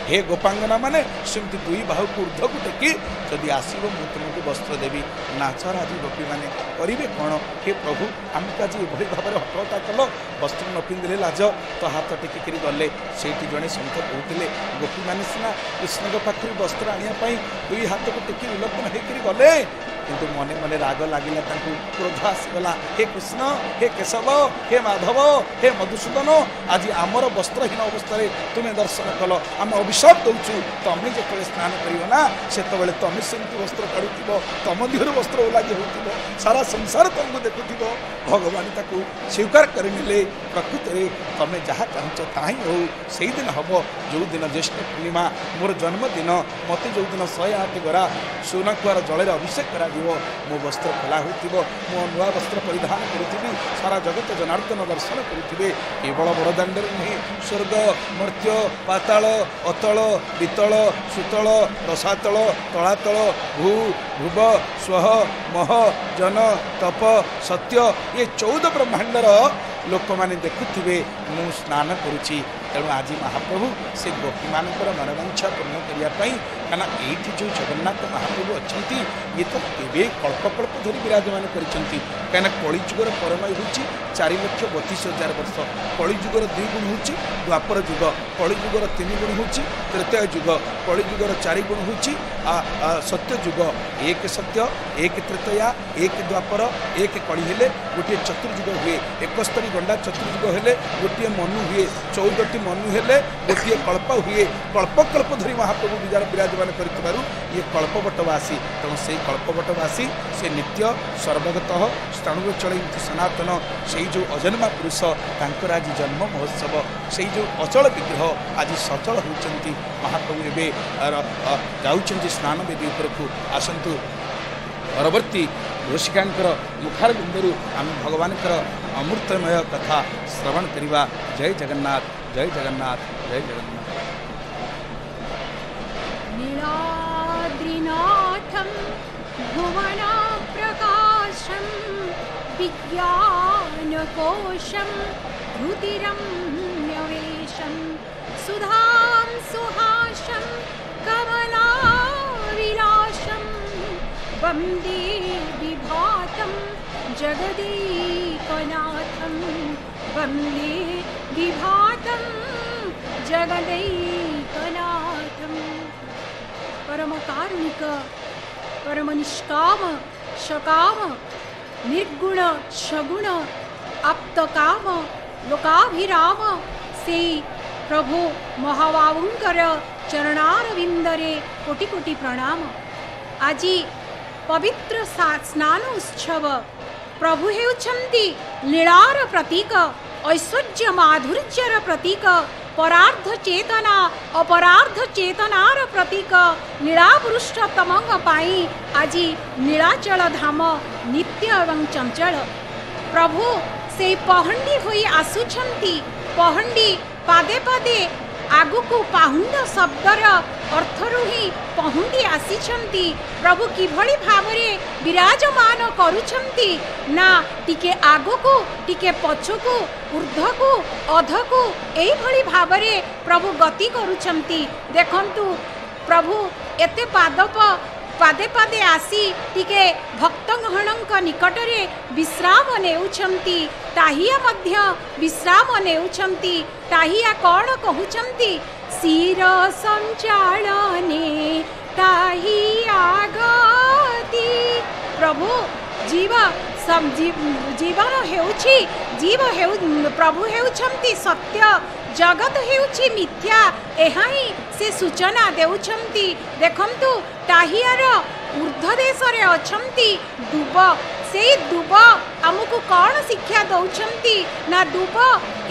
ହେ ଗୋପାଙ୍ଗନା ମାନେ, ସେମିତି ଦୁଇ ବାହୁକୁ ଉର୍ଦ୍ଧ୍ୱକୁ ଟେକି ଯଦି ଆସିବ, ମୁଁ ତୁମକୁ ବସ୍ତ୍ର ଦେବି। ନାଚର ଆଜି ଗୋପୀମାନେ କରିବେ କ'ଣ? ହେ ପ୍ରଭୁ, ଆମକୁ ଆଜି ଏଭଳି ଭାବରେ ହଟହଟା କଲ, ବସ୍ତ୍ର ନ ପିନ୍ଧିଲେ ଲାଜ। ତ ହାତ ଟେକିକିରି ଗଲେ। ସେଇଠି ଜଣେ ସନ୍ଥ କହୁଥିଲେ, ଗୋପୀମାନେ ସିନା କୃଷ୍ଣଙ୍କ ପାଖରୁ ବସ୍ତ୍ର ଆଣିବା ପାଇଁ ଦୁଇ ହାତକୁ ଟେକି ଉଲଗ୍ନ ହେଇକିରି ଗଲେ, କିନ୍ତୁ ମନେ ମନେ ରାଗ ଲାଗିଲା ତାଙ୍କୁ, କ୍ରୋଧ ଆସିଗଲା। ହେ କୃଷ୍ଣ, ହେ କେଶବ, ହେ ମାଧବ, ହେ ମଧୁସୂଦନ, ଆଜି ଆମର ବସ୍ତ୍ରହୀନ ଅବସ୍ଥାରେ ତୁମେ ଦର୍ଶନ କଲ। ଆମେ ଅଭିଶାପ ଦଉଛୁ, ତମେ ଯେତେବେଳେ ସ୍ନାନ କରିବ ନା, ସେତେବେଳେ ତମେ ସେମିତି ବସ୍ତ୍ର କାଢୁଥିବ, ତମ ଦେହରୁ ବସ୍ତ୍ର ଓଲାଗି ହେଉଥିବ, ସାରା ସଂସାର ତମକୁ ଦେଖୁଥିବ। ଭଗବାନ ତାକୁ ସ୍ୱୀକାର କରିନେଲେ। ପ୍ରକୃତରେ ତମେ ଯାହା ଚାହୁଁଛ ତାହା ହିଁ ହଉ। ସେଇଦିନ ହବ ଯେଉଁଦିନ ଜ୍ୟେଷ୍ଠ ପୂର୍ଣ୍ଣିମା, ମୋର ଜନ୍ମଦିନ। ମୋତେ ଯେଉଁଦିନ 108 ଗରା ସୁନାକୁଆର ଜଳରେ ଅଭିଷେକ କରାଯିବ, ମୋ ବସ୍ତ୍ର ଖୋଲା ହେଉଥିବ, ମୁଁ ନୂଆ ବସ୍ତ୍ର ପରିଧାନ କରୁଥିବି, ସାରା ଜଗତ ଜନାର୍ଦ୍ଦନ ଦର୍ଶନ କରୁଥିବେ। କେବଳ ବଡ଼ଦାଣ୍ଡରେ ନୁହେଁ, ସ୍ୱର୍ଗ, ମର୍ତ୍ତ୍ୟ, ପାତାଳ, ଅତଳ, ବିତଳ, ସୁତଳ, ରସାତଳ, ତଳାତଳ, ଭୂ, ଭୁବ, ସ୍ୱହ, ମହ, ଜନ, ତପ, ସତ୍ୟ, ଏ 14 ବ୍ରହ୍ମାଣ୍ଡର ଲୋକମାନେ ଦେଖୁଥିବେ ମୁଁ ସ୍ନାନ କରୁଛି। ତେଣୁ ଆଜି ମହାପ୍ରଭୁ ସେ ଗୋପୀମାନଙ୍କର ମନବାଞ୍ଛା ପୂର୍ଣ୍ଣ କରିବା ପାଇଁ, କାରଣ ଏଇଠି ଯେଉଁ ଜଗନ୍ନାଥ ମହାପ୍ରଭୁ ଅଛନ୍ତି, ଇଏ ତ କେବେ କଳ୍ପ କଳ୍ପ ଧରି ବିରାଜମାନ କରିଛନ୍ତି। କାହିଁକିନା କଳିଯୁଗର ପରମାୟୁ ହେଉଛି 4,32,000 ବର୍ଷ। କଳିଯୁଗର 2 ଗୁଣ ହେଉଛି ଦ୍ୱାପର ଯୁଗ, କଳିଯୁଗର 3 ଗୁଣ ହେଉଛି ତ୍ରେତୟା ଯୁଗ, କଳିଯୁଗର 4 ଗୁଣ ହେଉଛି ସତ୍ୟ ଯୁଗ। 1 ସତ୍ୟ, 1 ତ୍ରେତୟା, 1 ଦ୍ୱାପର, 1 କଳି ହେଲେ ଗୋଟିଏ ଚତୁର୍ଯୁଗ ହୁଏ। 71 ଗଣ୍ଡା ଚତୁର୍ଯୁଗ ହେଲେ ଗୋଟିଏ ମନୁ ହୁଏ। 14ଟି ମନୁ ହେଲେ ଗୋଟିଏ କଳ୍ପ ହୁଏ। କଳ୍ପ କଳ୍ପ ଧରି ମହାପ୍ରଭୁ ବିଜାର ବିରାଜମାନ କରିଥିବାରୁ ଇଏ କଳ୍ପବଟବାସୀ। ତେଣୁ ସେଇ କଳ୍ପବଟବାସୀ, ସେ ନିତ୍ୟ ସର୍ବଗତଃ ସ୍ଥାଣୁର ଚଳନ୍ତି ସନାତନ, ସେଇ ଯେଉଁ ଅଜନ୍ମା ପୁରୁଷ, ତାଙ୍କର ଆଜି ଜନ୍ମ ମହୋତ୍ସବ। ସେଇ ଯେଉଁ ଅଚଳ ବିଗ୍ରହ ଆଜି ସଚଳ ହେଉଛନ୍ତି। ମହାପ୍ରଭୁ ଏବେ ଯାଉଛନ୍ତି ସ୍ନାନ ବେଦୀ ଉପରକୁ। ଆସନ୍ତୁ, ପରବର୍ତ୍ତୀ ଘୋଷିକାଙ୍କର ମୁଖାରବିନ୍ଦରୁ ଆମେ ଭଗବାନଙ୍କର ଅମୃତମୟ କଥା ଶ୍ରବଣ କରିବା। ଜୟ ଜଗନ୍ନାଥ, ଜୟ ଜଗନ୍ନାଥ, ଜୟ ଜଗନ୍ନାଥ। ନୀଳାଦ୍ରିନାଥं ଭୁବନପ୍ରକାଶं विज्ञानकोशं धृतिरम्यवेशं सुधां सुहासं कमलाविलासं वन्दे विभातं जगदेकनाथं, वन्दे विभातं जगदैकनाथम्। परम कारुणिक, परम निष्काम, सकाम, निर्गुण, सगुण, आप्तकाम, लोकाभिराम ସେଇ ପ୍ରଭୁ ମହାବାବୁଙ୍କର ଚରଣାରବିନ୍ଦରେ କୋଟି କୋଟି ପ୍ରଣାମ। ଆଜି ପବିତ୍ର ସ୍ନାନ ଉତ୍ସବ। ପ୍ରଭୁ ହେଉଛନ୍ତି ଲୀଳାର ପ୍ରତୀକ, ଐଶ୍ୱର୍ଯ୍ୟ ମାଧୁର୍ଯ୍ୟର ପ୍ରତୀକ, ପରାର୍ଦ୍ଧ ଚେତନା ଅପରାର୍ଦ୍ଧ ଚେତନାର ପ୍ରତୀକ। ଲୀଳା ପୁରୁଷୋତ୍ତମଙ୍କ ପାଇଁ ଆଜି ନୀଳାଚଳ ଧାମ ନିତ୍ୟ ଏବଂ ଚଞ୍ଚଳ। ପ୍ରଭୁ ସେଇ ପହଣ୍ଡି ହୋଇ ଆସୁଛନ୍ତି। ପହଣ୍ଡି ପାଦେ ପାଦେ ଆଗକୁ, ପାହୁଣ୍ଡ ଶବ୍ଦର ଅର୍ଥରୁ ହିଁ ପହୁଣ୍ଡି ଆସିଛନ୍ତି। ପ୍ରଭୁ କିଭଳି ଭାବରେ ବିରାଜମାନ କରୁଛନ୍ତି ନା, ଟିକେ ଆଗକୁ ଟିକେ ପଛକୁ, ଉର୍ଦ୍ଧ୍ୱକୁ ଅଧକୁ, ଏଇଭଳି ଭାବରେ ପ୍ରଭୁ ଗତି କରୁଛନ୍ତି। ଦେଖନ୍ତୁ, ପ୍ରଭୁ ଏତେ ପାଦପ ପାଦେ ପାଦେ ଆସି ଟିକେ ଭକ୍ତଗଣଙ୍କ ନିକଟରେ ବିଶ୍ରାମ ନେଉଛନ୍ତି। ଟାହିଆ ମଧ୍ୟ ବିଶ୍ରାମ ନେଉଛନ୍ତି। ଟାହିଆ କ'ଣ କହୁଛନ୍ତି? ଶିର ସଞ୍ଚାଳନେ ଟାହିଆ ଗତି। ପ୍ରଭୁ ଜୀବ ଜୀବନ ହେଉଛି, ଜୀବ ହେଉ, ପ୍ରଭୁ ହେଉଛନ୍ତି ସତ୍ୟ, ଜଗତ ହେଉଛି ମିଥ୍ୟା, ଏହା ହିଁ ସେ ସୂଚନା ଦେଉଛନ୍ତି। ଦେଖନ୍ତୁ, ଟାହିଆର ଉର୍ଦ୍ଧ୍ୱ ଦେଶରେ ଅଛନ୍ତି ଦୁବ। ସେଇ ଦୁବ ଆମକୁ କ'ଣ ଶିକ୍ଷା ଦେଉଛନ୍ତି ନା, ଦୁବ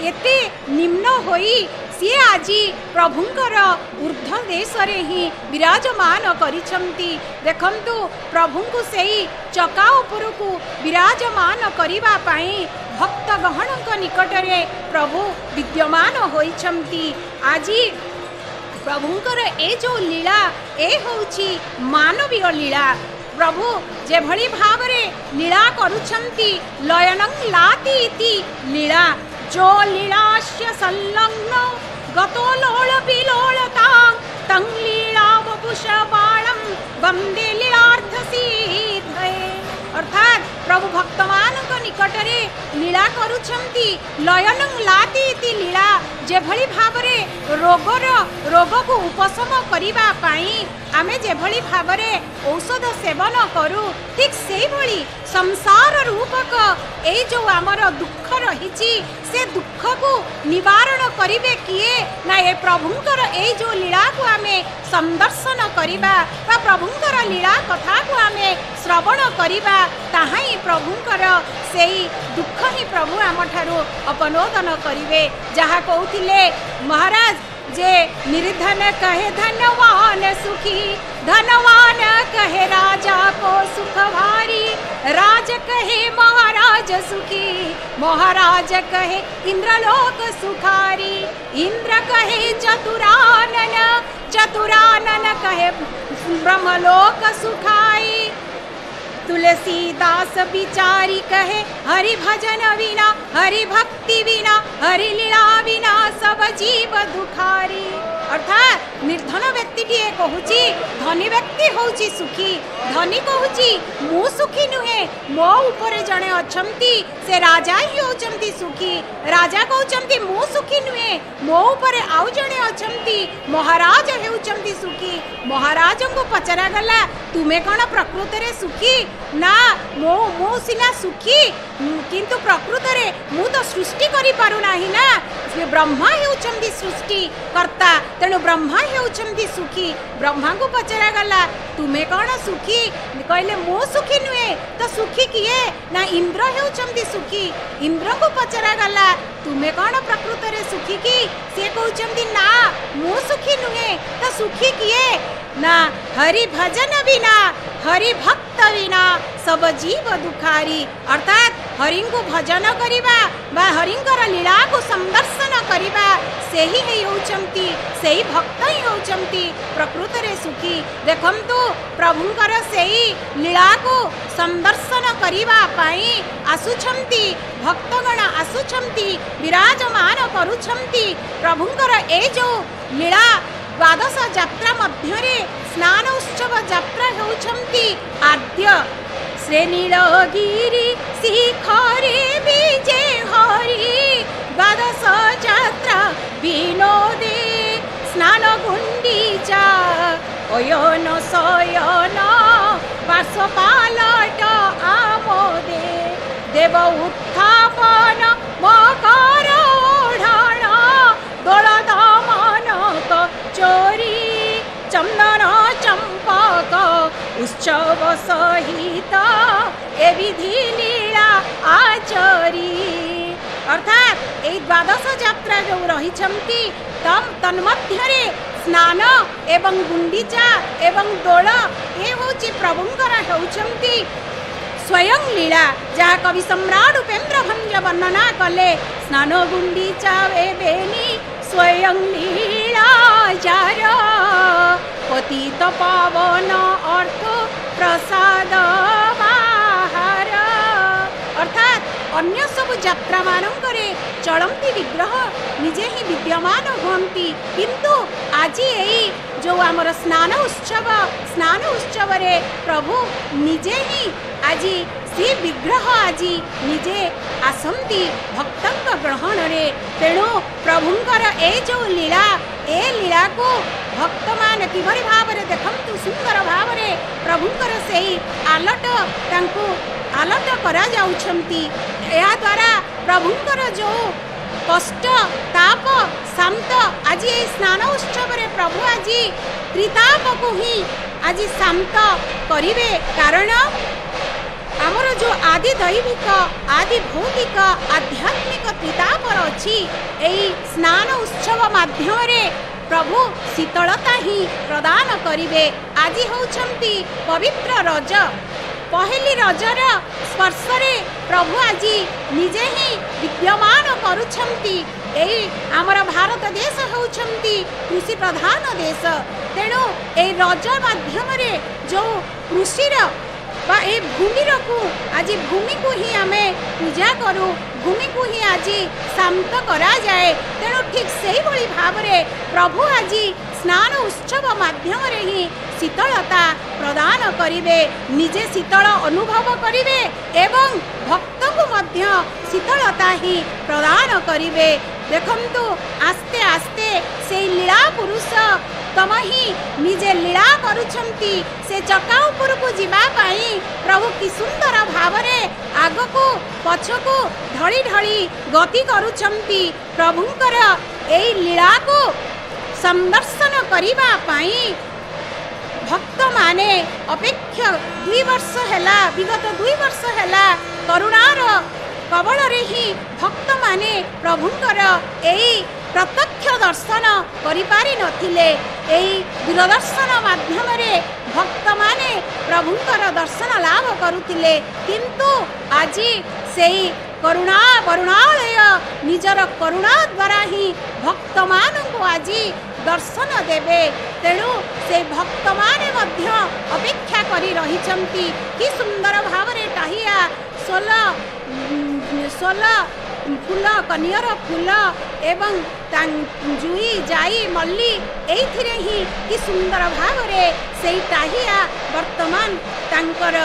ଏତେ ନିମ୍ନ ହୋଇ ସିଏ ଆଜି ପ୍ରଭୁଙ୍କର ଉର୍ଦ୍ଧ୍ୱ ଦେଶରେ ହିଁ ବିରାଜମାନ କରିଛନ୍ତି। ଦେଖନ୍ତୁ, ପ୍ରଭୁଙ୍କୁ ସେଇ ଚକା ଉପରକୁ ବିରାଜମାନ କରିବା ପାଇଁ ଭକ୍ତଗଣଙ୍କ ନିକଟରେ ପ୍ରଭୁ ବିଦ୍ୟମାନ ହୋଇଛନ୍ତି। ଆଜି ପ୍ରଭୁଙ୍କର ଏ ଯେଉଁ ଲୀଳା, ଏ ହେଉଛି ମାନବୀୟ ଲୀଳା। ପ୍ରଭୁ ଯେଭଳି ଭାବରେ ଲୀଳା କରୁଛନ୍ତି, ଲୟନଂ ଲାତି ଇତି ଲୀଳା, ଯୋ ଲୀଳାସ୍ୟ ସଂଲଗ୍ନ ଗତୋ ଲୋଳ ବିଲୋଳତାଂ ପ୍ରଭୁ ଭକ୍ତମାନଙ୍କ ନିକଟରେ ଲୀଳା କରୁଛନ୍ତି। ଲୟନଂ ଲାତି ଇତି ଲୀଳା, ଯେଭଳି ଭାବରେ ରୋଗକୁ ଉପଶମ କରିବା ପାଇଁ ଆମେ ଯେଭଳି ଭାବରେ ଔଷଧ ସେବନ କରୁ, ଠିକ୍ ସେଇଭଳି ସଂସାର ରୂପକ ଏଇ ଯେଉଁ ଆମର ଦୁଃଖ ରହିଛି, ସେ ଦୁଃଖକୁ ନିବାରଣ କରିବେ କିଏ ନା ଏ ପ୍ରଭୁଙ୍କର ଏଇ ଯେଉଁ ଲୀଳାକୁ ଆମେ ସନ୍ଦର୍ଶନ କରିବା ବା ପ୍ରଭୁଙ୍କର ଲୀଳା କଥାକୁ ଆମେ ଶ୍ରବଣ କରିବା, ତାହା ହିଁ ପ୍ରଭୁଙ୍କର ସେଇ ଦୁଃଖ ହିଁ ପ୍ରଭୁ ଆମଠାରୁ ଅପନୋଦନ କରିବେ। ଯାହା କହୁଥିଲେ ମହାରାଜ ଯେ निर्धन कहे धनवान सुखी, धनवान कहे राजा को सुख भारी, राज कहे महाराज सुखी, महाराज कहे इंद्रलोक सुखारी, इंद्र कहे चतुरानन, चतुरानन कहे ब्रह्मलोक सुखाई। तुलसीदास बिचारी कहे हरि भजन बिना, हरि भक्ति बिना, हरि लीला बिना सब जीव दुखारी। अर्थात निर्धन व्यक्तिटिए कहुची धनी व्यक्ति होउची सुखी, धनी कहुची मु सुखी नुहे, मो उपरे जणे अछंती से राजा ही होउचंती सुखी, राजा कहुचंती मु सुखी नुहे, मो उपरे आउ जणे अछंती महाराज हेउचंती सुखी। महाराजଙ୍କୁ पचरा गला तुमे कोन प्रकृतरे सुखी ना, मो सिना सुखी किंतु प्रकृतरे मु तो सृष्टि करि पारु नाही ना, ब्रह्मा हेउचंती सृष्टि कर्ता, तेणु ब्रह्मा हेउचंती सुखी। ब्रह्मा को पचरा गला तुमे कोन सुखी, कहले मु सुखी नुहे, तो सुखी किए ना इंद्र हेउचंती सुखी। इंद्र को पचरा गला तुमे कोन प्रकृतरे सुखी की, से कहउचंती ना मु सुखी नुहे, तो सुखी किए ना हरि भजन बिना हरि भक्त बिना सब जीव दुखारी। अर्थात हरि को भजन करिबा बा हरिंकर लीला को संदर्शन करिबा सेही ही होउचंती, सेही भक्त ही होउचंती प्रकृतरे सुखी। देखंतु प्रभुंकर सेही लीला को संदर्शन करिबा पाई आसुछंती भक्तगण, आसुछंती विराजमान करुछंती। प्रभुंकर ए जो लीला द्वादश जात्रा मध्यरे स्नान उत्सव जात्रा हेउछंती आद्य। श्रेणीलगिरि शिखरे विजय हरि द्वादश जात्रा विनोदे स्नान गुंडीचा अयन शयन पार्श्व पालट आमोदे देव उत्थापन मकर ओढ़ण दोल दमन चोरी चंदन चंपक उत्सव सहित ए विधि लीला आचरी। अर्थात এই द्वादश जात्रा जो रही तन्मध्यरे स्नान एवं गुंडीचा एवं दोल ए होची प्रभुंकर हेउछंती स्वयं लीला, जहाँ कवि सम्राट उपेंद्र भंज वर्णना कले स्नान गुंडीचा एबेनी स्वयं लीला जार पतित पावन अर्थ प्रसाद बाहार। अर्थात अन्य सब जात्रा मानकरे चलंती विग्रह निजे ही विद्यमान हुअंती, किंतु आज एई जो आमर स्नान उत्सव, स्नान उत्सव रे प्रभु निजे ही आज श्री विग्रह आज निजे आसंती भक्तंक ग्रहण रे। तेणु प्रभुंकर ए जो लीला, ए लीला को भक्तमान किभଳି भाव देखंतु सुंदर भाव प्रभुंकर सेई आलट तांकु आलट करा जाउछंती। यह द्वारा प्रभुंकर जो कष्ट ताप शांत आज ए स्नान उत्सव रे प्रभु आज त्रिताप को ही आज शांत करिवे। कारण आमर जो आदि दैविक आदि भौतिक आध्यात्मिक त्रितापर अच्छी एई स्नान उत्सव माध्यम रे प्रभु शीतलता ही प्रदान करिवे। आज होउछंती पवित्र रज, पहली रजर स्पर्शरे प्रभु आज निजे ही विद्यमान करुछंती। एई आमर भारत देश होउछंती कृषि प्रधान देश, तेणु एई रज माध्यम रे जो कृषिर बा ए भूमिरकु आज भूमि को ही आमे पूजा करू, भूमि को ही आज शांत करा जाए। तेणु ठीक सेई भଳି भाव रे प्रभु आज ସ୍ନାନ ଉତ୍ସବ ମାଧ୍ୟମରେ ହିଁ ଶୀତଳତା ପ୍ରଦାନ କରିବେ। ନିଜେ ଶୀତଳ ଅନୁଭବ କରିବେ ଏବଂ ଭକ୍ତକୁ ମଧ୍ୟ ଶୀତଳତା ହିଁ ପ୍ରଦାନ କରିବେ। ଦେଖନ୍ତୁ, ଆସ୍ତେ ଆସ୍ତେ ସେଇ ଲୀଳା ପୁରୁଷ ତମ ହିଁ ନିଜେ ଲୀଳା କରୁଛନ୍ତି। ସେ ଚକା ଉପରକୁ ଯିବା ପାଇଁ ପ୍ରଭୁ କି ସୁନ୍ଦର ଭାବରେ ଆଗକୁ ପଛକୁ ଢଳି ଢଳି ଗତି କରୁଛନ୍ତି। ପ୍ରଭୁଙ୍କର ଏଇ ଲୀଳାକୁ ସନ୍ଦର୍ଶନ କରିବା ପାଇଁ ଭକ୍ତମାନେ ଅପେକ୍ଷା 2 ବର୍ଷ ହେଲା, ବିଗତ 2 ବର୍ଷ ହେଲା କରୁଣାର କବଳରେ ହିଁ ଭକ୍ତମାନେ ପ୍ରଭୁଙ୍କର ଏଇ ପ୍ରତ୍ୟକ୍ଷ ଦର୍ଶନ କରିପାରିନଥିଲେ। ଏଇ ଦୂରଦର୍ଶନ ମାଧ୍ୟମରେ ଭକ୍ତମାନେ ପ୍ରଭୁଙ୍କର ଦର୍ଶନ ଲାଭ କରୁଥିଲେ, କିନ୍ତୁ ଆଜି ସେଇ କରୁଣା କରୁଣାଳୟ ନିଜର କରୁଣା ଦ୍ୱାରା ହିଁ ଭକ୍ତମାନଙ୍କୁ ଆଜି ଦର୍ଶନ ଦେବେ। ତେଣୁ ସେ ଭକ୍ତମାନେ ମଧ୍ୟ ଅପେକ୍ଷା କରି ରହିଛନ୍ତି। କି ସୁନ୍ଦର ଭାବରେ ଟାହିଆ, ସୋଲ ସୋଲ ଫୁଲ, କନିଅର ଫୁଲ ଏବଂ ଜୁଇ, ଜାଇ, ମଲ୍ଲି, ଏଇଥିରେ ହିଁ କି ସୁନ୍ଦର ଭାବରେ ସେଇ ଟାହିଆ ବର୍ତ୍ତମାନ ତାଙ୍କର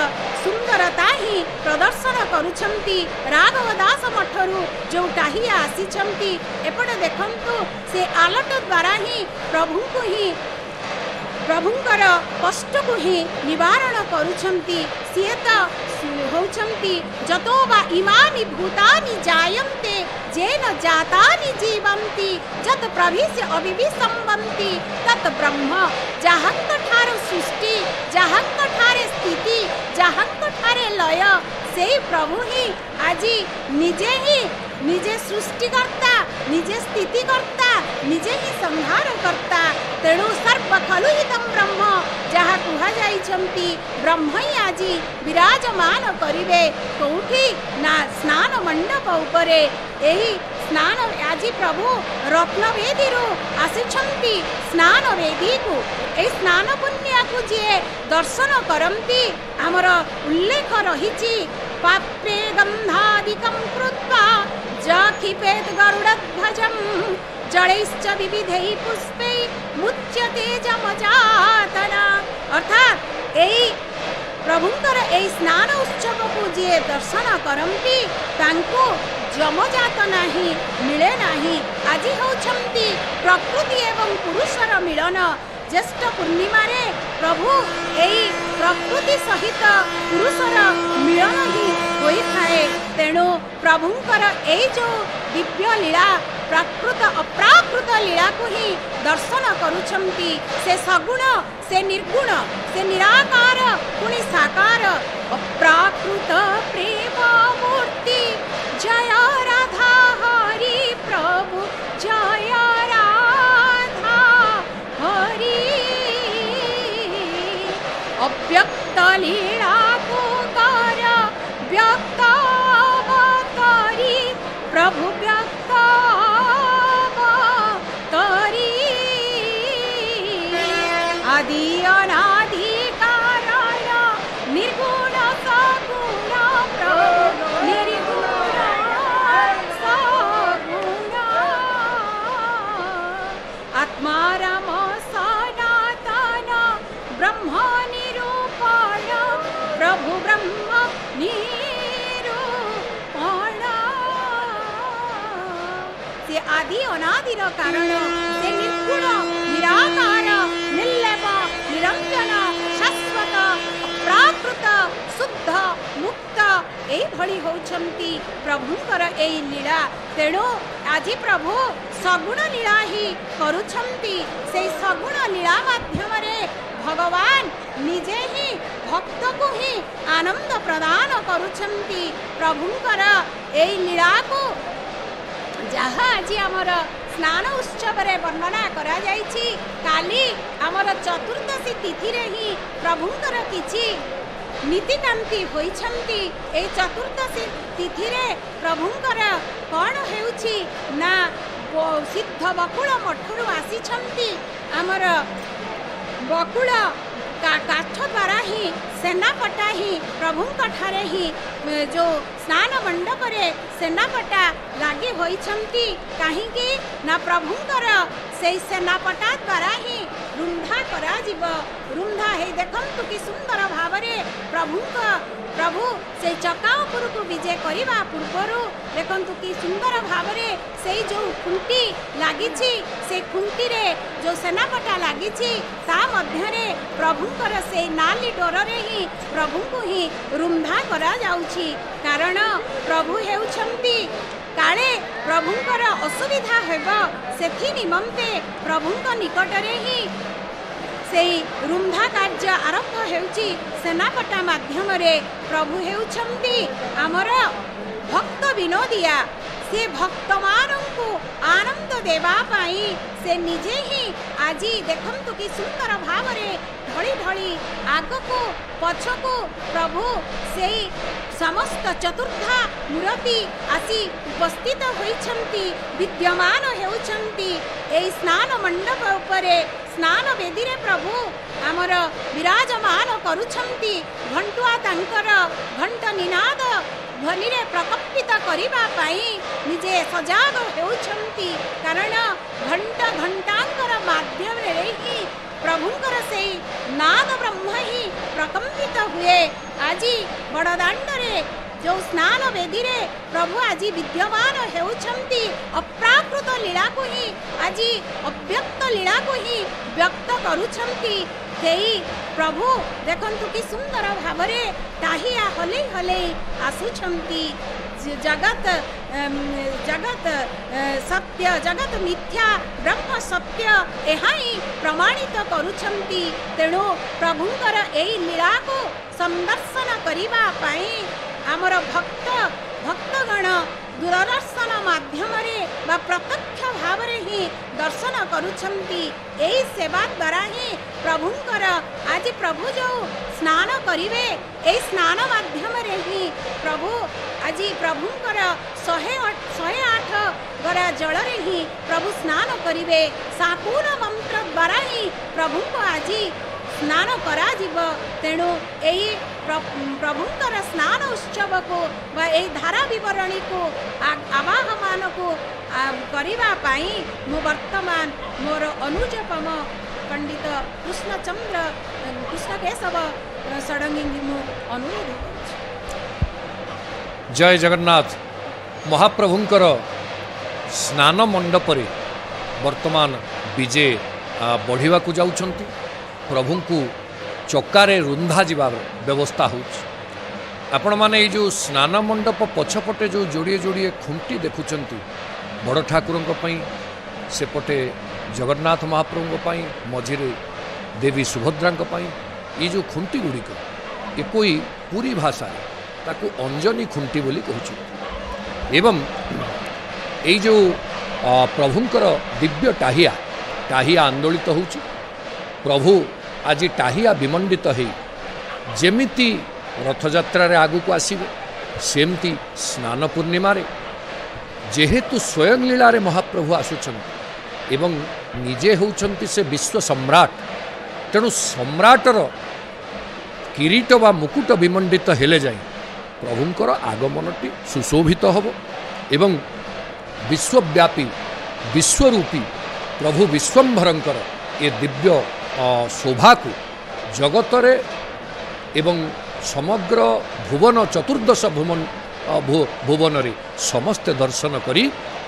ସୁନ୍ଦରତା ହିଁ ପ୍ରଦର୍ଶନ କରୁଛନ୍ତି। ରାଘବ ଦାସ ମଠରୁ ଯେଉଁ ଟାହିଆ ଆସିଛନ୍ତି, ଏପଟେ ଦେଖନ୍ତୁ, ସେ ଆଲଟ ଦ୍ୱାରା ହିଁ ପ୍ରଭୁଙ୍କୁ ହିଁ, ପ୍ରଭୁଙ୍କର କଷ୍ଟକୁ ହିଁ ନିବାରଣ କରୁଛନ୍ତି। ସିଏ ତ ହେଉଛନ୍ତି ଯତୋ ବା ଇମାନି ଭୂତାନି ଜାୟନ୍ତେ, ଯେନ ଜାତାନି ଜୀବନ୍ତି, ଯତ୍ ପ୍ରଭିଷ୍ୟ ଅବିବିସମ୍ବନ୍ତି ତତ୍ ବ୍ରହ୍ମ। ଯାହାଙ୍କ ଠାରୁ ସୃଷ୍ଟି, ଯାହାଙ୍କ ଠାରେ ସ୍ଥିତି, ଯାହାଙ୍କ ଠାରେ ଲୟ, ସେଇ ପ୍ରଭୁ ହିଁ ଆଜି ନିଜେ ହିଁ ନିଜେ ସୃଷ୍ଟିକର୍ତ୍ତା, ନିଜେ ସ୍ଥିତିକର୍ତ୍ତା, ନିଜେ ହିଁ ସଂହାରକର୍ତ୍ତା। ତେଣୁ ସର୍ବ ଖଲୁହିତಂ ବ୍ରହ୍ମ ଯାହା କୁହାଯାଇଛନ୍ତି, ବ୍ରହ୍ମ ହିଁ ଆଜି ବିରାଜମାନ କରିବେ। କୋଉଠି ନା ସ୍ନାନ ମଣ୍ଡପ ଉପରେ। ଏହି ସ୍ନାନ ଆଜି ପ୍ରଭୁ ରତ୍ନବେଦୀରୁ ଆସିଛନ୍ତି ସ୍ନାନ ବେଦୀକୁ। ଏହି ସ୍ନାନ ପୂର୍ଣ୍ଣିମାକୁ ଯିଏ ଦର୍ଶନ କରନ୍ତି, ଆମର ଉଲ୍ଲେଖ ରହିଛି, ପାତ୍ରେ ଗନ୍ଧାଦିକಂ କୃତ୍ୱା ଯକ୍ଷିପେତ୍ ଗରୁଡ଼ଧ୍ୱଜಂ ଜଳୈଶ୍ଚ ବିବିଧୈ ପୁଷ୍ପୈ ମୁଚ୍ୟତେ ଯମଯାତନା। ଅର୍ଥାତ୍ ଏଇ ପ୍ରଭୁଙ୍କର ଏଇ ସ୍ନାନ ଉତ୍ସବକୁ ଯିଏ ଦର୍ଶନ କରନ୍ତି, ତାଙ୍କୁ ଯମଯାତନା ହିଁ ମିଳେ ନାହିଁ। ଆଜି ହେଉଛନ୍ତି ପ୍ରକୃତି ଏବଂ ପୁରୁଷର ମିଳନ। ଜ୍ୟେଷ୍ଠ ପୂର୍ଣ୍ଣିମାରେ ପ୍ରଭୁ ଏଇ ପ୍ରକୃତି ସହିତ ପୁରୁଷର ମିଳନ ହିଁ ହୋଇଥାଏ। ତେଣୁ ପ୍ରଭୁଙ୍କର ଏଇ ଯେଉଁ ଦିବ୍ୟ ଲୀଳା, ପ୍ରାକୃତ ଅପ୍ରାକୃତ ଲୀଳାକୁ ହିଁ ଦର୍ଶନ କରୁଛନ୍ତି। ସେ ସଗୁଣ, ସେ ନିର୍ଗୁଣ, ସେ ନିରାକାର ପୁଣି ସାକାର। ଅପ୍ରାକୃତ ପ୍ରେମ ମୂର୍ତ୍ତି ଜୟ ରାଧା ହରି ପ୍ରଭୁ ଜୟ ରାଧା ହରି। ଅବ୍ୟକ୍ତ ଲୀଳାକୁ କର ବ୍ୟକ୍ତ ଅବତରି ପ୍ରଭୁ ବ୍ୟକ୍ତ ଅବତରି। ଆଦି ଅନାଦି କାରଣ ନିର୍ଗୁଣ ସଗୁଣ ପ୍ରଭୁ ନିର୍ଗୁଣ ସଗୁଣ। ଆତ୍ମା ରାମ ସନାତନ ବ୍ରହ୍ମ ନିରୂପଣ ପ୍ରଭୁ ବ୍ରହ୍ମ ନିରୂପଣ। ସେ ଆଦି ଅନାଦିର କାରଣ, ସେ ନିର୍ଗୁଣ, ନିରାକାର, ନିର୍ଲେପ, ନିରଞ୍ଜନ, ଶାଶ୍ୱତ, ଅପ୍ରାକୃତ, ଶୁଦ୍ଧ, ମୁକ୍ତ, ଏଇଭଳି ହେଉଛନ୍ତି ପ୍ରଭୁଙ୍କର ଏଇ ଲୀଳା। ତେଣୁ ଆଜି ପ୍ରଭୁ ସଗୁଣ ଲୀଳା ହିଁ କରୁଛନ୍ତି। ସେଇ ସଗୁଣ ଲୀଳା ମାଧ୍ୟମରେ ଭଗବାନ ନିଜେ ହିଁ ଭକ୍ତକୁ ହିଁ ଆନନ୍ଦ ପ୍ରଦାନ କରୁଛନ୍ତି। ପ୍ରଭୁଙ୍କର ଏଇ ଲୀଳାକୁ ଯାହା ଆଜି ଆମର ସ୍ନାନ ଉତ୍ସବରେ ବର୍ଣ୍ଣନା କରାଯାଇଛି, କାଲି ଆମର ଚତୁର୍ଦ୍ଦଶୀ ତିଥିରେ ହିଁ ପ୍ରଭୁଙ୍କର କିଛି ନୀତିକାନ୍ତି ହୋଇଛନ୍ତି। ଏଇ ଚତୁର୍ଦ୍ଦଶୀ ତିଥିରେ ପ୍ରଭୁଙ୍କର କ'ଣ ହେଉଛି ନା ସିଦ୍ଧ ବକୁଳ ମଠରୁ ଆସିଛନ୍ତି ଆମର ବକୁଳ କାଠ ଦ୍ୱାରା ହିଁ ସେନାପଟା ହିଁ ପ୍ରଭୁଙ୍କ ଠାରେ ହିଁ ଯେଉଁ ସ୍ନାନ ମଣ୍ଡପରେ ସେନାପଟା ଲାଗି ହୋଇଛନ୍ତି। କାହିଁକି ନା ପ୍ରଭୁଙ୍କର ସେଇ ସେନାପଟା ଦ୍ୱାରା ହିଁ ରୁନ୍ଧା କରାଯିବ। ରୁନ୍ଧା ହେଇ ଦେଖନ୍ତୁ କି ସୁନ୍ଦର ଭାବରେ ପ୍ରଭୁଙ୍କ ପ୍ରଭୁ ସେଇ ଚକା ଉପରକୁ ବିଜେ କରିବା ପୂର୍ବରୁ ଦେଖନ୍ତୁ କି ସୁନ୍ଦର ଭାବରେ ସେଇ ଯେଉଁ ଖୁଣ୍ଟି ଲାଗିଛି, ସେ ଖୁଣ୍ଟିରେ ଯେଉଁ ସେନାପଟା ଲାଗିଛି, ତା ମଧ୍ୟରେ ପ୍ରଭୁଙ୍କର ସେଇ ନାଲି ଡୋରରେ ହିଁ ପ୍ରଭୁଙ୍କୁ ହିଁ ରୁନ୍ଧା କରାଯାଉଛି। କାରଣ ପ୍ରଭୁ ହେଉଛନ୍ତି, କାଳେ ପ୍ରଭୁଙ୍କର ଅସୁବିଧା ହେବ, ସେଥି ନିମନ୍ତେ ପ୍ରଭୁଙ୍କ ନିକଟରେ ହିଁ ସେଇ ରୁନ୍ଧା କାର୍ଯ୍ୟ ଆରମ୍ଭ ହେଉଛି ସେନାପଟା ମାଧ୍ୟମରେ। ପ୍ରଭୁ ହେଉଛନ୍ତି ଆମର ଭକ୍ତ ବିନୋଦିଆ। ସେ ଭକ୍ତମାନଙ୍କୁ ଆନନ୍ଦ ଦେବା ପାଇଁ ସେ ନିଜେ ହିଁ ଆଜି ଦେଖନ୍ତୁ କି ସୁନ୍ଦର ଭାବରେ ଢଳି ଢଳି ଆଗକୁ ପଛକୁ ପ୍ରଭୁ ସେଇ ସମସ୍ତ ଚତୁର୍ଦ୍ଧା ମୂରତି ଆସି ଉପସ୍ଥିତ ହୋଇଛନ୍ତି, ବିଦ୍ୟମାନ ହେଉଛନ୍ତି ଏଇ ସ୍ନାନ ମଣ୍ଡପ ଉପରେ। ସ୍ନାନ ବେଦୀରେ ପ୍ରଭୁ ଆମର ବିରାଜମାନ କରୁଛନ୍ତି। ଘଣ୍ଟୁଆ ତାଙ୍କର ଘଣ୍ଟ ନିନାଦ ଧ୍ୱନିରେ ପ୍ରକମ୍ପିତ କରିବା ପାଇଁ ନିଜେ ସଜାଗ ହେଉଛନ୍ତି, କାରଣ ଘଣ୍ଟ ଘଣ୍ଟାଙ୍କର ମାଧ୍ୟମରେ ହିଁ ପ୍ରଭୁଙ୍କର ସେଇ ନାଦ ବ୍ରହ୍ମ ହିଁ ପ୍ରକମ୍ପିତ ହୁଏ। ଆଜି ବଡ଼ଦାଣ୍ଡରେ ଯେଉଁ ସ୍ନାନ ବେଦୀରେ ପ୍ରଭୁ ଆଜି ବିଦ୍ୟମାନ ହେଉଛନ୍ତି, ଅପ୍ରାକୃତ ଲୀଳାକୁ ହିଁ ଆଜି ଅବ୍ୟକ୍ତ ଲୀଳାକୁ ହିଁ ବ୍ୟକ୍ତ କରୁଛନ୍ତି। ସେଇ ପ୍ରଭୁ ଦେଖନ୍ତୁ କି ସୁନ୍ଦର ଭାବରେ ଟାହିଆ ହଲେଇ ହଲେଇ ଆସୁଛନ୍ତି। ଜଗତ ଜଗତ ସତ୍ୟ, ଜଗତ ମିଥ୍ୟା, ବ୍ରହ୍ମ ସତ୍ୟ, ଏହା ହିଁ ପ୍ରମାଣିତ କରୁଛନ୍ତି। ତେଣୁ ପ୍ରଭୁଙ୍କର ଏଇ ଲୀଳାକୁ ସନ୍ଦର୍ଶନ କରିବା ପାଇଁ ଆମର ଭକ୍ତଗଣ ଦୂରଦର୍ଶନ ମାଧ୍ୟମରେ ବା ପ୍ରତ୍ୟକ୍ଷ ଭାବରେ ହିଁ ଦର୍ଶନ କରୁଛନ୍ତି। ଏଇ ସେବା ଦ୍ୱାରା ହିଁ ପ୍ରଭୁଙ୍କର ଆଜି ପ୍ରଭୁ ଯେଉଁ ସ୍ନାନ କରିବେ, ଏଇ ସ୍ନାନ ମାଧ୍ୟମରେ ହିଁ ପ୍ରଭୁ ଆଜି ପ୍ରଭୁଙ୍କର 108 ଗରା ଜଳରେ ହିଁ ପ୍ରଭୁ ସ୍ନାନ କରିବେ। ସାକୁନ ମନ୍ତ୍ର ଦ୍ୱାରା ହିଁ ପ୍ରଭୁଙ୍କୁ ଆଜି ସ୍ନାନ କରାଯିବ। ତେଣୁ ଏହି ପ୍ରଭୁଙ୍କର ସ୍ନାନ ଉତ୍ସବକୁ ବା ଏହି ଧାରା ବିବରଣୀକୁ ଆବାହମାନକୁ କରିବା ପାଇଁ ମୁଁ ବର୍ତ୍ତମାନ ମୋର ଅନୁଜପମ ପଣ୍ଡିତ କୃଷ୍ଣଚନ୍ଦ୍ର କୃଷ୍ଣକେଶବ ଷଡ଼ଙ୍ଗୀଙ୍କୁ ମୁଁ ଅନୁରୋଧ କରୁଛି। ଜୟ ଜଗନ୍ନାଥ। ମହାପ୍ରଭୁଙ୍କର ସ୍ନାନ ମଣ୍ଡପରେ ବର୍ତ୍ତମାନ ବିଜେ ବଢ଼ିବାକୁ ଯାଉଛନ୍ତି। ପ୍ରଭୁଙ୍କୁ ଚକାରେ ରୁନ୍ଧା ଯିବାର ବ୍ୟବସ୍ଥା ହେଉଛି। ଆପଣମାନେ ଏଇ ଯେଉଁ ସ୍ନାନ ମଣ୍ଡପ ପଛପଟେ ଯେଉଁ ଯୋଡ଼ିଏ ଯୋଡ଼ିଏ ଖୁଣ୍ଟି ଦେଖୁଛନ୍ତି, ବଡ଼ ଠାକୁରଙ୍କ ପାଇଁ, ସେପଟେ ଜଗନ୍ନାଥ ମହାପ୍ରଭୁଙ୍କ ପାଇଁ, ମଝିରେ ଦେବୀ ସୁଭଦ୍ରାଙ୍କ ପାଇଁ, ଏଇ ଯେଉଁ ଖୁଣ୍ଟି ଗୁଡ଼ିକ ଏକୋଇ ପୁରୀ ଭାଷାରେ ତାକୁ ଅଞ୍ଜନୀ ଖୁଣ୍ଟି ବୋଲି କହୁଛନ୍ତି। ଏବଂ ଏଇ ଯେଉଁ ପ୍ରଭୁଙ୍କର ଦିବ୍ୟ ଟାହିଆ, ଟାହିଆ ଆନ୍ଦୋଳିତ ହେଉଛି। ପ୍ରଭୁ ଆଜି ଟାହିଆ ବିମଣ୍ଡିତ ହେଇ ଯେମିତି ରଥଯାତ୍ରାରେ ଆଗକୁ ଆସିବେ, ସେମିତି ସ୍ନାନ ପୂର୍ଣ୍ଣିମାରେ ଯେହେତୁ ସ୍ୱୟଂ ଲୀଳାରେ ମହାପ୍ରଭୁ ଆସୁଛନ୍ତି ଏବଂ ନିଜେ ହେଉଛନ୍ତି ସେ ବିଶ୍ୱ ସମ୍ରାଟ, ତେଣୁ ସମ୍ରାଟର କିରୀଟ ବା ମୁକୁଟ ବିମଣ୍ଡିତ ହେଲେ ଯାଇ ପ୍ରଭୁଙ୍କର ଆଗମନଟି ସୁଶୋଭିତ ହେବ ଏବଂ ବିଶ୍ୱବ୍ୟାପୀ ବିଶ୍ୱରୂପୀ ପ୍ରଭୁ ବିଶ୍ୱମ୍ଭରଙ୍କର ଏ ଦିବ୍ୟ ଶୋଭାକୁ ଜଗତରେ ଏବଂ ସମଗ୍ର ଭୁବନ ଚତୁର୍ଦ୍ଦଶ ଭୁବନରେ ସମସ୍ତେ ଦର୍ଶନ କରି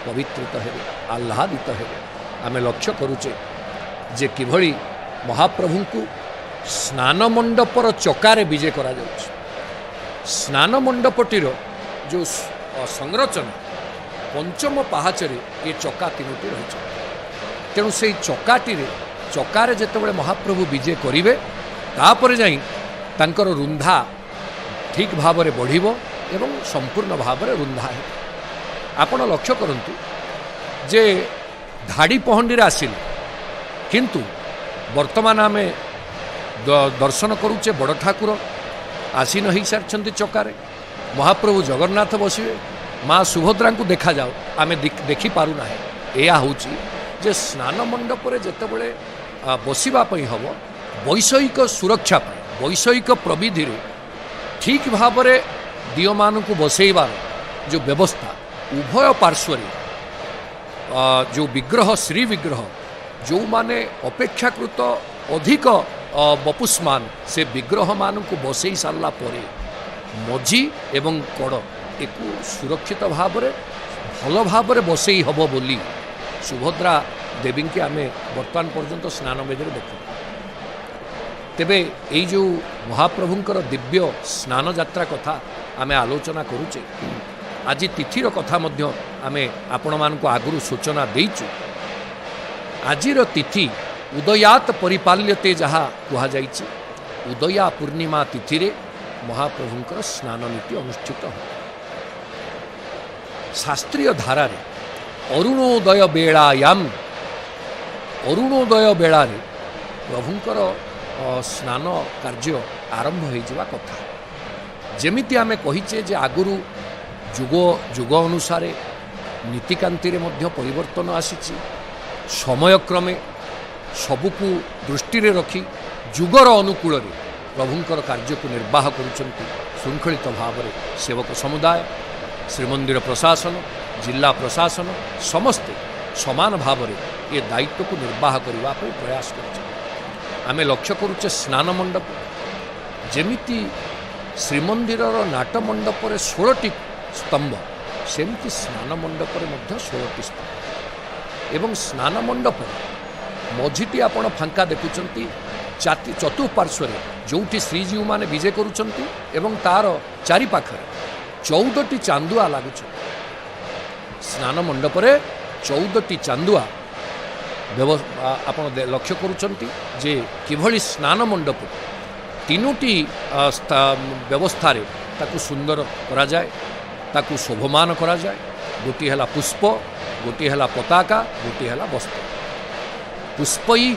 ପବିତ୍ରିତ ହେବେ, ଆହ୍ଲାଦିତ ହେବେ। ଆମେ ଲକ୍ଷ୍ୟ କରୁଛେ ଯେ କିଭଳି ମହାପ୍ରଭୁଙ୍କୁ ସ୍ନାନ ମଣ୍ଡପର ଚକାରେ ବିଜେ କରାଯାଉଛି। ସ୍ନାନ ମଣ୍ଡପଟିର ଯେଉଁ ସଂରଚନା, ପଞ୍ଚମ ପାହାଚରେ ଏ ଚକା ତିନୋଟି ରହିଛି। ତେଣୁ ସେଇ ଚକାରେ ଯେତେବେଳେ ମହାପ୍ରଭୁ ବିଜେ କରିବେ, ତାପରେ ଯାଇ ତାଙ୍କର ରୁନ୍ଧା ଠିକ୍ ଭାବରେ ବଢ଼ିବ ଏବଂ ସମ୍ପୂର୍ଣ୍ଣ ଭାବରେ ରୁନ୍ଧା ହେବ। ଆପଣ ଲକ୍ଷ୍ୟ କରନ୍ତୁ ଯେ ଧାଡ଼ି ପହଣ୍ଡିରେ ଆସିଲେ, କିନ୍ତୁ ବର୍ତ୍ତମାନ ଆମେ ଦର୍ଶନ କରୁଛେ ବଡ଼ ଠାକୁର ଆସୀନ ହୋଇସାରିଛନ୍ତି ଚକାରେ, ମହାପ୍ରଭୁ ଜଗନ୍ନାଥ ବସିବେ, ମା ସୁଭଦ୍ରାଙ୍କୁ ଦେଖାଯାଉ ଆମେ ଦେଖିପାରୁନାହେଁ। ଏହା ହେଉଛି ଯେ ସ୍ନାନ ମଣ୍ଡପରେ ଯେତେବେଳେ ବସିବା ପାଇଁ ହେବ, ବୈଷୟିକ ସୁରକ୍ଷା ପାଇଁ ବୈଷୟିକ ପ୍ରବିଧିରେ ଠିକ୍ ଭାବରେ ଦିଅମାନଙ୍କୁ ବସେଇବାର ଯେଉଁ ବ୍ୟବସ୍ଥା, ଉଭୟ ପାର୍ଶ୍ୱରେ ଯେଉଁ ବିଗ୍ରହ ଶ୍ରୀ ବିଗ୍ରହ ଯେଉଁମାନେ ଅପେକ୍ଷାକୃତ ଅଧିକ ବପୁଷ୍ମାନ, ସେ ବିଗ୍ରହମାନଙ୍କୁ ବସେଇ ସାରିଲା ପରେ ମଝି ଏବଂ କଡ଼ ଏକୁ ସୁରକ୍ଷିତ ଭାବରେ ଭଲ ଭାବରେ ବସେଇ ହେବ ବୋଲି ସୁଭଦ୍ରା ଦେବୀଙ୍କୁ ଆମେ ବର୍ତ୍ତମାନ ପର୍ଯ୍ୟନ୍ତ ସ୍ନାନ ବେଦୀରେ ଦେଖୁ। ତେବେ ଏଇ ଯେଉଁ ମହାପ୍ରଭୁଙ୍କର ଦିବ୍ୟ ସ୍ନାନ ଯାତ୍ରା କଥା ଆମେ ଆଲୋଚନା କରୁଛେ, ଆଜି ତିଥିର କଥା ମଧ୍ୟ ଆମେ ଆପଣମାନଙ୍କୁ ଆଗରୁ ସୂଚନା ଦେଇଛୁ। ଆଜିର ତିଥି ଉଦୟାତ ପରିପାଲ୍ୟତେ ଯାହା କୁହାଯାଇଛି, ଉଦୟା ପୂର୍ଣ୍ଣିମା ତିଥିରେ ମହାପ୍ରଭୁଙ୍କର ସ୍ନାନ ନୀତି ଅନୁଷ୍ଠିତ ହେବ। ଶାସ୍ତ୍ରୀୟ ଧାରାରେ ଅରୁଣୋଦୟ ବେଳାୟାମ, ଅରୁଣୋଦୟ ବେଳାରେ ପ୍ରଭୁଙ୍କର ସ୍ନାନ କାର୍ଯ୍ୟ ଆରମ୍ଭ ହୋଇଯିବା କଥା। ଯେମିତି ଆମେ କହିଛେ ଯେ ଆଗରୁ ଯୁଗ ଯୁଗ ଅନୁସାରେ ନୀତିକାନ୍ତିରେ ମଧ୍ୟ ପରିବର୍ତ୍ତନ ଆସିଛି। ସମୟକ୍ରମେ ସବୁକୁ ଦୃଷ୍ଟିରେ ରଖି ଯୁଗର ଅନୁକୂଳରେ ପ୍ରଭୁଙ୍କର କାର୍ଯ୍ୟକୁ ନିର୍ବାହ କରୁଛନ୍ତି ଶୃଙ୍ଖଳିତ ଭାବରେ ସେବକ ସମୁଦାୟ, ଶ୍ରୀମନ୍ଦିର ପ୍ରଶାସନ, ଜିଲ୍ଲା ପ୍ରଶାସନ ସମସ୍ତେ ସମାନ ଭାବରେ ଏ ଦାୟିତ୍ୱକୁ ନିର୍ବାହ କରିବା ପାଇଁ ପ୍ରୟାସ କରୁଛନ୍ତି। ଆମେ ଲକ୍ଷ୍ୟ କରୁଛେ ସ୍ନାନ ମଣ୍ଡପ ଯେମିତି ଶ୍ରୀମନ୍ଦିରର ନାଟ ମଣ୍ଡପରେ 16ଟି ସ୍ତମ୍ଭ, ସେମିତି ସ୍ନାନ ମଣ୍ଡପରେ ମଧ୍ୟ 16ଟି ସ୍ତମ୍ଭ। ଏବଂ ସ୍ନାନ ମଣ୍ଡପ ମଝିଟି ଆପଣ ଫାଙ୍କା ଦେଖୁଛନ୍ତି, ଚତୁଃପାର୍ଶ୍ୱରେ ଯେଉଁଠି ଶ୍ରୀଜୀଉମାନେ ବିଜେ କରୁଛନ୍ତି ଏବଂ ତାର ଚାରିପାଖରେ 14ଟି ଚାନ୍ଦୁଆ ଲାଗୁଛନ୍ତି। ସ୍ନାନ ମଣ୍ଡପରେ 14ଟି ଚାନ୍ଦୁଆ ଆପଣ ଲକ୍ଷ୍ୟ କରୁଛନ୍ତି ଯେ କିଭଳି ସ୍ନାନ ମଣ୍ଡପ 3ଟି ବ୍ୟବସ୍ଥାରେ ତାକୁ ସୁନ୍ଦର କରାଯାଏ, ତାକୁ ଶୋଭମାନ କରାଯାଏ। ଗୋଟିଏ ହେଲା ପୁଷ୍ପ, ଗୋଟିଏ ହେଲା ପତାକା, ଗୋଟିଏ ହେଲା ବସ୍ତ୍ର। ପୁଷ୍ପଇ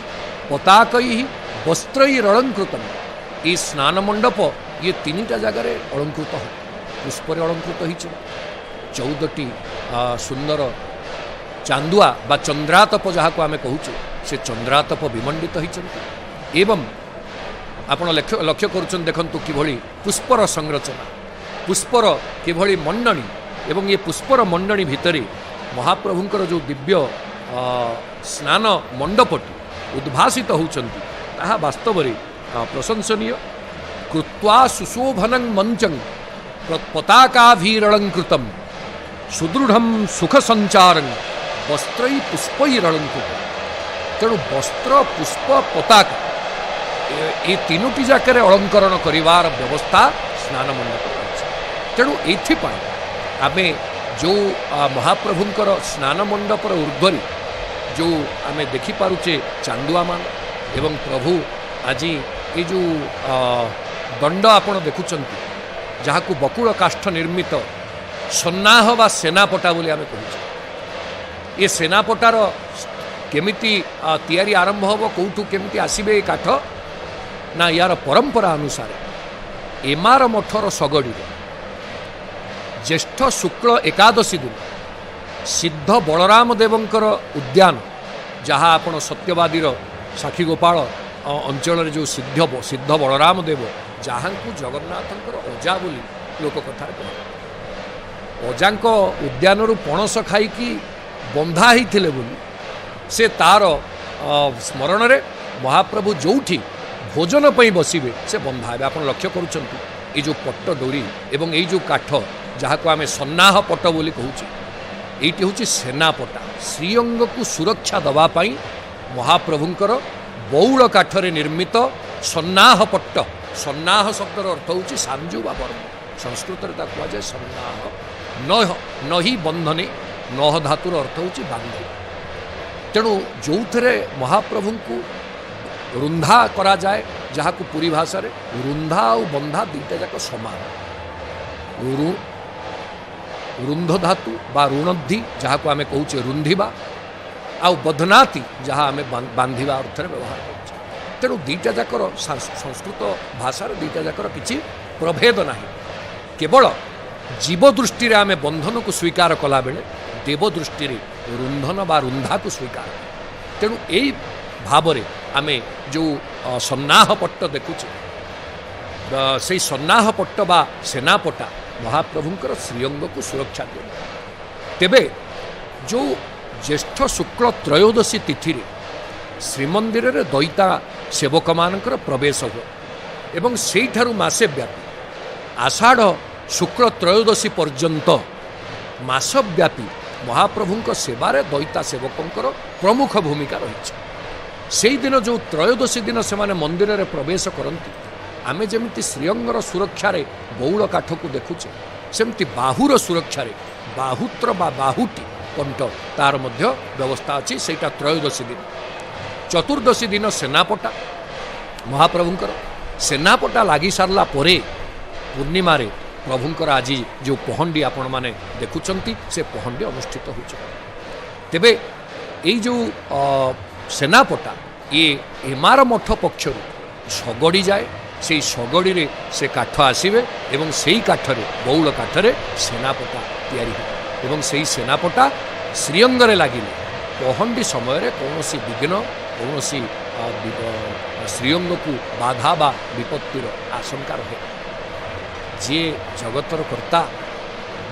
ପତାକଇ ବସ୍ତ୍ରଇ ଅଳଙ୍କୃତମ। ଏ ସ୍ନାନ ମଣ୍ଡପ ଇଏ 3ଟା ଜାଗାରେ ଅଳଙ୍କୃତ ହେବ। ପୁଷ୍ପରେ ଅଳଙ୍କୃତ ହେଇଛି, 14ଟି ସୁନ୍ଦର ଚାନ୍ଦୁଆ ବା ଚନ୍ଦ୍ରାତପ ଯାହାକୁ ଆମେ କହୁଛେ, ସେ ଚନ୍ଦ୍ରାତପ ବିମଣ୍ଡିତ ହେଇଛନ୍ତି। ଏବଂ ଆପଣ ଲକ୍ଷ୍ୟ କରୁଛନ୍ତି, ଦେଖନ୍ତୁ କିଭଳି ପୁଷ୍ପର ସଂରଚନା, ପୁଷ୍ପର କିଭଳି ମଣ୍ଡଣୀ, ଏବଂ ଏ ପୁଷ୍ପର ମଣ୍ଡଣୀ ଭିତରେ ମହାପ୍ରଭୁଙ୍କର ଯେଉଁ ଦିବ୍ୟ ସ୍ନାନ ମଣ୍ଡପଟି ଉଦ୍ଭାସିତ ହେଉଛନ୍ତି, ତାହା ବାସ୍ତବରେ ପ୍ରଶଂସନୀୟ। କୃତ୍ୱା ସୁଶୋଭନଂ ମଞ୍ଚଂ ପତାକାଭିରଳଙ୍କୃତಂ ସୁଦୃଢ଼ಂ ସୁଖ ସଞ୍ଚାରଂ ବସ୍ତ୍ରଇ ପୁଷ୍ପୈରଳଙ୍କୃତ। ତେଣୁ ବସ୍ତ୍ର, ପୁଷ୍ପ, ପତାକା ଏ 3ଟି ଯାକରେ ଅଳଙ୍କରଣ କରିବାର ବ୍ୟବସ୍ଥା ସ୍ନାନ ମଣ୍ଡପ ରହିଛି। ତେଣୁ ଏଥିପାଇଁ ଆମେ ଯେଉଁ ମହାପ୍ରଭୁଙ୍କର ସ୍ନାନ ମଣ୍ଡପର ଉର୍ଦ୍ଧ୍ୱରେ ଯେଉଁ ଆମେ ଦେଖିପାରୁଛେ ଚାନ୍ଦୁଆମାନ, ଏବଂ ପ୍ରଭୁ ଆଜି ଏ ଯେଉଁ ଦଣ୍ଡ ଆପଣ ଦେଖୁଛନ୍ତି, ଯାହାକୁ ବକୁଳ କାଷ୍ଠ ନିର୍ମିତ ସନ୍ନାହ ବା ସେନାପଟା ବୋଲି ଆମେ କହୁଛେ। ଏ ସେନାପଟାର କେମିତି ତିଆରି ଆରମ୍ଭ ହେବ, କେଉଁଠୁ କେମିତି ଆସିବେ ଏ କାଠ, ନା ୟାର ପରମ୍ପରା ଅନୁସାରେ ଏମାର ମଠର ଶଗଡ଼ିରେ ଜ୍ୟେଷ୍ଠ ଶୁକ୍ଳ ଏକାଦଶୀ ଦିନ ସିଦ୍ଧ ବଳରାମ ଦେବଙ୍କର ଉଦ୍ୟାନ, ଯାହା ଆପଣ ସତ୍ୟବାଦୀର ସାକ୍ଷୀଗୋପାଳ ଅଞ୍ଚଳରେ ଯେଉଁ ସିଦ୍ଧ ବଳରାମ ଦେବ, ଯାହାଙ୍କୁ ଜଗନ୍ନାଥଙ୍କର ଅଜା ବୋଲି ଲୋକକଥାରେ କୁହାଯାଏ, ଅଜାଙ୍କ ଉଦ୍ୟାନରୁ ପଣସ ଖାଇକି ବନ୍ଧା ହେଇଥିଲେ ବୋଲି ସେ ତାର ସ୍ମରଣରେ ମହାପ୍ରଭୁ ଯେଉଁଠି ଭୋଜନ ପାଇଁ ବସିବେ ସେ ବନ୍ଧା ହେବେ। ଆପଣ ଲକ୍ଷ୍ୟ କରୁଛନ୍ତି ଏଇ ଯେଉଁ ପଟ୍ଟ ଡୋରି ଏବଂ ଏଇ ଯେଉଁ କାଠ, ଯାହାକୁ ଆମେ ସନ୍ନାହ ପଟ ବୋଲି କହୁଛେ, ଏଇଟି ହେଉଛି ସେନାପଟା। ଶ୍ରୀଅଙ୍ଗକୁ ସୁରକ୍ଷା ଦେବା ପାଇଁ ମହାପ୍ରଭୁଙ୍କର ବଉଳ କାଠରେ ନିର୍ମିତ ସନ୍ନାହ ପଟ୍ଟ। ସନ୍ନାହ ଶବ୍ଦର ଅର୍ଥ ହେଉଛି ସାଞ୍ଜୁ ବା ବର୍ମ, ସଂସ୍କୃତରେ ତାକୁ କୁହାଯାଏ ସନ୍ନାହ। ନହି ବନ୍ଧନେ, ନହ ଧାତୁର ଅର୍ଥ ହେଉଛି ବାନ୍ଧିବା। ତେଣୁ ଯେଉଁଥିରେ ମହାପ୍ରଭୁଙ୍କୁ ରୁନ୍ଧା କରାଯାଏ, ଯାହାକୁ ପୁରୀ ଭାଷାରେ ରୁନ୍ଧା ଆଉ ବନ୍ଧା ଦୁଇଟା ଯାକ ସମାନ। ରୁନ୍ଧ ଧାତୁ ବା ଋଣଦ୍ଧି, ଯାହାକୁ ଆମେ କହୁଛେ ରୁନ୍ଧିବା, ଆଉ ବଧନାତି, ଯାହା ଆମେ ବାନ୍ଧିବା ଅର୍ଥରେ ବ୍ୟବହାର କରୁଛେ। ତେଣୁ ଦୁଇଟା ଯାକର ସଂସ୍କୃତ ଭାଷାର ଦୁଇଟା ଯାକର କିଛି ପ୍ରଭେଦ ନାହିଁ। କେବଳ ଜୀବ ଦୃଷ୍ଟିରେ ଆମେ ବନ୍ଧନକୁ ସ୍ୱୀକାର କଲାବେଳେ ଦେବ ଦୃଷ୍ଟିରେ ରୁନ୍ଧନ ବା ରୁନ୍ଧାକୁ ସ୍ୱୀକାର କରୁ। ତେଣୁ ଏଇ ଭାବରେ ଆମେ ଯେଉଁ ସନ୍ନାହ ପଟ୍ଟ ଦେଖୁଛେ, ସେଇ ସନ୍ନାହ ପଟ୍ଟ ବା ସେନାପଟା ମହାପ୍ରଭୁଙ୍କର ଶ୍ରୀଅଙ୍ଗକୁ ସୁରକ୍ଷା ଦିଅନ୍ତି। ତେବେ ଯେଉଁ ଜ୍ୟେଷ୍ଠ ଶୁକ୍ଳ ତ୍ରୟୋଦଶୀ ତିଥିରେ ଶ୍ରୀମନ୍ଦିରରେ ଦଇତା ସେବକମାନଙ୍କର ପ୍ରବେଶ ହୁଏ ଏବଂ ସେଇଠାରୁ ମାସେ ବ୍ୟାପୀ ଆଷାଢ଼ ଶୁକ୍ଳ ତ୍ରୟୋଦଶୀ ପର୍ଯ୍ୟନ୍ତ ମାସବ୍ୟାପୀ ମହାପ୍ରଭୁଙ୍କ ସେବାରେ ଦଇତା ସେବକଙ୍କର ପ୍ରମୁଖ ଭୂମିକା ରହିଛି। ସେଇଦିନ ଯେଉଁ ତ୍ରୟୋଦଶୀ ଦିନ ସେମାନେ ମନ୍ଦିରରେ ପ୍ରବେଶ କରନ୍ତି, ଆମେ ଯେମିତି ଶ୍ରୀଅଙ୍ଗର ସୁରକ୍ଷାରେ ବଉଳ କାଠକୁ ଦେଖୁଛେ, ସେମିତି ବାହୁର ସୁରକ୍ଷାରେ ବାହୁତ୍ର ବା ବାହୁଟି କଣ୍ଟ ତାର ମଧ୍ୟ ବ୍ୟବସ୍ଥା ଅଛି। ସେଇଟା ତ୍ରୟୋଦଶୀ ଦିନ। ଚତୁର୍ଦ୍ଦଶୀ ଦିନ ସେନାପଟା, ମହାପ୍ରଭୁଙ୍କର ସେନାପଟା ଲାଗି ସାରିଲା ପରେ ପୂର୍ଣ୍ଣିମାରେ ପ୍ରଭୁଙ୍କର ଆଜି ଯେଉଁ ପହଣ୍ଡି ଆପଣମାନେ ଦେଖୁଛନ୍ତି, ସେ ପହଣ୍ଡି ଅନୁଷ୍ଠିତ ହେଉଛି। ତେବେ ଏଇ ଯେଉଁ ସେନାପଟା ଇଏ ଏମାର ମଠ ପକ୍ଷରୁ ଶଗଡ଼ି ଯାଏ, ସେଇ ଶଗଡ଼ିରେ ସେ କାଠ ଆସିବେ ଏବଂ ସେଇ କାଠରେ, ବଉଳ କାଠରେ ସେନାପଟା ତିଆରି ହେବ ଏବଂ ସେଇ ସେନାପଟା ଶ୍ରୀଅଙ୍ଗରେ ଲାଗିଲେ ପହଣ୍ଡି ସମୟରେ କୌଣସି ବିଘ୍ନ, କୌଣସି ଶ୍ରୀଅଙ୍ଗକୁ ବାଧା ବା ବିପତ୍ତିର ଆଶଙ୍କା ରହେ। ଯିଏ ଜଗତର କର୍ତ୍ତା,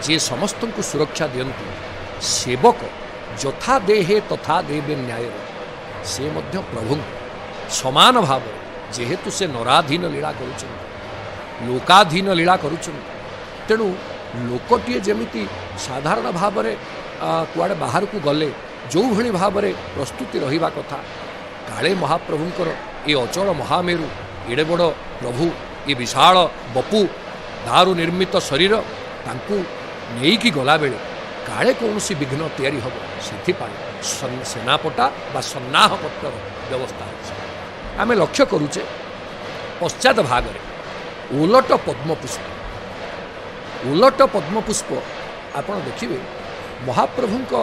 ଯିଏ ସମସ୍ତଙ୍କୁ ସୁରକ୍ଷା ଦିଅନ୍ତି, ସେବକ ଯଥା ଦେହେ ତଥା ଦେବେ ନ୍ୟାୟରେ, ସେ ମଧ୍ୟ ପ୍ରଭୁଙ୍କୁ ସମାନ ଭାବରେ, ଯେହେତୁ ସେ ନରାଧୀନ ଲୀଳା କରୁଛନ୍ତି, ଲୋକାଧୀନ ଲୀଳା କରୁଛନ୍ତି, ତେଣୁ ଲୋକଟିଏ ଯେମିତି ସାଧାରଣ ଭାବରେ କୁଆଡ଼େ ବାହାରକୁ ଗଲେ ଯେଉଁଭଳି ଭାବରେ ପ୍ରସ୍ତୁତି ରହିବା କଥା, କାଳେ ମହାପ୍ରଭୁଙ୍କର ଏ ଅଚଳ ମହାମେରୁ, ଏଡ଼େ ବଡ଼ ପ୍ରଭୁ, ଏ ବିଶାଳ ବପୁ, ଦାରୁ ନିର୍ମିତ ଶରୀର, ତାଙ୍କୁ ନେଇକି ଗଲାବେଳେ କାଳେ କୌଣସି ବିଘ୍ନ ତିଆରି ହେବ, ସେଥିପାଇଁ ସେନାପଟା ବା ସନ୍ନାହପଟ୍ଟର ବ୍ୟବସ୍ଥା ଅଛି। ଆମେ ଲକ୍ଷ୍ୟ କରୁଛେ ପଶ୍ଚାତ ଭାଗରେ ଓଲଟ ପଦ୍ମପୁଷ୍ପ। ଓଲଟ ପଦ୍ମପୁଷ୍ପ ଆପଣ ଦେଖିବେ ମହାପ୍ରଭୁଙ୍କ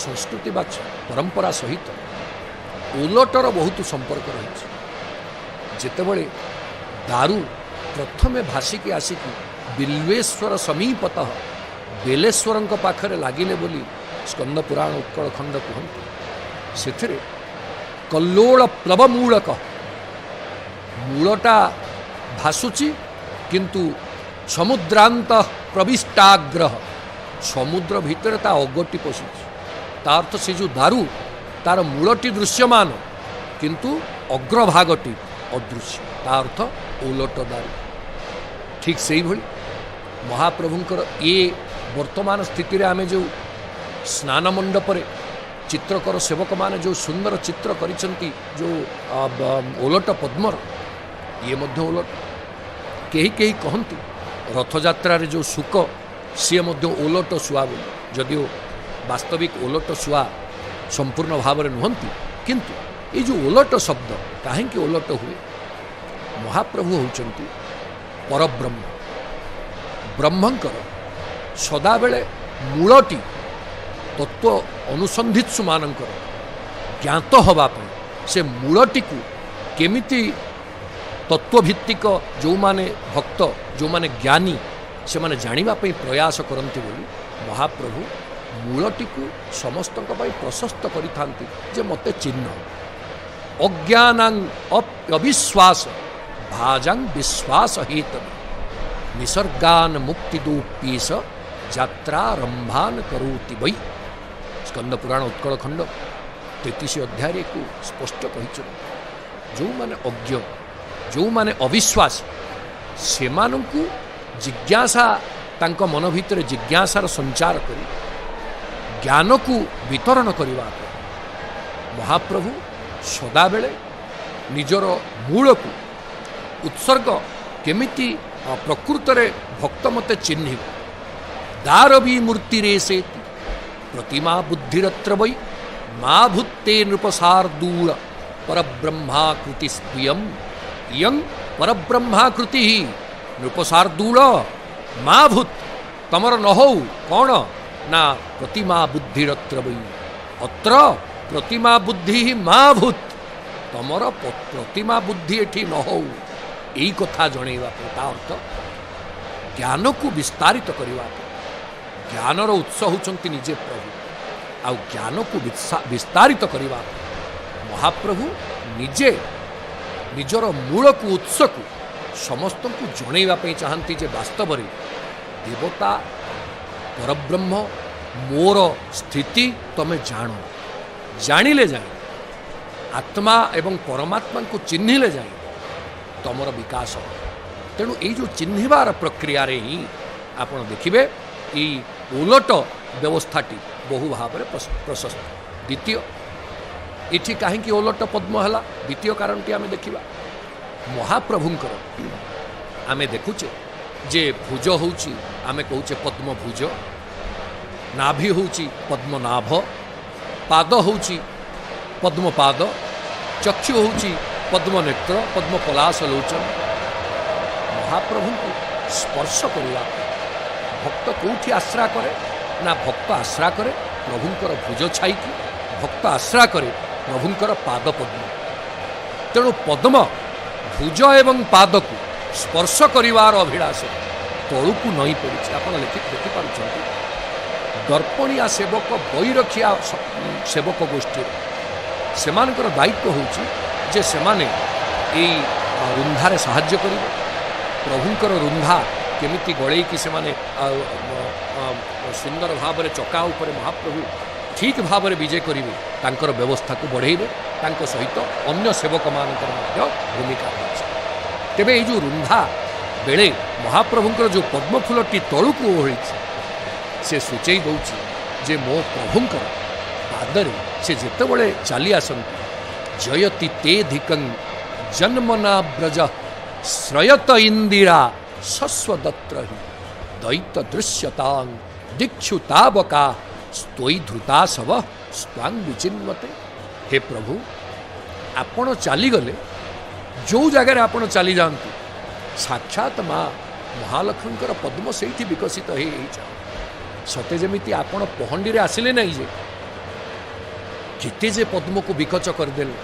ସଂସ୍କୃତି ବା ପରମ୍ପରା ସହିତ ଓଲଟର ବହୁତ ସମ୍ପର୍କ ରହିଛି। ଯେତେବେଳେ ଦାରୁ ପ୍ରଥମେ ଭାସିକି ଆସିକି ବିଲ୍ୱେଶ୍ୱର ସମୀପତଃ ବେଲେଶ୍ୱରଙ୍କ ପାଖରେ ଲାଗିଲେ ବୋଲି ସ୍କନ୍ଦ ପୁରାଣ ଉତ୍କଳ ଖଣ୍ଡ କୁହନ୍ତି, ସେଥିରେ କଲ୍ଲୋଳ ପ୍ଲବମୂଳକ, ମୂଳଟା ଭାସୁଛି କିନ୍ତୁ ସମୁଦ୍ରାନ୍ତ ପ୍ରବିଷ୍ଟାଗ୍ରହ, ସମୁଦ୍ର ଭିତରେ ତା ଅଗଟି ପଶୁଛି। ତା ଅର୍ଥ ସେ ଯେଉଁ ଦାରୁ ତାର ମୂଳଟି ଦୃଶ୍ୟମାନ କିନ୍ତୁ ଅଗ୍ରଭାଗଟି ଅଦୃଶ୍ୟ, ତା ଅର୍ଥ ଓଲଟ ଦାରୁ। ଠିକ୍ ସେଇଭଳି ମହାପ୍ରଭୁଙ୍କର ଏ ବର୍ତ୍ତମାନ ସ୍ଥିତିରେ ଆମେ ଯେଉଁ ସ୍ନାନ ମଣ୍ଡପରେ ଚିତ୍ରକର ସେବକମାନେ ଯେଉଁ ସୁନ୍ଦର ଚିତ୍ର କରିଛନ୍ତି, ଯେଉଁ ଓଲଟ ପଦ୍ମର, ଇଏ ମଧ୍ୟ ଓଲଟ। କେହି କେହି କହନ୍ତି ରଥଯାତ୍ରାରେ ଯେଉଁ ଶୁକ ସିଏ ମଧ୍ୟ ଓଲଟ ଶୁଆ ବୋଲି, ଯଦିଓ ବାସ୍ତବିକ ଓଲଟ ଶୁଆ ସମ୍ପୂର୍ଣ୍ଣ ଭାବରେ ନୁହନ୍ତି, କିନ୍ତୁ ଏଇ ଯେଉଁ ଓଲଟ ଶବ୍ଦ କାହିଁକି ଓଲଟ ହୁଏ? ମହାପ୍ରଭୁ ହେଉଛନ୍ତି ପରବ୍ରହ୍ମ। ବ୍ରହ୍ମଙ୍କର ସଦାବେଳେ ମୂଳଟି ତତ୍ତ୍ୱ ଅନୁସନ୍ଧିତ୍ସୁମାନଙ୍କର ଜ୍ଞାତ ହେବା ପାଇଁ ସେ ମୂଳଟିକୁ କେମିତି ତତ୍ତ୍ୱଭିତ୍ତିକ ଯେଉଁମାନେ ଭକ୍ତ, ଯେଉଁମାନେ ଜ୍ଞାନୀ, ସେମାନେ ଜାଣିବା ପାଇଁ ପ୍ରୟାସ କରନ୍ତି ବୋଲି ମହାପ୍ରଭୁ ମୂଳଟିକୁ ସମସ୍ତଙ୍କ ପାଇଁ ପ୍ରଶସ୍ତ କରିଥାନ୍ତି ଯେ ମୋତେ ଚିହ୍ନ। ଅଜ୍ଞାନାଂ ଅବିଶ୍ୱାସ ଭାଜାଂ ବିଶ୍ୱାସ ହେତବେ ନିସର୍ଗାନ ମୁକ୍ତିଦୋପୀଶ ଯାତ୍ରାରମ୍ଭାନ କରୋତି ବୈ। ସ୍କନ୍ଦ ପୁରାଣ ଉତ୍କଳ ଖଣ୍ଡ 33 ଅଧ୍ୟାୟରେ ଏକୁ ସ୍ପଷ୍ଟ କହିଛନ୍ତି। ଯେଉଁମାନେ ଅଜ୍ଞ, ଯେଉଁମାନେ ଅବିଶ୍ୱାସୀ, ସେମାନଙ୍କୁ ଜିଜ୍ଞାସା, ତାଙ୍କ ମନ ଭିତରେ ଜିଜ୍ଞାସାର ସଞ୍ଚାର କରି ଜ୍ଞାନକୁ ବିତରଣ କରିବା ପାଇଁ ମହାପ୍ରଭୁ ସଦାବେଳେ ନିଜର ମୂଳକୁ ଉତ୍ସର୍ଗ କେମିତି ପ୍ରକୃତରେ ଭକ୍ତ ମୋତେ ଚିହ୍ନିବ। ଦାରବୀ ମୂର୍ତ୍ତିରେ ସେତି ପ୍ରତିମା ବୁଦ୍ଧିରତ୍ର ବୈ ମା ଭୂତ୍ତେ ନୃପଶାର୍ଦୂଳ ପରବ୍ରହ୍ମାକୃତି ସ୍ୱୟଂ ଇୟଂ ପରବ୍ରହ୍ମାକୃତି ନୃପଶାର୍ଦୂଳ ମା ଭୂତ, ତମର ନ ହଉ କ'ଣ ନା ପ୍ରତିମା ବୁଦ୍ଧିରତ୍ର ବୈ, ଅତ୍ର ପ୍ରତିମା ବୁଦ୍ଧି ମା ଭୂତ, ତମର ପ୍ରତିମା ବୁଦ୍ଧି ଏଠି ନ ହଉ, ଏଇ କଥା ଜଣେଇବା ପାଇଁ। ତା ଅର୍ଥ ଜ୍ଞାନକୁ ବିସ୍ତାରିତ କରିବା ପାଇଁ। ଜ୍ଞାନର ଉତ୍ସ ହେଉଛନ୍ତି ନିଜେ ପ୍ରଭୁ, ଆଉ ଜ୍ଞାନକୁ ବିସ୍ତାରିତ କରିବା ପାଇଁ ମହାପ୍ରଭୁ ନିଜେ ନିଜର ମୂଳକୁ, ଉତ୍ସକୁ ସମସ୍ତଙ୍କୁ ଜଣେଇବା ପାଇଁ ଚାହାନ୍ତି ଯେ ବାସ୍ତବରେ ଦେବତା ପରବ୍ରହ୍ମ ମୋର ସ୍ଥିତି ତମେ ଜାଣ। ଜାଣିଲେ ଜାଣ ଆତ୍ମା ଏବଂ ପରମାତ୍ମାଙ୍କୁ ଚିହ୍ନିଲେ ଯାଇ ତମର ବିକାଶ। ତେଣୁ ଏଇ ଯେଉଁ ଚିହ୍ନିବାର ପ୍ରକ୍ରିୟାରେ ହିଁ ଆପଣ ଦେଖିବେ ଏଇ ଓଲଟ ବ୍ୟବସ୍ଥାଟି ବହୁ ଭାବରେ ପ୍ରଶସ୍ତ। ଦ୍ୱିତୀୟ, ଏଠି କାହିଁକି ଓଲଟ ପଦ୍ମ ହେଲା, ଦ୍ୱିତୀୟ କାରଣଟି ଆମେ ଦେଖିବା। ମହାପ୍ରଭୁଙ୍କର ଆମେ ଦେଖୁଛେ ଯେ ଭୁଜ ହେଉଛି, ଆମେ କହୁଛେ ପଦ୍ମଭୁଜ, ନାଭି ହେଉଛି ପଦ୍ମନାଭ, ପାଦ ହେଉଛି ପଦ୍ମପାଦ, ଚକ୍ଷୁ ହେଉଛି ପଦ୍ମନେତ୍ର, ପଦ୍ମପଲାଶ ଲୋଚନ। ମହାପ୍ରଭୁଙ୍କୁ ସ୍ପର୍ଶ କରିବା ଭକ୍ତ କେଉଁଠି ଆଶ୍ରା କରେ ନା ଭକ୍ତ ଆଶ୍ରା କରେ ପ୍ରଭୁଙ୍କର ଭୁଜ ଛାଇକି, ଭକ୍ତ ଆଶ୍ରା କରେ ପ୍ରଭୁଙ୍କର ପାଦ ପଦ୍ମ। ତେଣୁ ପଦ୍ମ ଭୁଜ ଏବଂ ପାଦକୁ ସ୍ପର୍ଶ କରିବାର ଅଭିଳାଷ ତଳକୁ ନଇଁ ପଡ଼ିଛି। ଆପଣ ଦେଖିପାରୁଛନ୍ତି ଦର୍ପଣିଆ ସେବକ, ବୈରଖିଆ ସେବକ ଗୋଷ୍ଠୀର ସେମାନଙ୍କର ଦାୟିତ୍ୱ ହେଉଛି ଯେ ସେମାନେ ଏଇ ରୁନ୍ଧାରେ ସାହାଯ୍ୟ କରିବେ। ପ୍ରଭୁଙ୍କର ରୁନ୍ଧା କେମିତି ଗଳେଇକି ସେମାନେ ସୁନ୍ଦର ଭାବରେ ଚକା ଉପରେ ମହାପ୍ରଭୁ ଠିକ୍ ଭାବରେ ବିଜେ କରିବେ, ତାଙ୍କର ବ୍ୟବସ୍ଥାକୁ ବଢ଼େଇବେ। ତାଙ୍କ ସହିତ ଅନ୍ୟ ସେବକମାନଙ୍କର ମଧ୍ୟ ଭୂମିକା ରହିଛି। ତେବେ ଏଇ ଯେଉଁ ରୁନ୍ଧା ବେଳେ ମହାପ୍ରଭୁଙ୍କର ଯେଉଁ ପଦ୍ମଫୁଲଟି ତଳକୁ ଓହଳିଛି, ସେ ସୂଚେଇ ଦେଉଛି ଯେ ମୋ ପ୍ରଭୁଙ୍କର ପାଦରେ ସେ ଯେତେବେଳେ ଚାଲି ଆସନ୍ତି, ଜୟତି ତେଧିକଂ ଜନ୍ମନା ବ୍ରଜ ଶ୍ରୟତ ଇନ୍ଦିରା ଶଶ୍ୱଦତ୍ର ହି ଦୈତ ଦୃଶ୍ୟତାଂ ଦିକ୍ଷୁ ତାବକା ସ୍ତ୍ୱୟି ଧୃତା ଶବ ସ୍ତ୍ୱାଂ ବିଚିନ୍ମତେ। ହେ ପ୍ରଭୁ, ଆପଣ ଚାଲିଗଲେ, ଯେଉଁ ଜାଗାରେ ଆପଣ ଚାଲିଯାଆନ୍ତି, ସାକ୍ଷାତ ମା ମହାଲକ୍ଷ୍ମୀଙ୍କର ପଦ୍ମ ସେଇଠି ବିକଶିତ ହେଇଯାଏ। ସତେ ଯେମିତି ଆପଣ ପହଣ୍ଡିରେ ଆସିଲେ ନାହିଁ ଯେ କେତେ ଯେ ପଦ୍ମକୁ ବିକଚ କରିଦେଲେ।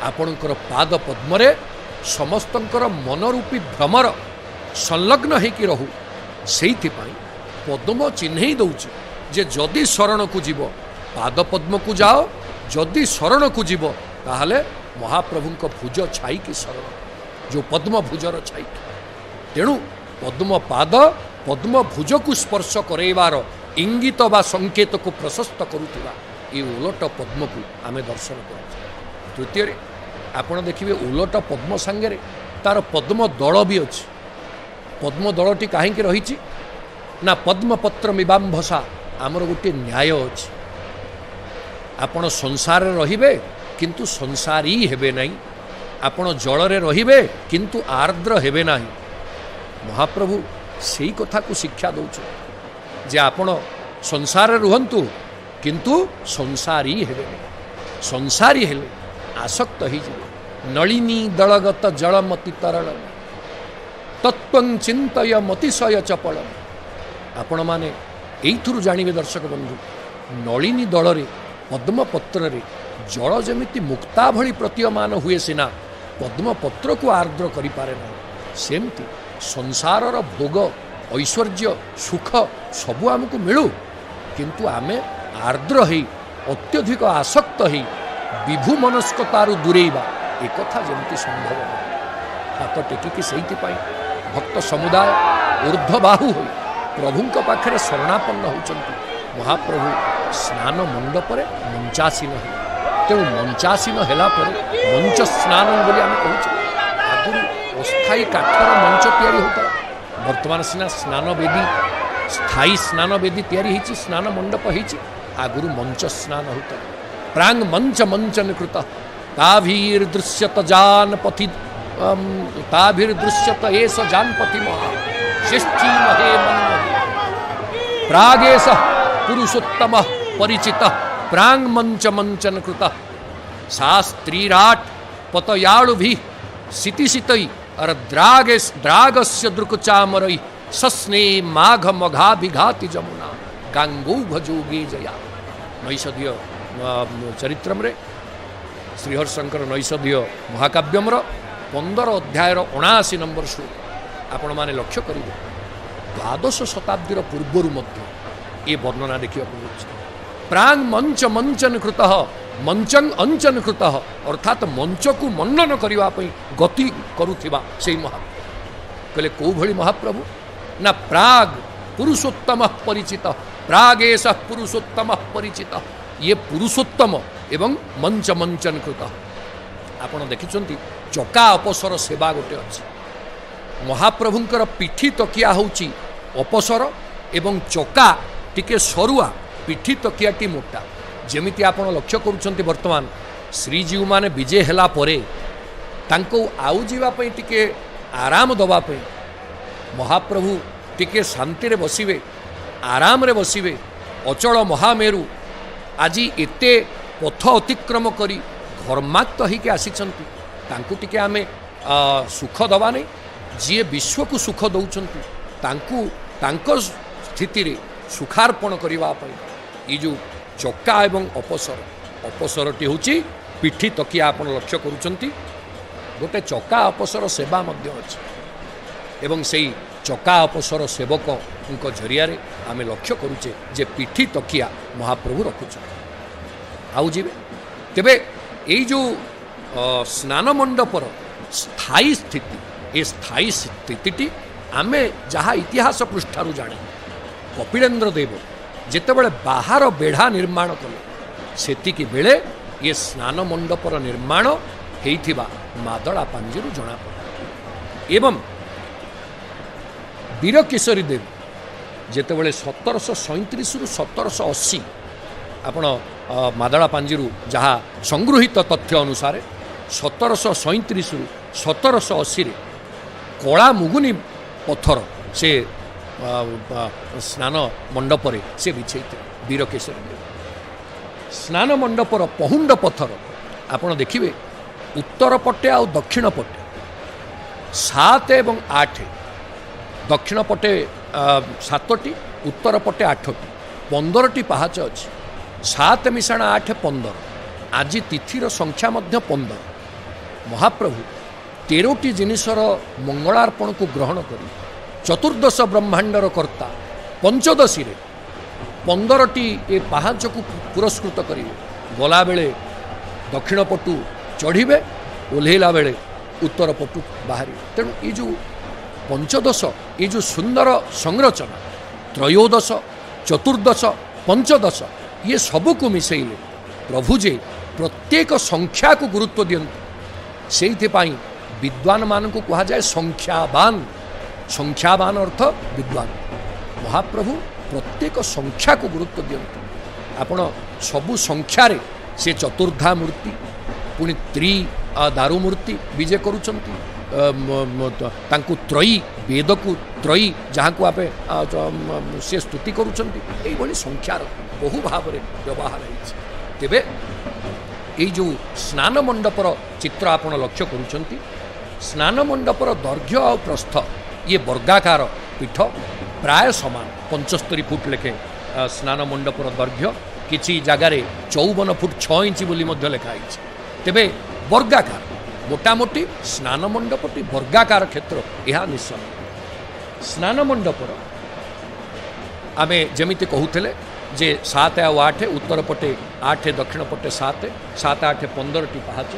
ଆପଣଙ୍କର ପାଦ ପଦ୍ମରେ ସମସ୍ତଙ୍କର ମନରୂପୀ ଭ୍ରମର ସଂଲଗ୍ନ ହେଇକି ରହୁ, ସେଇଥିପାଇଁ ପଦ୍ମ ଚିହ୍ନେଇ ଦେଉଛି ଯେ ଯଦି ଶରଣକୁ ଯିବ ପାଦ ପଦ୍ମକୁ ଯାଅ, ଯଦି ଶରଣକୁ ଯିବ ତାହେଲେ ମହାପ୍ରଭୁଙ୍କ ଭୁଜ ଛାଇକି ଶରଣ, ଯେଉଁ ପଦ୍ମ ଭୁଜର ଛାଇକି। ତେଣୁ ପଦ୍ମ ପାଦ ପଦ୍ମ ଭୁଜକୁ ସ୍ପର୍ଶ କରାଇବାର ଇଙ୍ଗିତ ବା ସଂକେତକୁ ପ୍ରଶସ୍ତ କରୁଥିବା ଏ ଓଲଟ ପଦ୍ମକୁ ଆମେ ଦର୍ଶନ କରୁଛୁ। ତୃତୀୟରେ ଆପଣ ଦେଖିବେ ଓଲଟ ପଦ୍ମ ସାଙ୍ଗରେ ତାର ପଦ୍ମ ଦଳ ବି ଅଛି। ପଦ୍ମ ଦଳଟି କାହିଁକି ରହିଛି ନା ପଦ୍ମପତ୍ର ମିବାମ୍ଭସା, ଆମର ଗୋଟିଏ ନ୍ୟାୟ ଅଛି। ଆପଣ ସଂସାରରେ ରହିବେ କିନ୍ତୁ ସଂସାରୀ ହେବେ ନାହିଁ, ଆପଣ ଜଳରେ ରହିବେ କିନ୍ତୁ ଆର୍ଦ୍ର ହେବେ ନାହିଁ। ମହାପ୍ରଭୁ ସେଇ କଥାକୁ ଶିକ୍ଷା ଦେଉଛନ୍ତି ଯେ ଆପଣ ସଂସାରରେ ରୁହନ୍ତୁ କିନ୍ତୁ ସଂସାରୀ ହେବେ ନାହିଁ। ସଂସାରୀ ହେଲେ ଆସକ୍ତ ହେଇଯିବେ। ନଳିନୀ ଦଳଗତ ଜଳମତି ତରଳ ତତ୍ତ୍ୱଂ ଚିନ୍ତୟ ମତିଶୟ ଚପଳ। ଆପଣମାନେ ଏଇଥିରୁ ଜାଣିବେ ଦର୍ଶକ ବନ୍ଧୁ, ନଳିନୀ ଦଳରେ ପଦ୍ମପତ୍ରରେ ଜଳ ଯେମିତି ମୁକ୍ତା ଭଳି ପ୍ରତୀୟମାନ ହୁଏ ସିନା ପଦ୍ମପତ୍ରକୁ ଆର୍ଦ୍ର କରିପାରେ ନାହିଁ, ସେମିତି ସଂସାରର ଭୋଗ ଐଶ୍ୱର୍ଯ୍ୟ ସୁଖ ସବୁ ଆମକୁ ମିଳୁ କିନ୍ତୁ ଆମେ ଆର୍ଦ୍ର ହେଇ ଅତ୍ୟଧିକ ଆସକ୍ତ ହେଇ ବିଭୁ ମନସ୍କତାରୁ ଦୂରେଇବା ଏକଥା ଯେମିତି ସମ୍ଭବ ନୁହେଁ। ହାତ ଟେକିକି ସେଇଥିପାଇଁ ଭକ୍ତ ସମୁଦାୟ ଊର୍ଦ୍ଧ୍ୱବାହୁ ହୋଇ ପ୍ରଭୁଙ୍କ ପାଖରେ ଶରଣାପନ୍ନ ହେଉଛନ୍ତି। ମହାପ୍ରଭୁ ସ୍ନାନ ମଣ୍ଡପରେ ମଞ୍ଚାସୀନ ହେଲେ। ତେଣୁ ମଞ୍ଚାସୀନ ହେଲା ପରେ ମଞ୍ଚ ସ୍ନାନ ବୋଲି ଆମେ କହୁଛେ। ଆଗରୁ ଅସ୍ଥାୟୀ କାଠର ମଞ୍ଚ ତିଆରି ହେଉଥିଲା, ବର୍ତ୍ତମାନ ସିନା ସ୍ନାନବେଦୀ, ସ୍ଥାୟୀ ସ୍ନାନବେଦୀ ତିଆରି ହେଇଛି, ସ୍ନାନ ମଣ୍ଡପ ହେଇଛି। ଆଗରୁ ମଞ୍ଚ ସ୍ନାନ ହେଉଥିଲା। ପ୍ରାଙ୍ଗ ମଞ୍ଚ ମଞ୍ଚନ କୃତ ତାଭିର୍ ଦୃଶ୍ୟତ ଜାନ ପଥି ତାଭିର୍ ଦୃଶ୍ୟତ ଏଷ ଜାନ ପଥି ମହା ଶ୍ରେଷ୍ଠୀ ମହେ ମନ୍ମହେ ପ୍ରାଗେଶ ପୁରୁଷୋତ୍ତମ ପରିଚିତ ପ୍ରାଙ୍ଗ ମଞ୍ଚ ମଞ୍ଚନ କୃତ ସା ସ୍ତ୍ରୀରାଟ ପତୟାଳୁଭି ସିତିସିତೈ ଦ୍ରାଗେ ଦ୍ରାଗସ୍ୟ ଦୃକୁଚାମରଇ ସସ୍ନେ ମାଘ ମଘାଭିଘାତି ଯମୁନା ଗାଙ୍ଗୌଭ ଯୋଗେ ଜୟା। ନୈଷଧୀୟ ଚରିତ୍ରମରେ ଶ୍ରୀହର୍ଷଙ୍କର ନୈଷଧୀୟ ମହାକାବ୍ୟମର 15 ଅଧ୍ୟାୟର 79 ନମ୍ବର ଶ୍ଲୋକ ଆପଣମାନେ ଲକ୍ଷ୍ୟ କରିବେ। ଦ୍ୱାଦଶ ଶତାବ୍ଦୀର ପୂର୍ବରୁ ମଧ୍ୟ ଏ ବର୍ଣ୍ଣନା ଦେଖିବାକୁ ମିଳୁଛି। ପ୍ରାଙ୍ଗ ମଞ୍ଚ ମଞ୍ଚନ କୃତ ମଞ୍ଚଂ ଅଞ୍ଚନ କୃତ, ଅର୍ଥାତ୍ ମଞ୍ଚକୁ ମଣ୍ଡନ କରିବା ପାଇଁ ଗତି କରୁଥିବା ସେଇ ମହାପ୍ରଭୁ। କହିଲେ କେଉଁ ଭଳି ମହାପ୍ରଭୁ ନା ପ୍ରାଗ ପୁରୁଷୋତ୍ତମ ପରିଚିତ, ପ୍ରାଗେଶ ପୁରୁଷୋତ୍ତମ ପରିଚିତ। ଇଏ ପୁରୁଷୋତ୍ତମ ଏବଂ ମଞ୍ଚ ମଞ୍ଚନ କୃତ। ଆପଣ ଦେଖିଛନ୍ତି ଚକା ଅପସର ସେବା ଗୋଟେ ଅଛି। ମହାପ୍ରଭୁଙ୍କର ପିଠି ତକିଆ ହେଉଛି ଅପସର ଏବଂ ଚକା ଟିକେ ସରୁଆ, ପିଠି ତକିଆଟି ମୋଟା। ଯେମିତି ଆପଣ ଲକ୍ଷ୍ୟ କରୁଛନ୍ତି ବର୍ତ୍ତମାନ ଶ୍ରୀଜୀଉମାନେ ବିଜେ ହେଲା ପରେ ତାଙ୍କୁ ଆଉ ଯିବା ପାଇଁ ଟିକେ ଆରାମ ଦେବା ପାଇଁ ମହାପ୍ରଭୁ ଟିକେ ଶାନ୍ତିରେ ବସିବେ, ଆରାମରେ ବସିବେ। ଅଚଳ ମହାମେରୁ ଆଜି ଏତେ ପଥ ଅତିକ୍ରମ କରି ଘର୍ମାକ୍ତ ହେଇକି ଆସିଛନ୍ତି, ତାଙ୍କୁ ଟିକେ ଆମେ ସୁଖ ଦେବା ନାହିଁ? ଯିଏ ବିଶ୍ୱକୁ ସୁଖ ଦେଉଛନ୍ତି ତାଙ୍କୁ ତାଙ୍କ ସ୍ଥିତିରେ ସୁଖାର୍ପଣ କରିବା ପାଇଁ ଏଇ ଯେଉଁ ଚକା ଏବଂ ଅପସର, ଅପସରଟି ହେଉଛି ପିଠି ତକିଆ। ଆପଣ ଲକ୍ଷ୍ୟ କରୁଛନ୍ତି ଗୋଟେ ଚକା ଅପସର ସେବା ମଧ୍ୟ ଅଛି ଏବଂ ସେଇ ଚକା ଅପସର ସେବକଙ୍କ ଜରିଆରେ ଆମେ ଲକ୍ଷ୍ୟ କରୁଛେ ଯେ ପିଠି ତକିଆ ମହାପ୍ରଭୁ ରଖୁଛନ୍ତି। ଆଉ ଯିବେ ତେବେ ଏଇ ଯେଉଁ ସ୍ନାନ ମଣ୍ଡପର ସ୍ଥାୟୀ ସ୍ଥିତି, ଏ ସ୍ଥାୟୀ ସ୍ଥିତିଟି ଆମେ ଯାହା ଇତିହାସ ପୃଷ୍ଠାରୁ ଜାଣେ, କପିଳେନ୍ଦ୍ର ଦେବ ଯେତେବେଳେ ବାହାର ବେଢ଼ା ନିର୍ମାଣ କଲେ ସେତିକି ବେଳେ ଏ ସ୍ନାନ ମଣ୍ଡପର ନିର୍ମାଣ ହେଇଥିବା ମାଦଳା ପାଞ୍ଜିରୁ ଜଣାପଡ଼େ। ଏବଂ ବୀରକିଶୋରୀ ଦେବ ଯେତେବେଳେ 1737ରୁ 1780, ଆପଣ ମାଦଳା ପାଞ୍ଜିରୁ ଯାହା ସଂଗୃହୀତ ତଥ୍ୟ ଅନୁସାରେ 1737ରୁ 1780ରେ କଳା ମୁଗୁନି ପଥର ସେ ସ୍ନାନ ମଣ୍ଡପରେ ସେ ବିଛେଇଥିଲେ ବୀରକେଶରୀ ଦେବ। ସ୍ନାନ ମଣ୍ଡପର ପହୁଣ୍ଡ ପଥର ଆପଣ ଦେଖିବେ ଉତ୍ତର ପଟେ ଆଉ ଦକ୍ଷିଣ ପଟେ 7 ଏବଂ 8, ଦକ୍ଷିଣ ପଟେ 7ଟି, ଉତ୍ତର ପଟେ 8ଟି, 15ଟି ପାହାଚ ଅଛି। 7 ମିଶାଣ 8 15। ଆଜି ତିଥିର ସଂଖ୍ୟା ମଧ୍ୟ 15। ମହାପ୍ରଭୁ 13ଟି ଜିନିଷର ମଙ୍ଗଳାର୍ପଣକୁ ଗ୍ରହଣ କରି ଚତୁର୍ଦ୍ଦଶ ବ୍ରହ୍ମାଣ୍ଡର କର୍ତ୍ତା ପଞ୍ଚଦଶୀରେ 15ଟି ଏ ପାହାଚକୁ ପୁରସ୍କୃତ କରିବେ। ଗଲାବେଳେ ଦକ୍ଷିଣ ପଟୁ ଚଢ଼ିବେ, ଓହ୍ଲେଇଲା ବେଳେ ଉତ୍ତର ପଟୁ ବାହାରିବେ। ତେଣୁ ଏ ଯେଉଁ ପଞ୍ଚଦଶ, ଏ ଯେଉଁ ସୁନ୍ଦର ସଂରଚନା, ତ୍ରୟୋଦଶ, ଚତୁର୍ଦ୍ଦଶ, ପଞ୍ଚଦଶ, ଇଏ ସବୁକୁ ମିଶାଇଲେ ପ୍ରଭୁ ଯେ ପ୍ରତ୍ୟେକ ସଂଖ୍ୟାକୁ ଗୁରୁତ୍ୱ ଦିଅନ୍ତି। ସେଇଥିପାଇଁ ବିଦ୍ୱାନମାନଙ୍କୁ କୁହାଯାଏ ସଂଖ୍ୟାବାନ। ସଂଖ୍ୟାବାନ ଅର୍ଥ ବିଦ୍ୱାନ। ମହାପ୍ରଭୁ ପ୍ରତ୍ୟେକ ସଂଖ୍ୟାକୁ ଗୁରୁତ୍ୱ ଦିଅନ୍ତି। ଆପଣ ସବୁ ସଂଖ୍ୟାରେ ସେ ଚତୁର୍ଦ୍ଧା ମୂର୍ତ୍ତି, ପୁଣି ତ୍ରି ଦାରୁମୂର୍ତ୍ତି ବିଜେ କରୁଛନ୍ତି। ତାଙ୍କୁ ତ୍ରୟୀ, ବେଦକୁ ତ୍ରୟୀ ଯାହାକୁ ଆମେ ସେ ସ୍ତୁତି କରୁଛନ୍ତି। ଏଇଭଳି ସଂଖ୍ୟାର ବହୁ ଭାବରେ ବ୍ୟବହାର ହେଇଛି। ତେବେ ଏଇ ଯେଉଁ ସ୍ନାନ ମଣ୍ଡପର ଚିତ୍ର ଆପଣ ଲକ୍ଷ୍ୟ କରୁଛନ୍ତି, ସ୍ନାନ ମଣ୍ଡପର ଦୈର୍ଘ୍ୟ ଆଉ ପ୍ରସ୍ଥ ଇଏ ବର୍ଗାକାର ପୀଠ ପ୍ରାୟ ସମାନ, 75 ଫୁଟ ଲେଖେ ସ୍ନାନ ମଣ୍ଡପର ଦୈର୍ଘ୍ୟ, କିଛି ଜାଗାରେ 54 ଫୁଟ 6 ଇଞ୍ଚ ବୋଲି ମଧ୍ୟ ଲେଖା ହେଇଛି। ତେବେ ବର୍ଗାକାର, ମୋଟାମୋଟି ସ୍ନାନ ମଣ୍ଡପଟି ବର୍ଗାକାର କ୍ଷେତ୍ର, ଏହା ନିଃସନ୍ଦେହ। ସ୍ନାନ ମଣ୍ଡପର ଆମେ ଯେମିତି କହୁଥିଲେ ଯେ 7 ଆଉ 8, ଉତ୍ତର ପଟେ 8, ଦକ୍ଷିଣ ପଟେ 7, 7 8 15ଟି ପାହାଚ।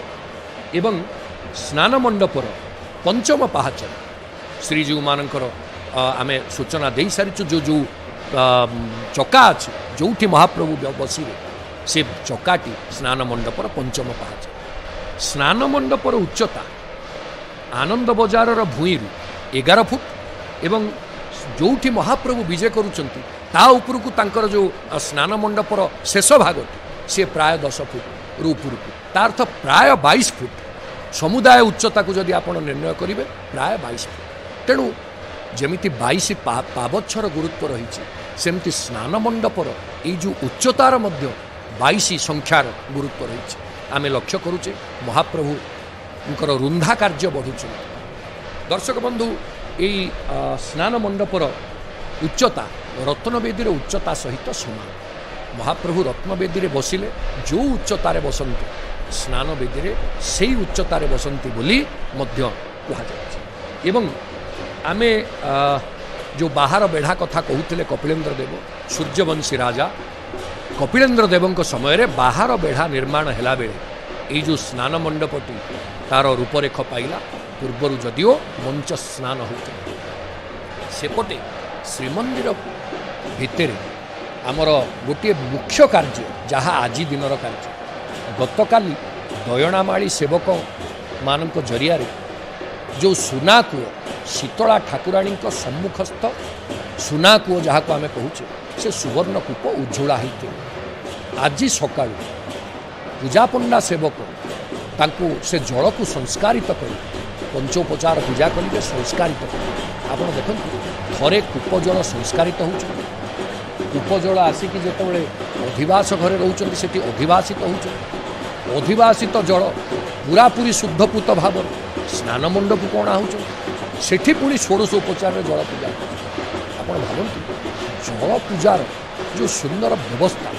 ଏବଂ ସ୍ନାନ ମଣ୍ଡପର ପଞ୍ଚମ ପାହାଚରେ ଶ୍ରୀଜୀଉମାନଙ୍କର ଆମେ ସୂଚନା ଦେଇସାରିଛୁ। ଯେଉଁ ଯେଉଁ ଚକା ଅଛି ଯେଉଁଠି ମହାପ୍ରଭୁ ବସିବେ ସେ ଚକାଟି ସ୍ନାନ ମଣ୍ଡପର ପଞ୍ଚମ ପାହାଚ। ସ୍ନାନ ମଣ୍ଡପର ଉଚ୍ଚତା ଆନନ୍ଦ ବଜାରର ଭୂଇଁରୁ 11 ଫୁଟ ଏବଂ ଯେଉଁଠି ମହାପ୍ରଭୁ ବିଜେ କରୁଛନ୍ତି ତା ଉପରକୁ ତାଙ୍କର ଯେଉଁ ସ୍ନାନ ମଣ୍ଡପର ଶେଷ ଭାଗଟି ସିଏ ପ୍ରାୟ 10 ଫୁଟରୁ ଉପରକୁ, ତା ଅର୍ଥ ପ୍ରାୟ 22 ଫୁଟ। ସମୁଦାୟ ଉଚ୍ଚତାକୁ ଯଦି ଆପଣ ନିର୍ଣ୍ଣୟ କରିବେ ପ୍ରାୟ 22 ଫୁଟ। ତେଣୁ ଯେମିତି 22 ପାବଚ୍ଛର ଗୁରୁତ୍ୱ ରହିଛି, ସେମିତି ସ୍ନାନ ମଣ୍ଡପର ଏଇ ଯେଉଁ ଉଚ୍ଚତାର ମଧ୍ୟ 22 ସଂଖ୍ୟାର ଗୁରୁତ୍ୱ ରହିଛି। ଆମେ ଲକ୍ଷ୍ୟ କରୁଛେ ମହାପ୍ରଭୁଙ୍କର ରୁନ୍ଧା କାର୍ଯ୍ୟ ବଢ଼ୁଛନ୍ତି। ଦର୍ଶକ ବନ୍ଧୁ, ଏଇ ସ୍ନାନ ମଣ୍ଡପର ଉଚ୍ଚତା ରତ୍ନବେଦୀର ଉଚ୍ଚତା ସହିତ ସମାନ। ମହାପ୍ରଭୁ ରତ୍ନବେଦୀରେ ବସିଲେ ଯେଉଁ ଉଚ୍ଚତାରେ ବସନ୍ତି, ସ୍ନାନ ବେଦୀରେ ସେଇ ଉଚ୍ଚତାରେ ବସନ୍ତି ବୋଲି ମଧ୍ୟ କୁହାଯାଉଛି। ଏବଂ ଆମେ ଯେଉଁ ବାହାର ବେଢ଼ା କଥା କହୁଥିଲେ, କପିଳେନ୍ଦ୍ର ଦେବ ସୂର୍ଯ୍ୟବଂଶୀ ରାଜା କପିଳେନ୍ଦ୍ର ଦେବଙ୍କ ସମୟରେ ବାହାର ବେଢ଼ା ନିର୍ମାଣ ହେଲାବେଳେ ଏଇ ଯେଉଁ ସ୍ନାନ ମଣ୍ଡପଟି ତାର ରୂପରେଖ ପାଇଲା। ପୂର୍ବରୁ ଯଦିଓ ମଞ୍ଚ ସ୍ନାନ ହେଉଥିଲା। ସେପଟେ ଶ୍ରୀମନ୍ଦିର ଭିତରେ ଆମର ଗୋଟିଏ ମୁଖ୍ୟ କାର୍ଯ୍ୟ, ଯାହା ଆଜି ଦିନର କାର୍ଯ୍ୟ, ଗତକାଲି ଦୟଣାମାଳି ସେବକମାନଙ୍କ ଜରିଆରେ ଯେଉଁ ସୁନା କୂଅ, ଶୀତଳା ଠାକୁରାଣୀଙ୍କ ସମ୍ମୁଖସ୍ଥ ସୁନା କୂଅ ଯାହାକୁ ଆମେ କହୁଛେ, ସେ ସୁବର୍ଣ୍ଣ କୂପ ଉଝୁଳା ହେଇଥିଲା। ଆଜି ସକାଳୁ ପୂଜାପଣ୍ଡା ସେବକ ତାଙ୍କୁ ସେ ଜଳକୁ ସଂସ୍କାରିତ କରି ପଞ୍ଚୋପଚାର ପୂଜା କରିବେ, ସଂସ୍କାରିତ କରିବେ। ଆପଣ ଦେଖନ୍ତୁ, ଥରେ କୂପ ଜଳ ସଂସ୍କାରିତ ହେଉଛନ୍ତି, କୂପ ଜଳ ଆସିକି ଯେତେବେଳେ ଅଧିବାସ ଘରେ ରହୁଛନ୍ତି, ସେଠି ଅଧିବାସିତ ହେଉଛନ୍ତି। ଅଧିବାସିତ ଜଳ ପୁରାପୁରି ଶୁଦ୍ଧପୂତ ଭାବରେ ସ୍ନାନ ମଣ୍ଡପକୁ ଅଣା ହେଉଛନ୍ତି, ସେଠି ପୁଣି ଷୋଡ଼ଶ ଉପଚାରରେ ଜଳ ପୂଜା କରୁଛନ୍ତି। ଆପଣ ଭାବନ୍ତୁ, ଜଳ ପୂଜାର ଯେଉଁ ସୁନ୍ଦର ବ୍ୟବସ୍ଥା,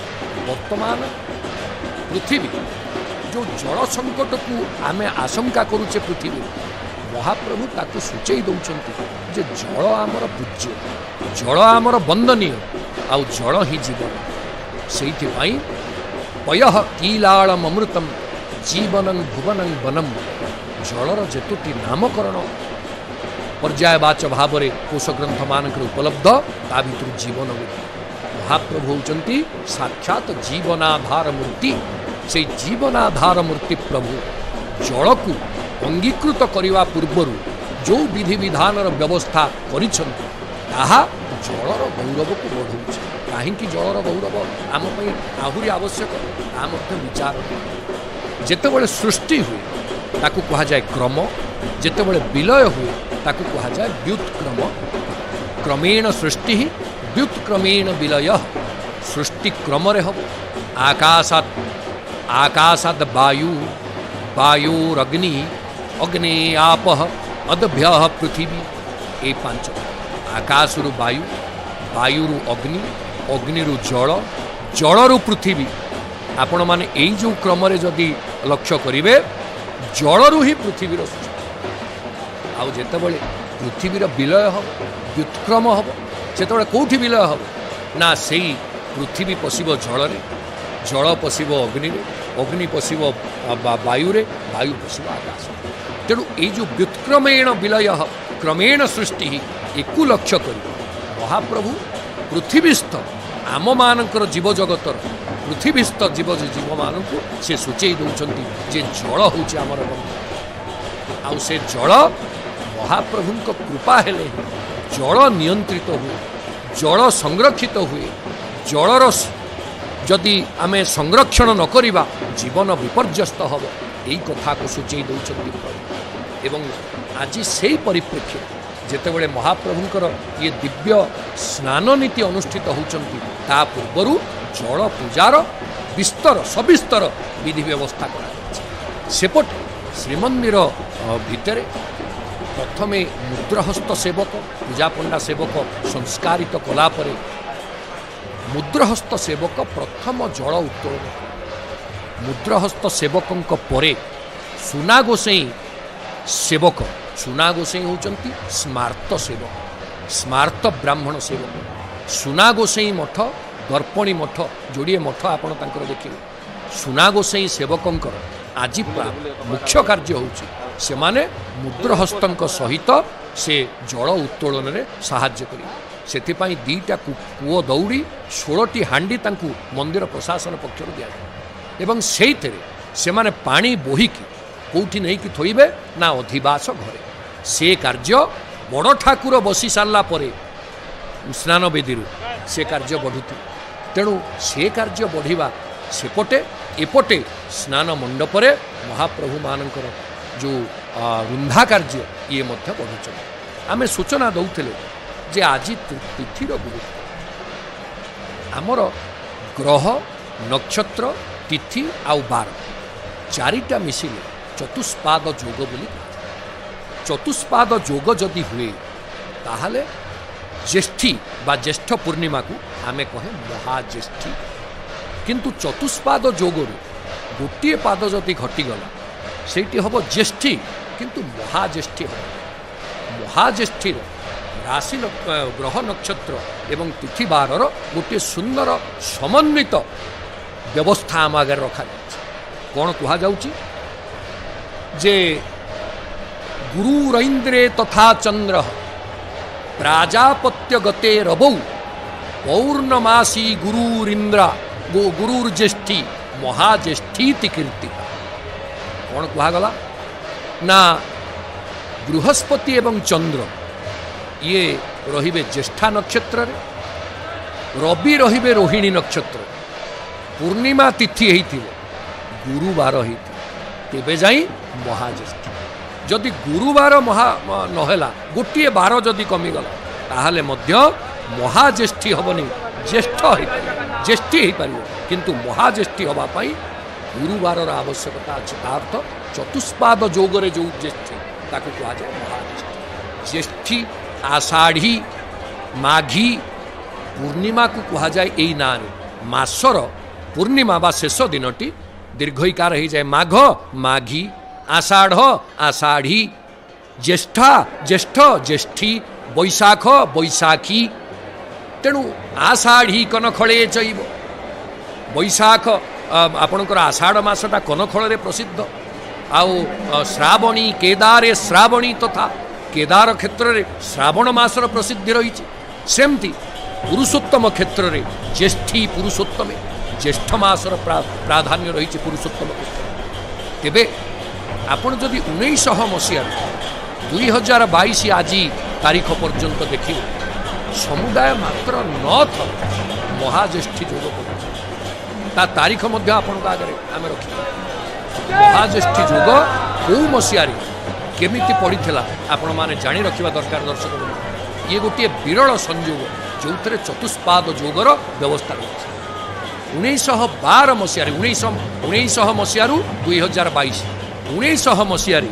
ବର୍ତ୍ତମାନ ପୃଥିବୀ ଯେଉଁ ଜଳ ସଙ୍କଟକୁ ଆମେ ଆଶଙ୍କା କରୁଛେ ପୃଥିବୀରେ, ମହାପ୍ରଭୁ ତାକୁ ସୂଚେଇ ଦେଉଛନ୍ତି ଯେ ଜଳ ଆମର ପୂଜ୍ୟ, ଜଳ ଆମର ବନ୍ଦନୀୟ, ଆଉ ଜଳ ହିଁ ଜୀବନ। ସେଇଥିପାଇଁ ପୟଃ କୀଲାଳମ ଅମୃତମ ଜୀବନଂ ଭୁବନଂ ବନମ, ଜଳର ଯେତୋଟି ନାମକରଣ ପର୍ଯ୍ୟାୟବାଚ ଭାବରେ କୋଷ ଗ୍ରନ୍ଥମାନଙ୍କରେ ଉପଲବ୍ଧ, ତା ଭିତରୁ ଜୀବନ ଗୋଟିଏ। ମହାପ୍ରଭୁ ହେଉଛନ୍ତି ସାକ୍ଷାତ ଜୀବନାଧାର ମୂର୍ତ୍ତି। ସେଇ ଜୀବନାଧାର ମୂର୍ତ୍ତି ପ୍ରଭୁ ଜଳକୁ ଅଙ୍ଗୀକୃତ କରିବା ପୂର୍ବରୁ ଯେଉଁ ବିଧିବିଧାନର ବ୍ୟବସ୍ଥା କରିଛନ୍ତି, ତାହା ଜଳର ଗୌରବକୁ ବଢ଼ଉଛି। କାହିଁକି ଜଳର ଗୌରବ ଆମ ପାଇଁ ଆହୁରି ଆବଶ୍ୟକ, ତାହା ମଧ୍ୟ ବିଚାର। ଯେତେବେଳେ ସୃଷ୍ଟି ହୁଏ ତାକୁ କୁହାଯାଏ କ୍ରମ, ଯେତେବେଳେ ବିଲୟ ହୁଏ ତାକୁ କୁହାଯାଏ ବ୍ୟୁତ୍କ୍ରମ। କ୍ରମେଣ ସୃଷ୍ଟି ବ୍ୟୁତ୍କ୍ରମେଣ ବିଲୟ, ସୃଷ୍ଟି କ୍ରମରେ ହେବ। ଆକାଶାତ ଆକାଶାଦ ବାୟୁ, ବାୟୁରଗ୍ନି, ଅଗ୍ନି ଆପଃ, ଅଦଭ୍ୟ ପୃଥିବୀ। ଏ ପାଞ୍ଚ, ଆକାଶରୁ ବାୟୁ, ବାୟୁରୁ ଅଗ୍ନି, ଅଗ୍ନିରୁ ଜଳ, ଜଳରୁ ପୃଥିବୀ। ଆପଣମାନେ ଏଇ ଯେଉଁ କ୍ରମରେ ଯଦି ଲକ୍ଷ୍ୟ କରିବେ, ଜଳରୁ ହିଁ ପୃଥିବୀର ସୃଷ୍ଟି। ଆଉ ଯେତେବେଳେ ପୃଥିବୀର ବିଲୟ ହେବ, ବ୍ୟୁତ୍କ୍ରମ ହେବ, ସେତେବେଳେ କେଉଁଠି ବିଲୟ ହେବ ନା ସେଇ ପୃଥିବୀ ପଶିବ ଜଳରେ, ଜଳ ପଶିବ ଅଗ୍ନିରେ, ଅଗ୍ନି ପଶିବ ବାୟୁରେ, ବାୟୁ ପଶିବ ଆକାଶ। ତେଣୁ ଏଇ ଯେଉଁ ବ୍ୟୁତ୍କ୍ରମେଣ ବିଲୟ କ୍ରମେଣ ସୃଷ୍ଟି, ଏକୁ ଲକ୍ଷ୍ୟ କରି ମହାପ୍ରଭୁ ପୃଥିବୀସ୍ଥ ଆମମାନଙ୍କର ଜୀବଜଗତର ପୃଥିବୀସ୍ଥ ଜୀବମାନଙ୍କୁ ସେ ସୂଚେଇ ଦେଉଛନ୍ତି ଯେ ଜଳ ହେଉଛି ଆମର ବନ୍ଧୁ। ଆଉ ସେ ଜଳ ମହାପ୍ରଭୁଙ୍କ କୃପା ହେଲେ ହିଁ ଜଳ ନିୟନ୍ତ୍ରିତ ହୁଏ, ଜଳ ସଂରକ୍ଷିତ ହୁଏ। ଜଳର ଯଦି ଆମେ ସଂରକ୍ଷଣ ନ କରିବା, ଜୀବନ ବିପର୍ଯ୍ୟସ୍ତ ହେବ। ଏଇ କଥାକୁ ସୂଚେଇ ଦେଉଛନ୍ତି ପ୍ରଭୁ। ଏବଂ ଆଜି ସେଇ ପରିପ୍ରେକ୍ଷୀରେ ଯେତେବେଳେ ମହାପ୍ରଭୁଙ୍କର ଇଏ ଦିବ୍ୟ ସ୍ନାନ ନୀତି ଅନୁଷ୍ଠିତ ହେଉଛନ୍ତି, ତା ପୂର୍ବରୁ ଜଳ ପୂଜାର ବିସ୍ତର ସବିସ୍ତର ବିଧି ବ୍ୟବସ୍ଥା କରାଯାଇଛି। ସେପଟେ ଶ୍ରୀମନ୍ଦିର ଭିତରେ ପ୍ରଥମେ ମୁଦ୍ରହସ୍ତ ସେବକ, ପୂଜାପଣ୍ଡା ସେବକ ସଂସ୍କାରିତ କଲା ପରେ ମୁଦ୍ରହସ୍ତ ସେବକ ପ୍ରଥମ ଜଳ ଉତ୍ତୋଳନ କଲେ। ମୁଦ୍ରହସ୍ତ ସେବକଙ୍କ ପରେ ସୁନା ଗୋସେଇଁ ସେବକ, ସୁନା ଗୋସେଇଁ ହେଉଛନ୍ତି ସ୍ମାର୍ତ ସେବକ, ସ୍ମାର୍ତ ବ୍ରାହ୍ମଣ ସେବକ। ସୁନା ଗୋସେଇଁ ମଠ, ଦର୍ପଣୀ ମଠ, ଯୋଡ଼ିଏ ମଠ ଆପଣ ତାଙ୍କର ଦେଖିବେ। ସୁନା ଗୋସେଇଁ ସେବକଙ୍କର ଆଜି ମୁଖ୍ୟ କାର୍ଯ୍ୟ ହେଉଛି ସେମାନେ ମୁଦ୍ରହସ୍ତଙ୍କ ସହିତ ସେ ଜଳ ଉତ୍ତୋଳନରେ ସାହାଯ୍ୟ କରିବେ। ସେଥିପାଇଁ 2ଟା କୂଅ ଦଉଡ଼ି, 16ଟି ହାଣ୍ଡି ତାଙ୍କୁ ମନ୍ଦିର ପ୍ରଶାସନ ପକ୍ଷରୁ ଦିଆଯାଏ ଏବଂ ସେଇଥିରେ ସେମାନେ ପାଣି ବୋହିକି କେଉଁଠି ନେଇକି ଥୋଇବେ ନା ଅଧିବାସ ଘରେ। ସେ କାର୍ଯ୍ୟ ବଡ଼ ଠାକୁର ବସି ସାରିଲା ପରେ ସ୍ନାନ ବେଦୀରୁ ସେ କାର୍ଯ୍ୟ ବଢ଼ୁଥିବ। ତେଣୁ ସେ କାର୍ଯ୍ୟ ବଢ଼ିବା ସେପଟେ, ଏପଟେ ସ୍ନାନ ମଣ୍ଡପରେ ମହାପ୍ରଭୁମାନଙ୍କର ଯେଉଁ ରୁନ୍ଧା କାର୍ଯ୍ୟ ଇଏ ମଧ୍ୟ ବଢ଼ୁଛନ୍ତି। ଆମେ ସୂଚନା ଦେଉଥିଲେ ଯେ ଆଜି ତିଥିର ଗୁରୁତ୍ୱ। ଆମର ଗ୍ରହ, ନକ୍ଷତ୍ର, ତିଥି ଆଉ ବାର ଚାରିଟା ମିଶିଲେ ଚତୁଷ୍ପାଦ ଯୋଗ ବୋଲି କୁହାଯାଏ। ଚତୁଷ୍ପାଦ ଯୋଗ ଯଦି ହୁଏ, ତାହେଲେ ଜ୍ୟେଷ୍ଠୀ ବା ଜ୍ୟେଷ୍ଠ ପୂର୍ଣ୍ଣିମାକୁ ଆମେ କହେ ମହାଜ୍ୟେଷ୍ଠୀ। କିନ୍ତୁ ଚତୁଷ୍ପାଦ ଯୋଗରୁ ଗୋଟିଏ ପାଦ ଯଦି ଘଟିଗଲା, ସେଇଠି ହେବ ଜ୍ୟେଷ୍ଠୀ, କିନ୍ତୁ ମହାଜ୍ୟେଷ୍ଠୀ ହେବ। ମହାଜ୍ୟେଷ୍ଠୀର ରାଶି ଗ୍ରହ, ନକ୍ଷତ୍ର ଏବଂ ତିଥିବାରର ଗୋଟିଏ ସୁନ୍ଦର ସମନ୍ୱିତ ବ୍ୟବସ୍ଥା ଆମ ଆଗରେ ରଖାଯାଇଛି। କ'ଣ କୁହାଯାଉଛି ଯେ ଗୁରୁରୈନ୍ଦ୍ରେ ତଥା ଚନ୍ଦ୍ର ପ୍ରାଜାପତ୍ୟଗତେ ରବୌ ପୌର୍ଣ୍ଣମାସୀ ଗୁରୁରିନ୍ଦ୍ରା ଗୁରୁର୍ଜ୍ୟେଷ୍ଠୀ ମହାଜ୍ୟେଷ୍ଠୀତି କୀର୍ତ୍ତିତା। କ'ଣ କୁହାଗଲା ନା ବୃହସ୍ପତି ଏବଂ ଚନ୍ଦ୍ର ଇଏ ରହିବେ ଜ୍ୟେଷ୍ଠା ନକ୍ଷତ୍ରରେ, ରବି ରହିବେ ରୋହିଣୀ ନକ୍ଷତ୍ର, ପୂର୍ଣ୍ଣିମା ତିଥି ହେଇଥିବ, ଗୁରୁବାର ହେଇଥିବ, ତେବେ ଯାଇ ମହାଜ୍ୟେଷ୍ଠୀ। ଯଦି ଗୁରୁବାର ମହା ନହେଲା, ଗୋଟିଏ ବାର ଯଦି କମିଗଲା, ତାହେଲେ ମଧ୍ୟ ମହାଜ୍ୟେଷ୍ଠୀ ହେବନି, ଜ୍ୟେଷ୍ଠ ହେଇପାରିବ, ଜ୍ୟେଷ୍ଠୀ ହେଇପାରିବ, କିନ୍ତୁ ମହାଜ୍ୟେଷ୍ଠୀ ହେବା ପାଇଁ ଗୁରୁବାରର ଆବଶ୍ୟକତା ଅଛି। ତା ଅର୍ଥ ଚତୁଷ୍ପାଦ ଯୋଗରେ ଯେଉଁ ଜ୍ୟେଷ୍ଠୀ ତାକୁ କୁହାଯାଏ ମହାଜ୍ୟେଷ୍ଠୀ। ଜ୍ୟେଷ୍ଠୀ, ଆଷାଢ଼ୀ, ମାଘୀ, ପୂର୍ଣ୍ଣିମାକୁ କୁହାଯାଏ ଏଇ ନାଁରେ। ମାସର ପୂର୍ଣ୍ଣିମା ବା ଶେଷ ଦିନଟି ଦୀର୍ଘଇକାର ହେଇଯାଏ ମାଘ, ମାଘୀ, ଆଷାଢ଼, ଆଷାଢ଼ୀ, ଜ୍ୟେଷ୍ଠା, ଜ୍ୟେଷ୍ଠ, ଜ୍ୟେଷ୍ଠୀ, ବୈଶାଖ, ବୈଶାଖୀ। ତେଣୁ ଆଷାଢ଼ୀ କନଖଳେ ଚୈବ ବୈଶାଖ, ଆପଣଙ୍କର ଆଷାଢ଼ ମାସଟା କନଖଳରେ ପ୍ରସିଦ୍ଧ। ଆଉ ଶ୍ରାବଣୀ କେଦାରେ ଶ୍ରାବଣୀ ତଥା କେଦାର କ୍ଷେତ୍ରରେ ଶ୍ରାବଣ ମାସର ପ୍ରସିଦ୍ଧି ରହିଛି। ସେମିତି ପୁରୁଷୋତ୍ତମ କ୍ଷେତ୍ରରେ ଜ୍ୟେଷ୍ଠୀ ପୁରୁଷୋତ୍ତମେ, ଜ୍ୟେଷ୍ଠ ମାସର ପ୍ରାଧାନ୍ୟ ରହିଛି ପୁରୁଷୋତ୍ତମ କ୍ଷେତ୍ରରେ। ତେବେ ଆପଣ ଯଦି 1900 ମସିହାରୁ 2022 ଆଜି ତାରିଖ ପର୍ଯ୍ୟନ୍ତ ଦେଖିବେ, ସମୁଦାୟ ମାତ୍ର 9 ଥର ମହାଜ୍ୟେଷ୍ଠୀ ଯୋଗ ପଡ଼ୁଛି। ତା ତାରିଖ ମଧ୍ୟ ଆପଣଙ୍କ ଆଗରେ ଆମେ ରଖିବା। ମହାଜ୍ୟେଷ୍ଠୀ ଯୋଗ କେଉଁ ମସିହାରେ କେମିତି ପଡ଼ିଥିଲା ଆପଣମାନେ ଜାଣି ରଖିବା ଦରକାର ଦର୍ଶକ ବନ୍ଧୁ। ଇଏ ଗୋଟିଏ ବିରଳ ସଂଯୋଗ ଯେଉଁଥିରେ ଚତୁଷ୍ପାଦ ଯୋଗର ବ୍ୟବସ୍ଥା ରହିଛି। 1912 ମସିହାରେ, 1900 ମସିହାରୁ 2022, 1900 ମସିହାରେ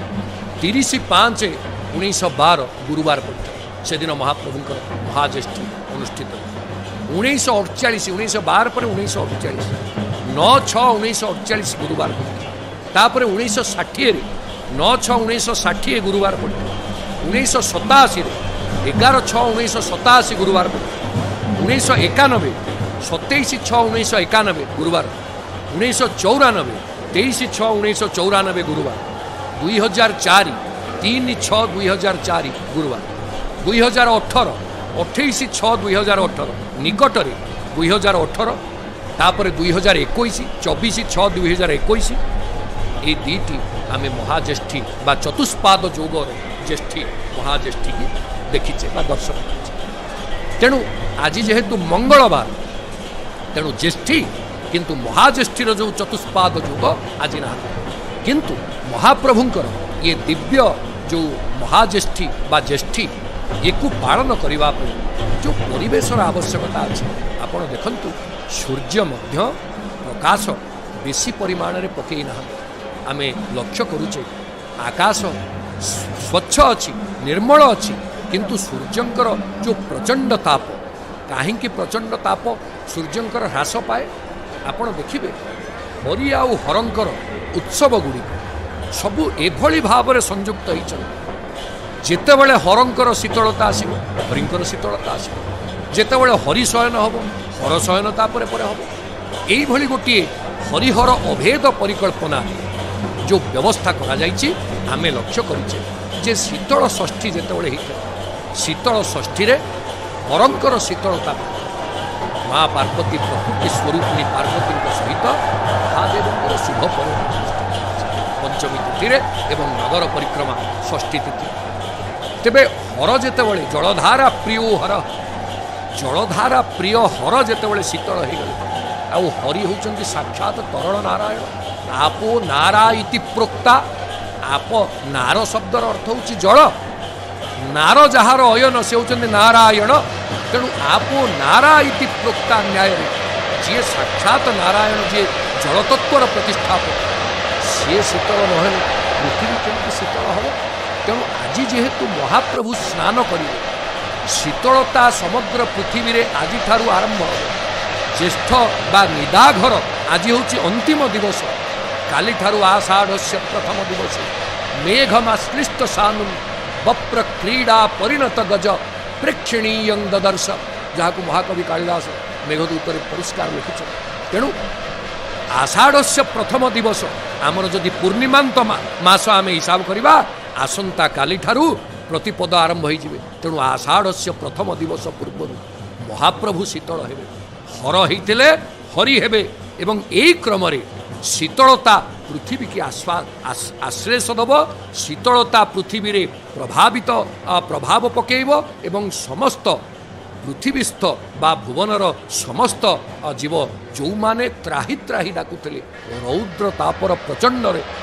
30/5/1912 ଗୁରୁବାର ପଡ଼ିଥିଲା। ସେଦିନ ମହାପ୍ରଭୁଙ୍କର ମହାଜ୍ୟେଷ୍ଠୀ ଅନୁଷ୍ଠିତ ହୋଇଥିଲା। 1948, 1912 ପରେ 1948, 9/6/1948 ଗୁରୁବାର ପଡ଼ିଥିଲା। ତାପରେ 1960ରେ 9/6/1960 ଗୁରୁବାର ପଡ଼ିଥିଲା। 1987ରେ 11/6/1987 ଗୁରୁବାର ପଡ଼ିଥିଲା। 1991 27/6/1991 ଗୁରୁବାର। 1994 23/6/1994 ଗୁରୁବାର। 2004 3/6/2004 ଗୁରୁବାର। 2018 28/6/2018 ନିକଟରେ 2018, ତାପରେ 2021 24/6/2021, ଏଇ ଦୁଇଟି ଆମେ ମହାଜ୍ୟେଷ୍ଠୀ ବା ଚତୁଷ୍ପାଦ ଯୋଗର ଜ୍ୟେଷ୍ଠୀ ମହାଜ୍ୟେଷ୍ଠୀକି ଦେଖିଛେ ବା ଦର୍ଶନ କରିଛେ। ତେଣୁ ଆଜି ଯେହେତୁ ମଙ୍ଗଳବାର, ତେଣୁ ଜ୍ୟେଷ୍ଠୀ, କିନ୍ତୁ ମହାଜ୍ୟେଷ୍ଠୀର ଯେଉଁ ଚତୁଷ୍ପାଦ ଯୋଗ ଆଜି ନାହିଁ। କିନ୍ତୁ ମହାପ୍ରଭୁଙ୍କର ଇଏ ଦିବ୍ୟ ଯେଉଁ ମହାଜ୍ୟେଷ୍ଠୀ ବା ଜ୍ୟେଷ୍ଠୀ, ୟାକୁ ପାଳନ କରିବା ପାଇଁ ଯେଉଁ ପରିବେଶର ଆବଶ୍ୟକତା ଅଛି, ଆପଣ ଦେଖନ୍ତୁ ସୂର୍ଯ୍ୟ ମଧ୍ୟ ପ୍ରକାଶ ବେଶୀ ପରିମାଣରେ ପକେଇ ନାହାନ୍ତି। ଆମେ ଲକ୍ଷ୍ୟ କରୁଛେ ଆକାଶ ସ୍ୱଚ୍ଛ ଅଛି, ନିର୍ମଳ ଅଛି, କିନ୍ତୁ ସୂର୍ଯ୍ୟଙ୍କର ଯେଉଁ ପ୍ରଚଣ୍ଡ ତାପ, କାହିଁକି ପ୍ରଚଣ୍ଡ ତାପ ସୂର୍ଯ୍ୟଙ୍କର ହ୍ରାସ ପାଏ? ଆପଣ ଦେଖିବେ ହରି ଆଉ ହରଙ୍କର ଉତ୍ସବ ଗୁଡ଼ିକ ସବୁ ଏଭଳି ଭାବରେ ସଂଯୁକ୍ତ ହେଇଛନ୍ତି। ଯେତେବେଳେ ହରଙ୍କର ଶୀତଳତା ଆସିବ, ହରିଙ୍କର ଶୀତଳତା ଆସିବ। ଯେତେବେଳେ ହରି ଶୟନ ହେବ, ହର ଶୟନ ତାପରେ ପରେ ହେବ। ଏଇଭଳି ଗୋଟିଏ ହରିହର ଅଭେଦ ପରିକଳ୍ପନା ଯେଉଁ ବ୍ୟବସ୍ଥା କରାଯାଇଛି, ଆମେ ଲକ୍ଷ୍ୟ କରିଛେ ଯେ ଶୀତଳ ଷଷ୍ଠୀ ଯେତେବେଳେ ହେଇଥାଏ, ଶୀତଳ ଷଷ୍ଠୀରେ ହରଙ୍କର ଶୀତଳତା ମା ପାର୍ବତୀ ପ୍ରକୃତି ସ୍ୱରୂପିଣୀ ପାର୍ବତୀଙ୍କ ସହିତ ମହାଦେବଙ୍କର ଶୁଭ ପର୍ବ ପଞ୍ଚମୀ ତିଥିରେ ଏବଂ ନଗର ପରିକ୍ରମା ଷଷ୍ଠୀ ତିଥି। ତେବେ ହର ଯେତେବେଳେ ଜଳଧାରା ପ୍ରିୟ ହର, ଜଳଧାରା ପ୍ରିୟ ହର ଯେତେବେଳେ ଶୀତଳ ହେଇଗଲେ, ଆଉ ହରି ହେଉଛନ୍ତି ସାକ୍ଷାତ ତରଳ ନାରାୟଣ। ଆପୋ ନାରା ଇତି ପ୍ରୋକ୍ତା, ଆପ ନାର ଶବ୍ଦର ଅର୍ଥ ହେଉଛି ଜଳ, ନାର ଯାହାର ଅୟନ ସେ ହେଉଛନ୍ତି ନାରାୟଣ। ତେଣୁ ଆପୋ ନାରା ଇତି ପ୍ରୋକ୍ତା ନ୍ୟାୟରେ ଯିଏ ସାକ୍ଷାତ ନାରାୟଣ, ଯିଏ ଜଳତତ୍ତ୍ୱର ପ୍ରତିଷ୍ଠାପକ, ସିଏ ଶୀତଳ ନହେଲେ ପୃଥିବୀ କେମିତି ଶୀତଳ ହେବ? ତେଣୁ ଆଜି ଯେହେତୁ ମହାପ୍ରଭୁ ସ୍ନାନ କରିବେ, ଶୀତଳତା ସମଗ୍ର ପୃଥିବୀରେ ଆଜିଠାରୁ ଆରମ୍ଭ ହେବ। ଜ୍ୟେଷ୍ଠ ବା ନିଦାଘର ଆଜି ହେଉଛି ଅନ୍ତିମ ଦିବସ, କାଲିଠାରୁ ଆଷାଢ଼ସ୍ୟ ପ୍ରଥମ ଦିବସ। ମେଘମାଶ୍ଲିଷ୍ଟ ସାନୁ ବପ୍ର କ୍ରୀଡ଼ା ପରିଣତ ଗଜ ପ୍ରେକ୍ଷଣୀୟଂ ଦଦର୍ଶ, ଯାହାକୁ ମହାକବି କାଳିଦାସ ମେଘଦୂତରେ ପରିଷ୍କାର ଲେଖିଛନ୍ତି। ତେଣୁ ଆଷାଢ଼ସ୍ୟ ପ୍ରଥମ ଦିବସ ଆମର ଯଦି ପୂର୍ଣ୍ଣିମାନ୍ତ ମାସ ଆମେ ହିସାବ କରିବା, ଆସନ୍ତା କାଲିଠାରୁ ପ୍ରତିପଦ ଆରମ୍ଭ ହୋଇଯିବେ। ତେଣୁ ଆଷାଢ଼ସ୍ୟ ପ୍ରଥମ ଦିବସ ପୂର୍ବରୁ ମହାପ୍ରଭୁ ଶୀତଳ ହେବେ। ହର ହେଇଥିଲେ ହରି ହେବେ, ଏବଂ ଏଇ କ୍ରମରେ ଶୀତଳତା ପୃଥିବୀକି ଆଶ୍ଳେଷ ଦେବ, ଶୀତଳତା ପୃଥିବୀରେ ପ୍ରଭାବ ପକାଇବ ଏବଂ ସମସ୍ତ ପୃଥିବୀସ୍ଥ ବା ଭୁବନର ସମସ୍ତ ଜୀବ ଯେଉଁମାନେ ତ୍ରାହି ତ୍ରାହି ଡାକୁଥିଲେ ରୌଦ୍ର ତାପର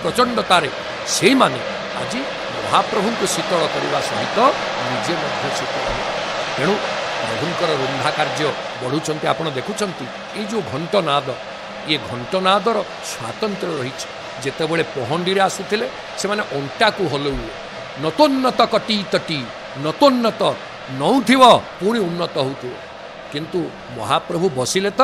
ପ୍ରଚଣ୍ଡତାରେ, ସେଇମାନେ ଆଜି ମହାପ୍ରଭୁଙ୍କୁ ଶୀତଳ କରିବା ସହିତ ନିଜେ ମଧ୍ୟ ଶୀତଳ ହେବେ। ତେଣୁ ପ୍ରଭୁଙ୍କର ରୁନ୍ଧା କାର୍ଯ୍ୟ ବଢ଼ୁଛନ୍ତି। ଆପଣ ଦେଖୁଛନ୍ତି ଏଇ ଯେଉଁ ଘଣ୍ଟନାଦ, ଇଏ ଘଣ୍ଟନାଦର ସ୍ୱାତନ୍ତ୍ର୍ୟ ରହିଛି। ଯେତେବେଳେ ପହଣ୍ଡିରେ ଆସୁଥିଲେ ସେମାନେ ଅଣ୍ଟାକୁ ହଲଉଲେ, ନତୋନ୍ନତ କଟି ତଟି, ନତୋନ୍ନତ ନଉଥିବ ପୁଣି ଉନ୍ନତ ହେଉଥିବ। କିନ୍ତୁ ମହାପ୍ରଭୁ ବସିଲେ ତ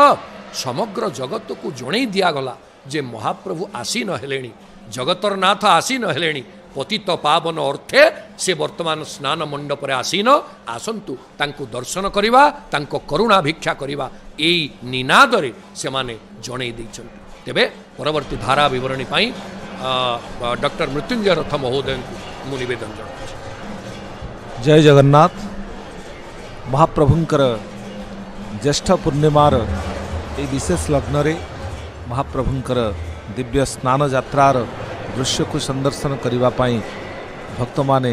ସମଗ୍ର ଜଗତକୁ ଜଣେଇ ଦିଆଗଲା ଯେ ମହାପ୍ରଭୁ ଆସୀନ ହେଲେଣି, ଜଗତର ନାଥ ଆସୀନ ହେଲେଣି। ପତିତ ପାବନ ଅର୍ଥେ ସେ ବର୍ତ୍ତମାନ ସ୍ନାନ ମଣ୍ଡପରେ ଆସୀନ। ଆସନ୍ତୁ ତାଙ୍କୁ ଦର୍ଶନ କରିବା, ତାଙ୍କ କରୁଣା ଭିକ୍ଷା କରିବା, ଏଇ ନିନାଦରେ ସେମାନେ ଜଣେଇ ଦେଇଛନ୍ତି। ତେବେ ପରବର୍ତ୍ତୀ ଧାରା ବିବରଣୀ ପାଇଁ ଡକ୍ଟର ମୃତ୍ୟୁଞ୍ଜୟ ରଥ ମହୋଦୟଙ୍କୁ ମୁଁ ନିବେଦନ ଜଣାଉଛି। ଜୟ ଜଗନ୍ନାଥ। ମହାପ୍ରଭୁଙ୍କର ଜ୍ୟେଷ୍ଠ ପୂର୍ଣ୍ଣିମାର ଏହି ବିଶେଷ ଲଗ୍ନରେ ମହାପ୍ରଭୁଙ୍କର ଦିବ୍ୟ ସ୍ନାନ ଯାତ୍ରାର ଦୃଶ୍ୟକୁ ସନ୍ଦର୍ଶନ କରିବା ପାଇଁ ଭକ୍ତମାନେ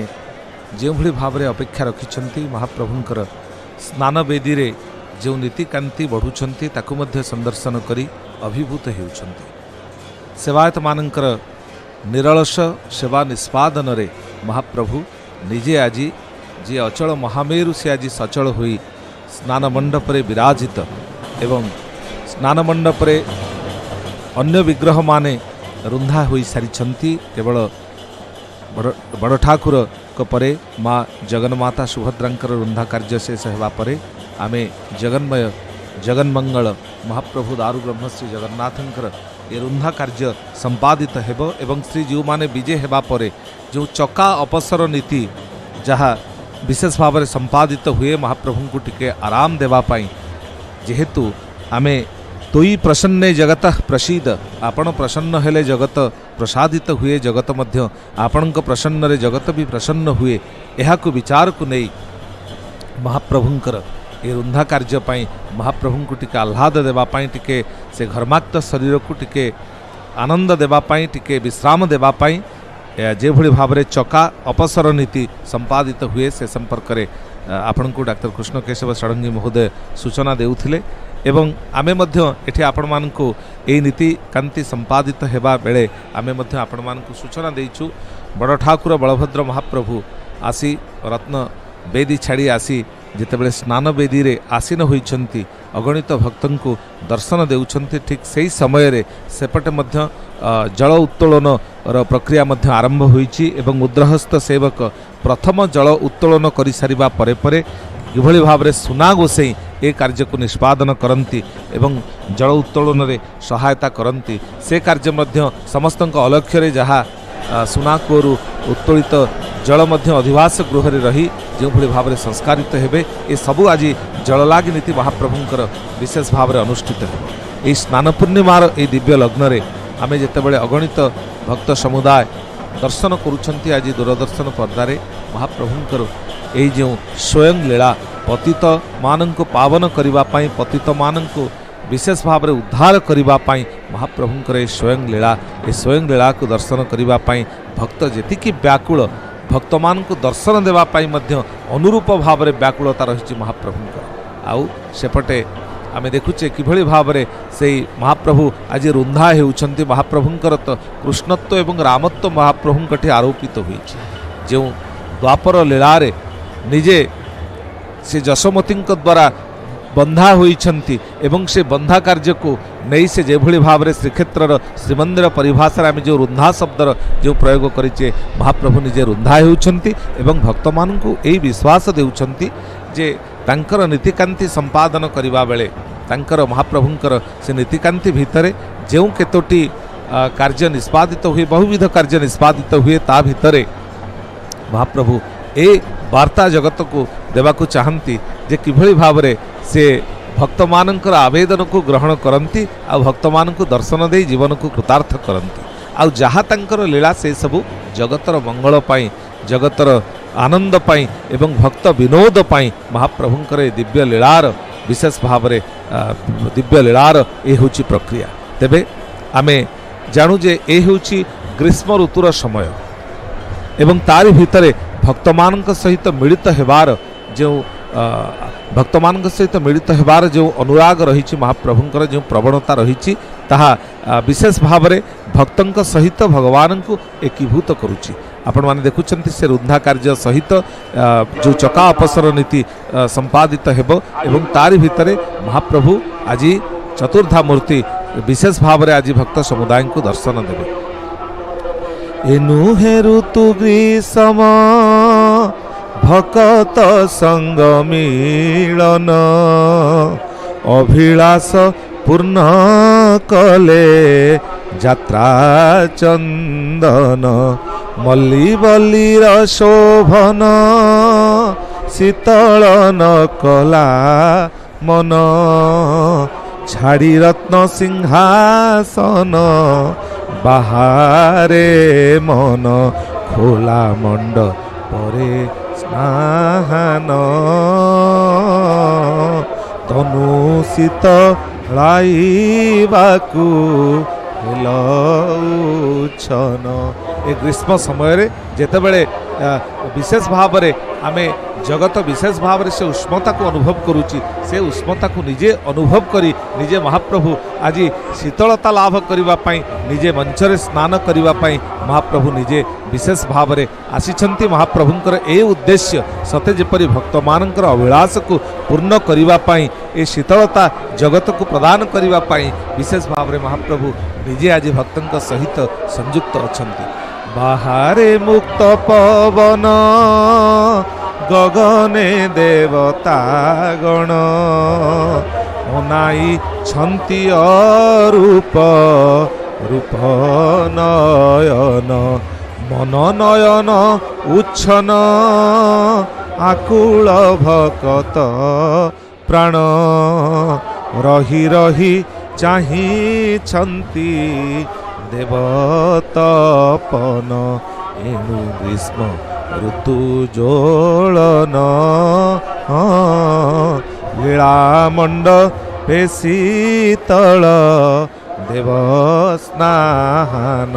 ଯେଉଁଭଳି ଭାବରେ ଅପେକ୍ଷା ରଖିଛନ୍ତି, ମହାପ୍ରଭୁଙ୍କର ସ୍ନାନ ବେଦୀରେ ଯେଉଁ ନୀତିକାନ୍ତି ବଢ଼ୁଛନ୍ତି ତାକୁ ମଧ୍ୟ ସନ୍ଦର୍ଶନ କରି ଅଭିଭୂତ ହେଉଛନ୍ତି। ସେବାୟତମାନଙ୍କର ନିରଳସ ସେବା ନିଷ୍ପାଦନରେ ମହାପ୍ରଭୁ ନିଜେ ଆଜି ଯିଏ ଅଚଳ ମହାମେରୁ ସେ ଆଜି ସଚଳ ହୋଇ ସ୍ନାନ ମଣ୍ଡପରେ ବିରାଜିତ ଏବଂ ସ୍ନାନ ମଣ୍ଡପରେ ଅନ୍ୟ ବିଗ୍ରହମାନେ ରୁନ୍ଧା ହୋଇସାରିଛନ୍ତି। କେବଳ ବଡ଼ ଠାକୁରଙ୍କ ପରେ ମା ଜଗନ୍ମାତା ସୁଭଦ୍ରାଙ୍କର ରୁନ୍ଧା କାର୍ଯ୍ୟ ଶେଷ ହେବା ପରେ ଆମେ ଜଗନ୍ମୟ ଜଗନ୍ମଙ୍ଗଳ ମହାପ୍ରଭୁ ଦାରୁ ବ୍ରହ୍ମ ଶ୍ରୀ ଜଗନ୍ନାଥଙ୍କର ଏ ରୁନ୍ଧା କାର୍ଯ୍ୟ ସମ୍ପାଦିତ ହେବ ଏବଂ ଶ୍ରୀଜୀଉମାନେ ବିଜେ ହେବା ପରେ ଯେଉଁ ଚକା ଅପସର ନୀତି ଯାହା ବିଶେଷ ଭାବରେ ସମ୍ପାଦିତ ହୁଏ ମହାପ୍ରଭୁଙ୍କୁ ଟିକେ ଆରାମ ଦେବା ପାଇଁ, ଯେହେତୁ ଆମେ ତୋଇ ପ୍ରସନ୍ନେ ଜଗତ ପ୍ରସିଦ୍ଧ, ଆପଣ ପ୍ରସନ୍ନ ହେଲେ ଜଗତ ପ୍ରସାଦିତ ହୁଏ, ଜଗତ ମଧ୍ୟ ଆପଣଙ୍କ ପ୍ରସନ୍ନରେ ଜଗତ ବି ପ୍ରସନ୍ନ ହୁଏ, ଏହାକୁ ବିଚାରକୁ ନେଇ ମହାପ୍ରଭୁଙ୍କର ଏ ରୁନ୍ଧା କାର୍ଯ୍ୟ ପାଇଁ ମହାପ୍ରଭୁଙ୍କୁ ଟିକେ ଆହ୍ଲାଦ ଦେବା ପାଇଁ, ଟିକେ ସେ ଘର୍ମାକ୍ତ ଶରୀରକୁ ଟିକେ ଆନନ୍ଦ ଦେବା ପାଇଁ, ଟିକେ ବିଶ୍ରାମ ଦେବା ପାଇଁ ଯେଭଳି ଭାବରେ ଚକା ଅପସର ନୀତି ସମ୍ପାଦିତ ହୁଏ ସେ ସମ୍ପର୍କରେ ଆପଣଙ୍କୁ ଡାକ୍ତର କୃଷ୍ଣ କେଶବ ଷଡ଼ଙ୍ଗୀ ମହୋଦୟ ସୂଚନା ଦେଉଥିଲେ ଏବଂ ଆମେ ମଧ୍ୟ ଏଠି ଆପଣମାନଙ୍କୁ ଏହି ନୀତିକାନ୍ତି ସମ୍ପାଦିତ ହେବା ବେଳେ ଆମେ ମଧ୍ୟ ଆପଣମାନଙ୍କୁ ସୂଚନା ଦେଇଛୁ। ବଡ଼ ଠାକୁର ବଳଭଦ୍ର ମହାପ୍ରଭୁ ଆସି ରତ୍ନ ବେଦୀ ଛାଡ଼ି ଆସି ଯେତେବେଳେ ସ୍ନାନ ବେଦୀରେ ଆସୀନ ହୋଇଛନ୍ତି, ଅଗଣିତ ଭକ୍ତଙ୍କୁ ଦର୍ଶନ ଦେଉଛନ୍ତି, ଠିକ୍ ସେହି ସମୟରେ ସେପଟେ ମଧ୍ୟ ଜଳ ଉତ୍ତୋଳନର ପ୍ରକ୍ରିୟା ମଧ୍ୟ ଆରମ୍ଭ ହୋଇଛି ଏବଂ ମୁଦ୍ରହସ୍ତ ସେବକ ପ୍ରଥମ ଜଳ ଉତ୍ତୋଳନ କରିସାରିବା ପରେ ପରେ କିଭଳି ଭାବରେ ସୁନା ଗୋସେଇଁ ଏ କାର୍ଯ୍ୟକୁ ନିଷ୍ପାଦନ କରନ୍ତି ଏବଂ ଜଳ ଉତ୍ତୋଳନରେ ସହାୟତା କରନ୍ତି, ସେ କାର୍ଯ୍ୟ ମଧ୍ୟ ସମସ୍ତଙ୍କ ଅଲକ୍ଷ୍ୟରେ ଯାହା ସୁନା କୂଅରୁ ଉତ୍ତୋଳିତ ଜଳ ମଧ୍ୟ ଅଧିବାସ ଗୃହରେ ରହି ଯେଉଁଭଳି ଭାବରେ ସଂସ୍କାରିତ ହେବେ, ଏସବୁ ଆଜି ଜଳଲାଗି ନୀତି ମହାପ୍ରଭୁଙ୍କର ବିଶେଷ ଭାବରେ ଅନୁଷ୍ଠିତ ହେବ। ଏହି ସ୍ନାନ ପୂର୍ଣ୍ଣିମାର ଏହି ଦିବ୍ୟ ଲଗ୍ନରେ ଆମେ ଯେତେବେଳେ ଅଗଣିତ ଭକ୍ତ ସମୁଦାୟ ଦର୍ଶନ କରୁଛନ୍ତି ଆଜି ଦୂରଦର୍ଶନ ପର୍ଦ୍ଦାରେ ମହାପ୍ରଭୁଙ୍କର ଏହି ଯେଉଁ ସ୍ୱୟଂ ଲୀଳା, ପତିତମାନଙ୍କୁ ପାବନ କରିବା ପାଇଁ, ପତିତମାନଙ୍କୁ ବିଶେଷ ଭାବରେ ଉଦ୍ଧାର କରିବା ପାଇଁ ମହାପ୍ରଭୁଙ୍କର ଏ ସ୍ୱୟଂ ଲୀଳା, ଏ ସ୍ୱୟଂ ଲୀଳାକୁ ଦର୍ଶନ କରିବା ପାଇଁ ଭକ୍ତ ଯେତିକି ବ୍ୟାକୁଳ, ଭକ୍ତମାନଙ୍କୁ ଦର୍ଶନ ଦେବା ପାଇଁ ମଧ୍ୟ ଅନୁରୂପ ଭାବରେ ବ୍ୟାକୁଳତା ରହିଛି ମହାପ୍ରଭୁଙ୍କର। ଆଉ ସେପଟେ ଆମେ ଦେଖୁଛେ କିଭଳି ଭାବରେ ସେଇ ମହାପ୍ରଭୁ ଆଜି ରୁନ୍ଧା ହେଉଛନ୍ତି। ମହାପ୍ରଭୁଙ୍କର ତ କୃଷ୍ଣତ୍ୱ ଏବଂ ରାମତ୍ୱ ମହାପ୍ରଭୁଙ୍କଠି ଆରୋପିତ ହୋଇଛି। ଯେଉଁ ଦ୍ୱାପର ଲୀଳାରେ ନିଜେ ସେ ଯଶୋମତୀଙ୍କ ଦ୍ୱାରା ବନ୍ଧା ହୋଇଛନ୍ତି ଏବଂ ସେ ବନ୍ଧା କାର୍ଯ୍ୟକୁ ନେଇ ସେ ଯେଭଳି ଭାବରେ ଶ୍ରୀକ୍ଷେତ୍ରର ଶ୍ରୀମନ୍ଦିର ପରିଭାଷାରେ ଆମେ ଯେଉଁ ରୁନ୍ଧା ଶବ୍ଦର ଯେଉଁ ପ୍ରୟୋଗ କରିଛେ, ମହାପ୍ରଭୁ ନିଜେ ରୁନ୍ଧା ହେଉଛନ୍ତି ଏବଂ ଭକ୍ତମାନଙ୍କୁ ଏଇ ବିଶ୍ୱାସ ଦେଉଛନ୍ତି ଯେ ତାଙ୍କର ନୀତିକାନ୍ତି ସମ୍ପାଦନ କରିବା ବେଳେ ତାଙ୍କର ମହାପ୍ରଭୁଙ୍କର ସେ ନୀତିକାନ୍ତି ଭିତରେ ଯେଉଁ କେତୋଟି କାର୍ଯ୍ୟ ନିଷ୍ପାଦିତ ହୁଏ, ବହୁବିଧ କାର୍ଯ୍ୟ ନିଷ୍ପାଦିତ ହୁଏ, ତା ଭିତରେ ମହାପ୍ରଭୁ ଏ ବାର୍ତ୍ତା ଜଗତକୁ ଦେବାକୁ ଚାହାନ୍ତି ଯେ କିଭଳି ଭାବରେ ସେ ଭକ୍ତମାନଙ୍କର ଆବେଦନକୁ ଗ୍ରହଣ କରନ୍ତି ଆଉ ଭକ୍ତମାନଙ୍କୁ ଦର୍ଶନ ଦେଇ ଜୀବନକୁ କୃତାର୍ଥ କରନ୍ତି। ଆଉ ଯାହା ତାଙ୍କର ଲୀଳା ସେସବୁ ଜଗତର ମଙ୍ଗଳ ପାଇଁ, ଜଗତର ଆନନ୍ଦ ପାଇଁ ଏବଂ ଭକ୍ତ ବିନୋଦ ପାଇଁ ମହାପ୍ରଭୁଙ୍କର ଏ ଦିବ୍ୟ ଲୀଳାର ବିଶେଷ ଭାବରେ ଦିବ୍ୟ ଲୀଳାର ଏ ହେଉଛି ପ୍ରକ୍ରିୟା। ତେବେ ଆମେ ଜାଣୁ ଯେ ଏ ହେଉଛି ଗ୍ରୀଷ୍ମ ଋତୁର ସମୟ ଏବଂ ତାରି ଭିତରେ ଭକ୍ତମାନଙ୍କ ସହିତ ମିଳିତ ହେବାର ଯେଉଁ ଭକ୍ତମାନଙ୍କ ସହିତ ମିଳିତ ହେବାର ଯେଉଁ ଅନୁରାଗ ରହିଛି, ମହାପ୍ରଭୁଙ୍କର ଯେଉଁ ପ୍ରବଣତା ରହିଛି, ତାହା ବିଶେଷ ଭାବରେ ଭକ୍ତଙ୍କ ସହିତ ଭଗବାନଙ୍କୁ ଏକୀଭୂତ କରୁଛି। ଆପଣମାନେ ଦେଖୁଛନ୍ତି, ସେ ରୁନ୍ଧା କାର୍ଯ୍ୟ ସହିତ ଯେଉଁ ଚକା ଅପସର ନୀତି ସମ୍ପାଦିତ ହେବ ଏବଂ ତାରି ଭିତରେ ମହାପ୍ରଭୁ ଆଜି ଚତୁର୍ଦ୍ଧା ମୂର୍ତ୍ତି ବିଶେଷ ଭାବରେ ଆଜି ଭକ୍ତ ସମୁଦାୟଙ୍କୁ ଦର୍ଶନ ଦେବେ। ଏ ନୁହେଁ ଋତୁ ଗ୍ରୀଷ୍ମ, ଭକତ ସଙ୍ଗ ମିଳନ, ଅଭିଳାଷ ପୂର୍ଣ୍ଣ କଲେ ଯାତ୍ରା ଚନ୍ଦନ। ମଲ୍ଲି ବଲ୍ଲିର ଶୋଭନ ଶୀତଳ ନ କଲା ମନ, ଛାଡ଼ି ରତ୍ନ ସିଂହାସନ ବାହାରେ ମନ ଖୋଲା ମଣ୍ଡପରେ ସ୍ନାନ, ତନୁ ଶୀତଳାଇବାକୁ ହେଲ ଉଚ୍ଛନ। ଏ ଗ୍ରୀଷ୍ମ ସମୟରେ ଯେତେବେଳେ ବିଶେଷ ଭାବରେ ଆମେ ଜଗତ ବିଶେଷ ଭାବରେ ସେ ଉଷ୍ମତାକୁ ଅନୁଭବ କରୁଛି, ସେ ଉଷ୍ମତାକୁ ନିଜେ ଅନୁଭବ କରି ନିଜେ ମହାପ୍ରଭୁ ଆଜି ଶୀତଳତା ଲାଭ କରିବା ପାଇଁ, ନିଜେ ମଞ୍ଚରେ ସ୍ନାନ କରିବା ପାଇଁ ମହାପ୍ରଭୁ ନିଜେ ବିଶେଷ ଭାବରେ ଆସିଛନ୍ତି। ମହାପ୍ରଭୁଙ୍କର ଏ ଉଦ୍ଦେଶ୍ୟ ସତେ ଯେପରି ଭକ୍ତମାନଙ୍କର ଅଭିଳାଷକୁ ପୂର୍ଣ୍ଣ କରିବା ପାଇଁ, ଏ ଶୀତଳତା ଜଗତକୁ ପ୍ରଦାନ କରିବା ପାଇଁ ବିଶେଷ ଭାବରେ ମହାପ୍ରଭୁ ନିଜେ ଆଜି ଭକ୍ତଙ୍କ ସହିତ ସଂଯୁକ୍ତ ଅଛନ୍ତି। ବାହାରେ ମୁକ୍ତ ପବନ, ଗଗନେ ଦେବତା ଗଣ, ଅନାଇଛନ୍ତି ଅରୂପ ରୂପ ନୟନ। ମନ ନୟନ ଉଚ୍ଛନ ଆକୁଳ ଭକତ ପ୍ରାଣ, ରହି ରହି ଚାହିଁଛନ୍ତି ଦେବତପନ। ଏଣୁ ଗ୍ରୀଷ୍ମ ଋତୁ ଜୋଳନ, ଲୀଳାମଣ୍ଡପେ ଶୀତଳ ଦେବ ସ୍ନାନ।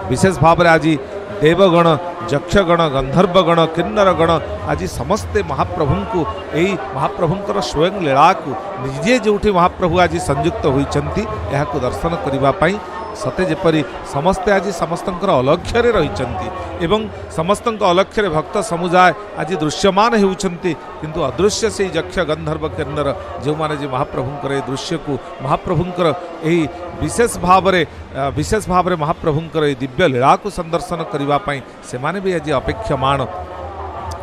ବିଶେଷ ଭାବରେ ଆଜି ଦେବଗଣ, ଯକ୍ଷଗଣ, ଗନ୍ଧର୍ବଗଣ, କିନ୍ନରଗଣ ଆଜି ସମସ୍ତେ ମହାପ୍ରଭୁଙ୍କୁ, ଏଇ ମହାପ୍ରଭୁଙ୍କର ସ୍ୱୟଂ ଲୀଳାକୁ, ନିଜେ ଯେଉଁଠି ମହାପ୍ରଭୁ ଆଜି ସଂଯୁକ୍ତ ହୋଇଛନ୍ତି, ଏହାକୁ ଦର୍ଶନ କରିବା ପାଇଁ ସତେ ଯେପରି ସମସ୍ତେ ଆଜି ସମସ୍ତଙ୍କର ଅଲକ୍ଷ୍ୟରେ ରହିଛନ୍ତି ଏବଂ ସମସ୍ତଙ୍କ ଅଲକ୍ଷ୍ୟରେ ଭକ୍ତ ସମୁଦାୟ ଆଜି ଦୃଶ୍ୟମାନ ହେଉଛନ୍ତି। କିନ୍ତୁ ଅଦୃଶ୍ୟ ସେଇ ଯକ୍ଷ, ଗନ୍ଧର୍ବ, କିନ୍ନର ଯେଉଁମାନେ ଯେ ମହାପ୍ରଭୁଙ୍କର ଏ ଦୃଶ୍ୟକୁ, ମହାପ୍ରଭୁଙ୍କର ଏହି ବିଶେଷ ଭାବରେ ମହାପ୍ରଭୁଙ୍କର ଏହି ଦିବ୍ୟ ଲୀଳାକୁ ସନ୍ଦର୍ଶନ କରିବା ପାଇଁ ସେମାନେ ବି ଆଜି ଅପେକ୍ଷମାଣ।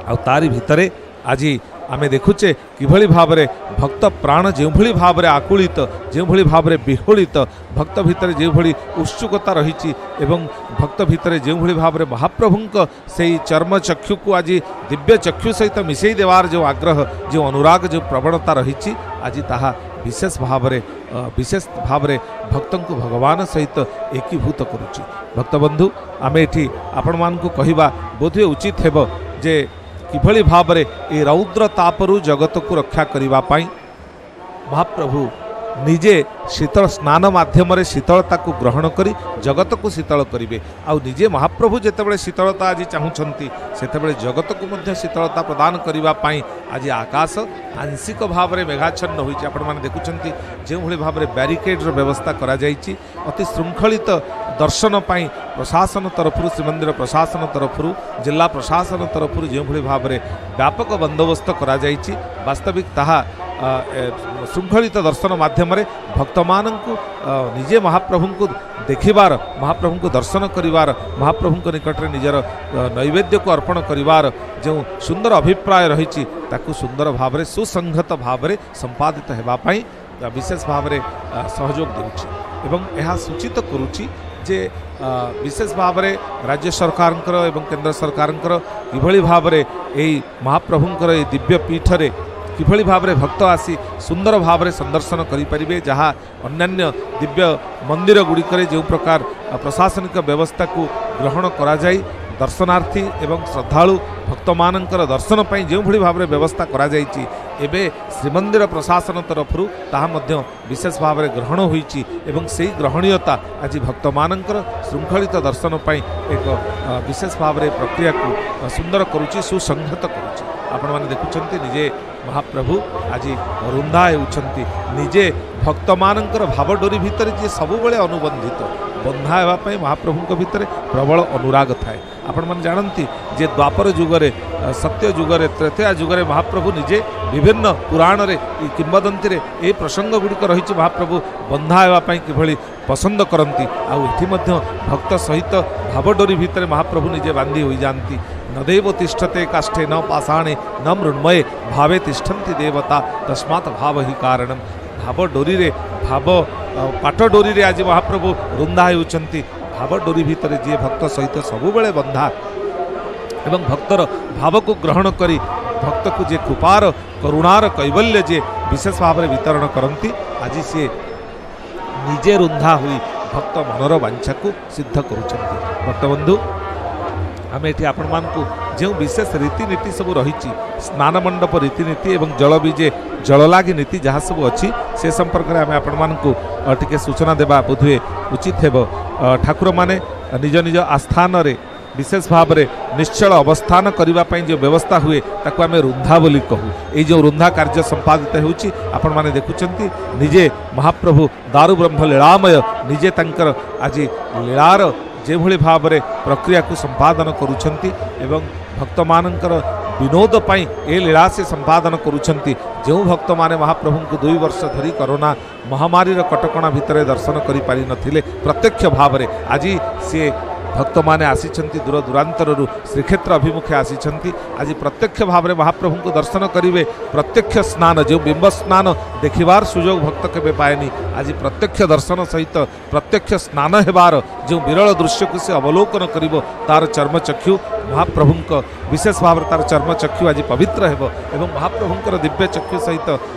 ଆଉ ତାରି ଭିତରେ ଆଜି ଆମେ ଦେଖୁଛେ କିଭଳି ଭାବରେ ଭକ୍ତ ପ୍ରାଣ ଯେଉଁଭଳି ଭାବରେ ଆକୁଳିତ, ଯେଉଁଭଳି ଭାବରେ ବିହ୍ୱଳିତ, ଭକ୍ତ ଭିତରେ ଯେଉଁଭଳି ଉତ୍ସୁକତା ରହିଛି ଏବଂ ଭକ୍ତ ଭିତରେ ଯେଉଁଭଳି ଭାବରେ ମହାପ୍ରଭୁଙ୍କ ସେଇ ଚର୍ମ ଚକ୍ଷୁକୁ ଆଜି ଦିବ୍ୟ ଚକ୍ଷୁ ସହିତ ମିଶାଇ ଦେବାର ଯେଉଁ ଆଗ୍ରହ, ଯେଉଁ ଅନୁରାଗ, ଯେଉଁ ପ୍ରବଣତା ରହିଛି, ଆଜି ତାହା ବିଶେଷ ଭାବରେ ଭକ୍ତଙ୍କୁ ଭଗବାନ ସହିତ ଏକୀଭୂତ କରୁଛି। ଭକ୍ତବନ୍ଧୁ, ଆମେ ଏଠି ଆପଣମାନଙ୍କୁ କହିବା ବୋଧହୁଏ ଉଚିତ ହେବ ଯେ କିଭଳି ଭାବରେ ଏ ରୌଦ୍ର ତାପରୁ ଜଗତକୁ ରକ୍ଷା କରିବା ପାଇଁ ମହାପ୍ରଭୁ ନିଜେ ଶୀତଳ ସ୍ନାନ ମାଧ୍ୟମରେ ଶୀତଳତାକୁ ଗ୍ରହଣ କରି ଜଗତକୁ ଶୀତଳ କରିବେ। ଆଉ ନିଜେ ମହାପ୍ରଭୁ ଯେତେବେଳେ ଶୀତଳତା ଆଜି ଚାହୁଁଛନ୍ତି, ସେତେବେଳେ ଜଗତକୁ ମଧ୍ୟ ଶୀତଳତା ପ୍ରଦାନ କରିବା ପାଇଁ ଆଜି ଆକାଶ ଆଂଶିକ ଭାବରେ ମେଘାଚ୍ଛନ୍ନ ହୋଇଛି। ଆପଣମାନେ ଦେଖୁଛନ୍ତି, ଯେଉଁଭଳି ଭାବରେ ବ୍ୟାରିକେଡ଼ର ବ୍ୟବସ୍ଥା କରାଯାଇଛି ଅତି ଶୃଙ୍ଖଳିତ ଦର୍ଶନ ପାଇଁ, ପ୍ରଶାସନ ତରଫରୁ, ଶ୍ରୀମନ୍ଦିର ପ୍ରଶାସନ ତରଫରୁ, ଜିଲ୍ଲା ପ୍ରଶାସନ ତରଫରୁ ଯେଉଁଭଳି ଭାବରେ ବ୍ୟାପକ ବନ୍ଦୋବସ୍ତ କରାଯାଇଛି, ବାସ୍ତବିକ ତାହା ଶୃଙ୍ଖଳିତ ଦର୍ଶନ ମାଧ୍ୟମରେ ଭକ୍ତମାନଙ୍କୁ ନିଜେ ମହାପ୍ରଭୁଙ୍କୁ ଦେଖିବାର, ମହାପ୍ରଭୁଙ୍କୁ ଦର୍ଶନ କରିବାର, ମହାପ୍ରଭୁଙ୍କ ନିକଟରେ ନିଜର ନୈବେଦ୍ୟକୁ ଅର୍ପଣ କରିବାର ଯେଉଁ ସୁନ୍ଦର ଅଭିପ୍ରାୟ ରହିଛି, ତାକୁ ସୁନ୍ଦର ଭାବରେ, ସୁସଂହତ ଭାବରେ ସମ୍ପାଦିତ ହେବା ପାଇଁ ବିଶେଷ ଭାବରେ ସହଯୋଗ ଦେଉଛି। ଏବଂ ଏହା ସୂଚିତ କରୁଛି ଯେ ବିଶେଷ ଭାବରେ ରାଜ୍ୟ ସରକାରଙ୍କର ଏବଂ କେନ୍ଦ୍ର ସରକାରଙ୍କର କିଭଳି ଭାବରେ ଏହି ମହାପ୍ରଭୁଙ୍କର ଏହି ଦିବ୍ୟ ପୀଠରେ କିଭଳି ଭାବରେ ଭକ୍ତ ଆସି ସୁନ୍ଦର ଭାବରେ ସନ୍ଦର୍ଶନ କରିପାରିବେ, ଯାହା ଅନ୍ୟାନ୍ୟ ଦିବ୍ୟ ମନ୍ଦିର ଗୁଡ଼ିକରେ ଯେଉଁ ପ୍ରକାର ପ୍ରଶାସନିକ ବ୍ୟବସ୍ଥାକୁ ଗ୍ରହଣ କରାଯାଇ ଦର୍ଶନାର୍ଥୀ ଏବଂ ଶ୍ରଦ୍ଧାଳୁ ଭକ୍ତମାନଙ୍କର ଦର୍ଶନ ପାଇଁ ଯେଉଁଭଳି ଭାବରେ ବ୍ୟବସ୍ଥା କରାଯାଇଛି, ଏବେ ଶ୍ରୀମନ୍ଦିର ପ୍ରଶାସନ ତରଫରୁ ତାହା ମଧ୍ୟ ବିଶେଷ ଭାବରେ ଗ୍ରହଣ ହୋଇଛି ଏବଂ ସେହି ଗ୍ରହଣୀୟତା ଆଜି ଭକ୍ତମାନଙ୍କର ଶୃଙ୍ଖଳିତ ଦର୍ଶନ ପାଇଁ ଏକ ବିଶେଷ ଭାବରେ ପ୍ରକ୍ରିୟାକୁ ସୁନ୍ଦର କରୁଛି, ସୁସଂହତ କରୁଛି। ଆପଣମାନେ ଦେଖୁଛନ୍ତି, ନିଜେ ମହାପ୍ରଭୁ ଆଜି ରୁନ୍ଧା ହେଉଛନ୍ତି। ନିଜେ ଭକ୍ତମାନଙ୍କର ଭାବଡୋରି ଭିତରେ ଯିଏ ସବୁବେଳେ ଅନୁବନ୍ଧିତ, ବନ୍ଧା ହେବା ପାଇଁ ମହାପ୍ରଭୁଙ୍କ ଭିତରେ ପ୍ରବଳ ଅନୁରାଗ ଥାଏ। ଆପଣମାନେ ଜାଣନ୍ତି ଯେ ଦ୍ୱାପର ଯୁଗରେ, ସତ୍ୟ ଯୁଗରେ, ତ୍ରେତୟା ଯୁଗରେ ମହାପ୍ରଭୁ ନିଜେ ବିଭିନ୍ନ ପୁରାଣରେ, କିମ୍ବଦନ୍ତୀରେ ଏ ପ୍ରସଙ୍ଗ ଗୁଡ଼ିକ ରହିଛି, ମହାପ୍ରଭୁ ବନ୍ଧା ହେବା ପାଇଁ କିଭଳି ପସନ୍ଦ କରନ୍ତି। ଆଉ ଏଠି ମଧ୍ୟ ଭକ୍ତ ସହିତ ଭାବଡୋରି ଭିତରେ ମହାପ୍ରଭୁ ନିଜେ ବାନ୍ଧି ହୋଇଯାଆନ୍ତି। ନ ଦେବ ତିଷ୍ଠତେ କାଷ୍ଠେ ନ ପାଷାଣେ ନ ମୃଣ୍ମୟେ ଭାବେ ତିଷ୍ଠନ୍ତି ଦେବତା ତସ୍ମାତ୍ ଭାବ ହିଁ କାରଣମ୍। ଭାବ ଡୋରିରେ, ଭାବ ପାଟ ଡୋରିରେ ଆଜି ମହାପ୍ରଭୁ ରୁନ୍ଧା ହେଉଛନ୍ତି। ଭାବ ଡୋରି ଭିତରେ ଯିଏ ଭକ୍ତ ସହିତ ସବୁବେଳେ ବନ୍ଧା ଏବଂ ଭକ୍ତର ଭାବକୁ ଗ୍ରହଣ କରି ଭକ୍ତକୁ ଯିଏ କୃପାର କରୁଣାର କୈବଲ୍ୟ ଯିଏ ବିଶେଷ ଭାବରେ ବିତରଣ କରନ୍ତି, ଆଜି ସିଏ ନିଜେ ରୁନ୍ଧା ହୋଇ ଭକ୍ତ ମନର ବାଞ୍ଛାକୁ ସିଦ୍ଧ କରୁଛନ୍ତି। ଭକ୍ତବନ୍ଧୁ, ଆମେ ଏଠି ଆପଣମାନଙ୍କୁ ଯେଉଁ ବିଶେଷ ରୀତିନୀତି ସବୁ ରହିଛି, ସ୍ନାନ ମଣ୍ଡପ ରୀତିନୀତି ଏବଂ ଜଳବିଜେ ଜଳଲାଗି ନୀତି ଯାହା ସବୁ ଅଛି, ସେ ସମ୍ପର୍କରେ ଆମେ ଆପଣମାନଙ୍କୁ ଟିକେ ସୂଚନା ଦେବା ବୋଧହୁଏ ଉଚିତ ହେବ। ଠାକୁରମାନେ ନିଜ ନିଜ ଆସ୍ଥାନରେ ବିଶେଷ ଭାବରେ ନିଶ୍ଚଳ ଅବସ୍ଥାନ କରିବା ପାଇଁ ଯେଉଁ ବ୍ୟବସ୍ଥା ହୁଏ, ତାକୁ ଆମେ ରୁନ୍ଧା ବୋଲି କହୁ। ଏଇ ଯେଉଁ ରୁନ୍ଧା କାର୍ଯ୍ୟ ସମ୍ପାଦିତ ହେଉଛି, ଆପଣମାନେ ଦେଖୁଛନ୍ତି, ନିଜେ ମହାପ୍ରଭୁ ଦାରୁବ୍ରହ୍ମ ଲୀଳାମୟ ନିଜେ ତାଙ୍କର ଆଜି ଲୀଳାର ଯେଭଳି ଭାବରେ ପ୍ରକ୍ରିୟାକୁ ସମ୍ପାଦନ କରୁଛନ୍ତି ଏବଂ ଭକ୍ତମାନଙ୍କର ବିନୋଦ ପାଇଁ ଏ ଲୀଳା ସେ ସମ୍ପାଦନ କରୁଛନ୍ତି। ଯେଉଁ ଭକ୍ତମାନେ ମହାପ୍ରଭୁଙ୍କୁ 2 ବର୍ଷ ଧରି କରୋନା ମହାମାରୀର କଟକଣା ଭିତରେ ଦର୍ଶନ କରିପାରିନଥିଲେ ପ୍ରତ୍ୟକ୍ଷ ଭାବରେ, ଆଜି ସିଏ ଭକ୍ତମାନେ ଆସିଛନ୍ତି, ଦୂର ଦୂରାନ୍ତରରୁ ଶ୍ରୀକ୍ଷେତ୍ର ଅଭିମୁଖେ ଆସିଛନ୍ତି, ଆଜି ପ୍ରତ୍ୟକ୍ଷ ଭାବରେ ମହାପ୍ରଭୁଙ୍କୁ ଦର୍ଶନ କରିବେ। ପ୍ରତ୍ୟକ୍ଷ ସ୍ନାନ, ଯେଉଁ ବିମ୍ବ ସ୍ନାନ ଦେଖିବାର ସୁଯୋଗ ଭକ୍ତ କେବେ ପାଏନି, ଆଜି ପ୍ରତ୍ୟକ୍ଷ ଦର୍ଶନ ସହିତ ପ୍ରତ୍ୟକ୍ଷ ସ୍ନାନ ହେବାର ଯେଉଁ ବିରଳ ଦୃଶ୍ୟକୁ ସେ ଅବଲୋକନ କରିବ, ତାର ଚର୍ମଚକ୍ଷୁ ମହାପ୍ରଭୁଙ୍କ ବିଶେଷ ଭାବରେ ତାର ଚର୍ମଚକ୍ଷୁ ଆଜି ପବିତ୍ର ହେବ ଏବଂ ମହାପ୍ରଭୁଙ୍କର ଦିବ୍ୟ ଚକ୍ଷୁ ସହିତ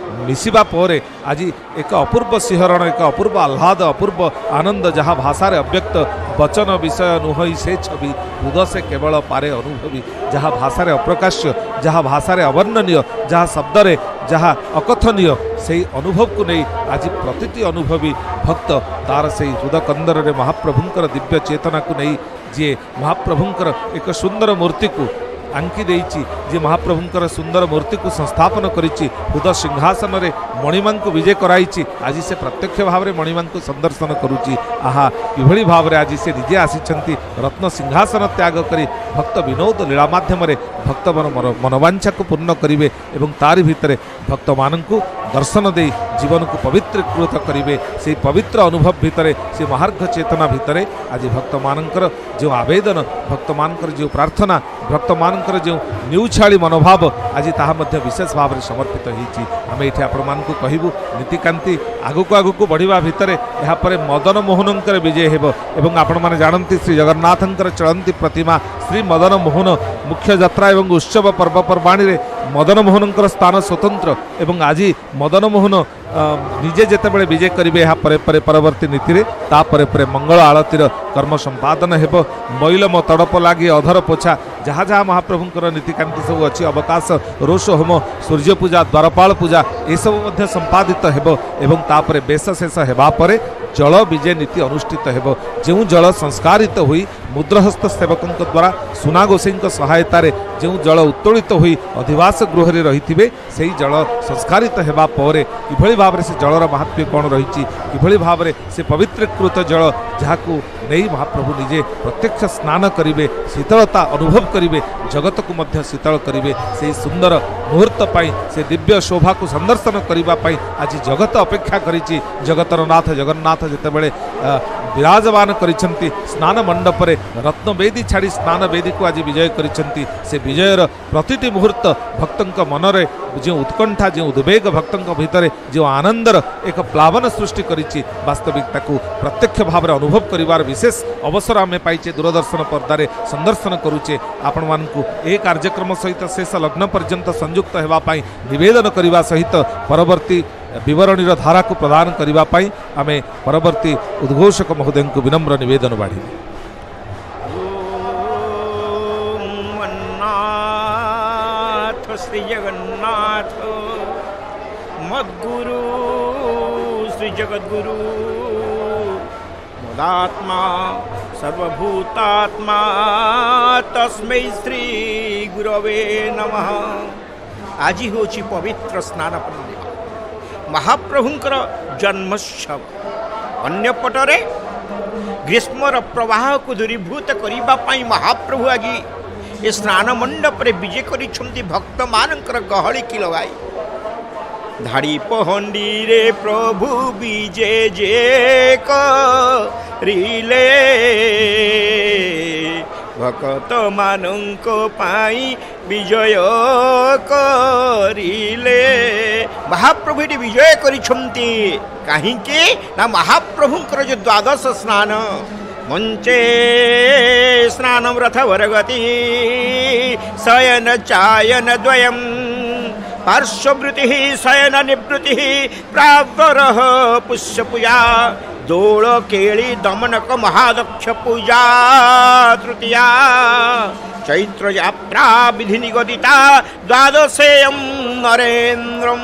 ମିଶିବା ପରେ ଆଜି ଏକ ଅପୂର୍ବ ଶିହରଣ, ଏକ ଅପୂର୍ବ ଆହ୍ଲାଦ, ଅପୂର୍ବ ଆନନ୍ଦ, ଯାହା ଭାଷାରେ ଅବ୍ୟକ୍ତ, ବଚନ ବିଷୟ ନୁହଇ ସେ ଛବି, ହୃଦ ସେ କେବଳ ପାରେ ଅନୁଭବୀ। ଯାହା ଭାଷାରେ ଅପ୍ରକାଶ୍ୟ, ଯାହା ଭାଷାରେ ଅବର୍ଣ୍ଣନୀୟ, ଯାହା ଶବ୍ଦରେ ଯାହା ଅକଥନୀୟ, ସେଇ ଅନୁଭବକୁ ନେଇ ଆଜି ପ୍ରତିଟି ଅନୁଭବୀ ଭକ୍ତ ତାର ସେଇ ହୃଦକନ୍ଦରରେ ମହାପ୍ରଭୁଙ୍କର ଦିବ୍ୟ ଚେତନାକୁ ନେଇ, ଯିଏ ମହାପ୍ରଭୁଙ୍କର ଏକ ସୁନ୍ଦର ମୂର୍ତ୍ତିକୁ ଆଙ୍କି ଦେଇଛି, ଯିଏ ମହାପ୍ରଭୁଙ୍କର ସୁନ୍ଦର ମୂର୍ତ୍ତିକୁ ସଂସ୍ଥାପନ କରିଛି, ହୃଦ ସିଂହାସନରେ ମଣିମାଙ୍କୁ ବିଜେ କରାଇଛି, ଆଜି ସେ ପ୍ରତ୍ୟକ୍ଷ ଭାବରେ ମଣିମାଙ୍କୁ ସନ୍ଦର୍ଶନ କରୁଛି। ଆହା, କିଭଳି ଭାବରେ ଆଜି ସେ ନିଜେ ଆସିଛନ୍ତି ରତ୍ନ ସିଂହାସନ ତ୍ୟାଗ କରି ଭକ୍ତ ବିନୋଦ ଲୀଳା ମାଧ୍ୟମରେ ଭକ୍ତ ମନବାଞ୍ଛାକୁ ପୂର୍ଣ୍ଣ କରିବେ ଏବଂ ତାରି ଭିତରେ ଭକ୍ତମାନଙ୍କୁ ଦର୍ଶନ ଦେଇ ଜୀବନକୁ ପବିତ୍ରୀକୃତ କରିବେ। ସେଇ ପବିତ୍ର ଅନୁଭବ ଭିତରେ, ସେ ମହାର୍ଘ ଚେତନା ଭିତରେ ଆଜି ଭକ୍ତମାନଙ୍କର ଯେଉଁ ଆବେଦନ, ଭକ୍ତମାନଙ୍କର ଯେଉଁ ପ୍ରାର୍ଥନା, ଭକ୍ତମାନଙ୍କର ଯେଉଁ ନ୍ୟୁଛାଳି ମନୋଭାବ, ଆଜି ତାହା ମଧ୍ୟ ବିଶେଷ ଭାବରେ ସମର୍ପିତ ହେଇଛି। ଆମେ ଏଇଠି ଆପଣମାନଙ୍କୁ କହିବୁ, ନୀତିକାନ୍ତି ଆଗକୁ ଆଗକୁ ବଢ଼ିବା ଭିତରେ ଏହାପରେ ମଦନ ମୋହନଙ୍କର ବିଜୟ ହେବ ଏବଂ ଆପଣମାନେ ଜାଣନ୍ତି, ଶ୍ରୀ ଜଗନ୍ନାଥଙ୍କର ଚଳନ୍ତି ପ୍ରତିମା ଶ୍ରୀ ମଦନ ମୋହନ ମୁଖ୍ୟ ଯାତ୍ରା ଏବଂ ଉତ୍ସବ ପର୍ବପର୍ବାଣୀରେ ମଦନ ମୋହନଙ୍କର ସ୍ଥାନ ସ୍ୱତନ୍ତ୍ର ଏବଂ ଆଜି ମଦନ ମୋହନ ନିଜେ ଯେତେବେଳେ ବିଜେ କରିବେ, ଏହା ପରେ ପରେ ପରବର୍ତ୍ତୀ ନୀତିରେ ତାପରେ ପରେ ମଙ୍ଗଳ ଆଳତୀର କର୍ମ ସମ୍ପାଦନ ହେବ। ମଇଲମ, ତଡ଼ପ ଲାଗି, ଅଧର ପୋଛା, ଯାହା ଯାହା ମହାପ୍ରଭୁଙ୍କର ନୀତିକାନ୍ତି ସବୁ ଅଛି, ଅବକାଶ, ରୋଷ ହୋମ, ସୂର୍ଯ୍ୟ ପୂଜା, ଦ୍ୱାରପାଳ ପୂଜା, ଏସବୁ ମଧ୍ୟ ସମ୍ପାଦିତ ହେବ ଏବଂ ତାପରେ ବେଶ ଶେଷ ହେବା ପରେ ଜଳ ବିଜେ ନୀତି ଅନୁଷ୍ଠିତ ହେବ। ଯେଉଁ ଜଳ ସଂସ୍କାରିତ ହୋଇ ମୁଦ୍ରହସ୍ତ ସେବକଙ୍କ ଦ୍ୱାରା ସୁନା ଗୋସାଇଙ୍କ ସହାୟତାରେ ଯେଉଁ ଜଳ ଉତ୍ତୋଳିତ ହୋଇ ଅଧିବାସ ଗୃହରେ ରହିଥିବେ, ସେହି ଜଳ ସଂସ୍କାରିତ ହେବା ପରେ କିଭଳି ଭାବରେ ସେ ଜଳର ମାହାତ୍ମ୍ୟ କ'ଣ ରହିଛି, କିଭଳି ଭାବରେ ସେ ପବିତ୍ରୀକୃତ ଜଳ ଯାହାକୁ ନେଇ ମହାପ୍ରଭୁ ନିଜେ ପ୍ରତ୍ୟକ୍ଷ ସ୍ନାନ କରିବେ, ଶୀତଳତା ଅନୁଭବ କରିବେ, ଜଗତକୁ ମଧ୍ୟ ଶୀତଳ କରିବେ, ସେହି ସୁନ୍ଦର ମୁହୂର୍ତ୍ତ ପାଇଁ, ସେ ଦିବ୍ୟ ଶୋଭାକୁ ସନ୍ଦର୍ଶନ କରିବା ପାଇଁ ଆଜି ଜଗତ ଅପେକ୍ଷା କରିଛି। ଜଗତର ନାଥ ଜଗନ୍ନାଥ ଯେତେବେଳେ ବିରାଜମାନ କରିଛନ୍ତି ସ୍ନାନ ମଣ୍ଡପରେ, ରତ୍ନବେଦୀ ଛାଡ଼ି ସ୍ନାନ ବେଦୀକୁ ଆଜି ବିଜୟ କରିଛନ୍ତି, ସେ ବିଜୟର ପ୍ରତିଟି ମୁହୂର୍ତ୍ତ ଭକ୍ତଙ୍କ ମନରେ ଯେଉଁ ଉତ୍କଣ୍ଠା, ଯେଉଁ ଉଦ୍ବେଗ, ଭକ୍ତଙ୍କ ଭିତରେ ଯେଉଁ ଆନନ୍ଦର ଏକ ପ୍ଲାବନ ସୃଷ୍ଟି କରିଛି, ବାସ୍ତବିକ ତାକୁ ପ୍ରତ୍ୟକ୍ଷ ଭାବରେ ଅନୁଭବ କରିବାର ବିଶେଷ ଅବସର ଆମେ ପାଇଛେ, ଦୂରଦର୍ଶନ ପର୍ଦ୍ଦାରେ ସନ୍ଦର୍ଶନ କରୁଛେ। ଆପଣମାନଙ୍କୁ ଏ କାର୍ଯ୍ୟକ୍ରମ ସହିତ ଶେଷ ଲଗ୍ନ ପର୍ଯ୍ୟନ୍ତ ସଂଯୁକ୍ତ ହେବା ପାଇଁ ନିବେଦନ କରିବା ସହିତ ପରବର୍ତ୍ତୀ ବିବରଣୀର ଧାରାକୁ ପ୍ରଦାନ କରିବା ପାଇଁ ଆମେ ପରବର୍ତ୍ତୀ ଉଦ୍ଘୋଷକ ମହୋଦୟଙ୍କୁ ବିନମ୍ର ନିବେଦନ ବାଢ଼ିବୁ। ନାଥ ଶ୍ରୀ ଜଗନ୍ନାଥ। ମଦ୍ଗୁରୁ ଶ୍ରୀ ଜଗଦ୍ଗୁରୁ ମଦାତ୍ମା ସର୍ବଭୂତାତ୍ମା ତସ୍ମୈ ଶ୍ରୀ ଗୁରବେ ନମଃ। ଆଜି ହେଉଛି ପବିତ୍ର ସ୍ନାନ ପୂର୍ଣ୍ଣିମା, ମହାପ୍ରଭୁଙ୍କର ଜନ୍ମୋତ୍ସବ। ଅନ୍ୟପଟରେ ଗ୍ରୀଷ୍ମର ପ୍ରବାହକୁ ଦୂରୀଭୂତ କରିବା ପାଇଁ ମହାପ୍ରଭୁ ଆଜି ଏ ସ୍ନାନ ମଣ୍ଡପରେ ବିଜେ କରିଛନ୍ତି ଭକ୍ତମାନଙ୍କର ଗହଳିକି ଲଗାଇ। ଧାଡ଼ି ପହଣ୍ଡିରେ ପ୍ରଭୁ ବିଜେ ଯେ କରିଲେ, ଭକ୍ତମାନଙ୍କ ପାଇଁ ବିଜୟ କରିଲେ। ମହାପ୍ରଭୁ ଏଠି ବିଜୟ କରିଛନ୍ତି କାହିଁକି ନା ମହାପ୍ରଭୁଙ୍କର ଯେଉଁ ଦ୍ୱାଦଶ ସ୍ନାନ, ମଞ୍ଚେ ସ୍ନାନ ରଥ ବରଗତି ଶୟନ ଚାୟନ ଦ୍ୱୟಂ ପାର୍ଶ୍ୱବୃତ୍ତି ଶୟନ ନିବୃତ୍ତି ପ୍ରାବରଃ ପୁଷ୍ୟ ପୂଜା ଦୋଳ କେଳି ଦମନକ ମହାଦକ୍ଷ ପୂଜା ତୃତୀୟା ଚୈତ୍ର ଯାତ୍ରା ବିଧି ନିଗଦିତା ଦ୍ୱାଦଶେୟಂ ନରେନ୍ଦ୍ରಂ।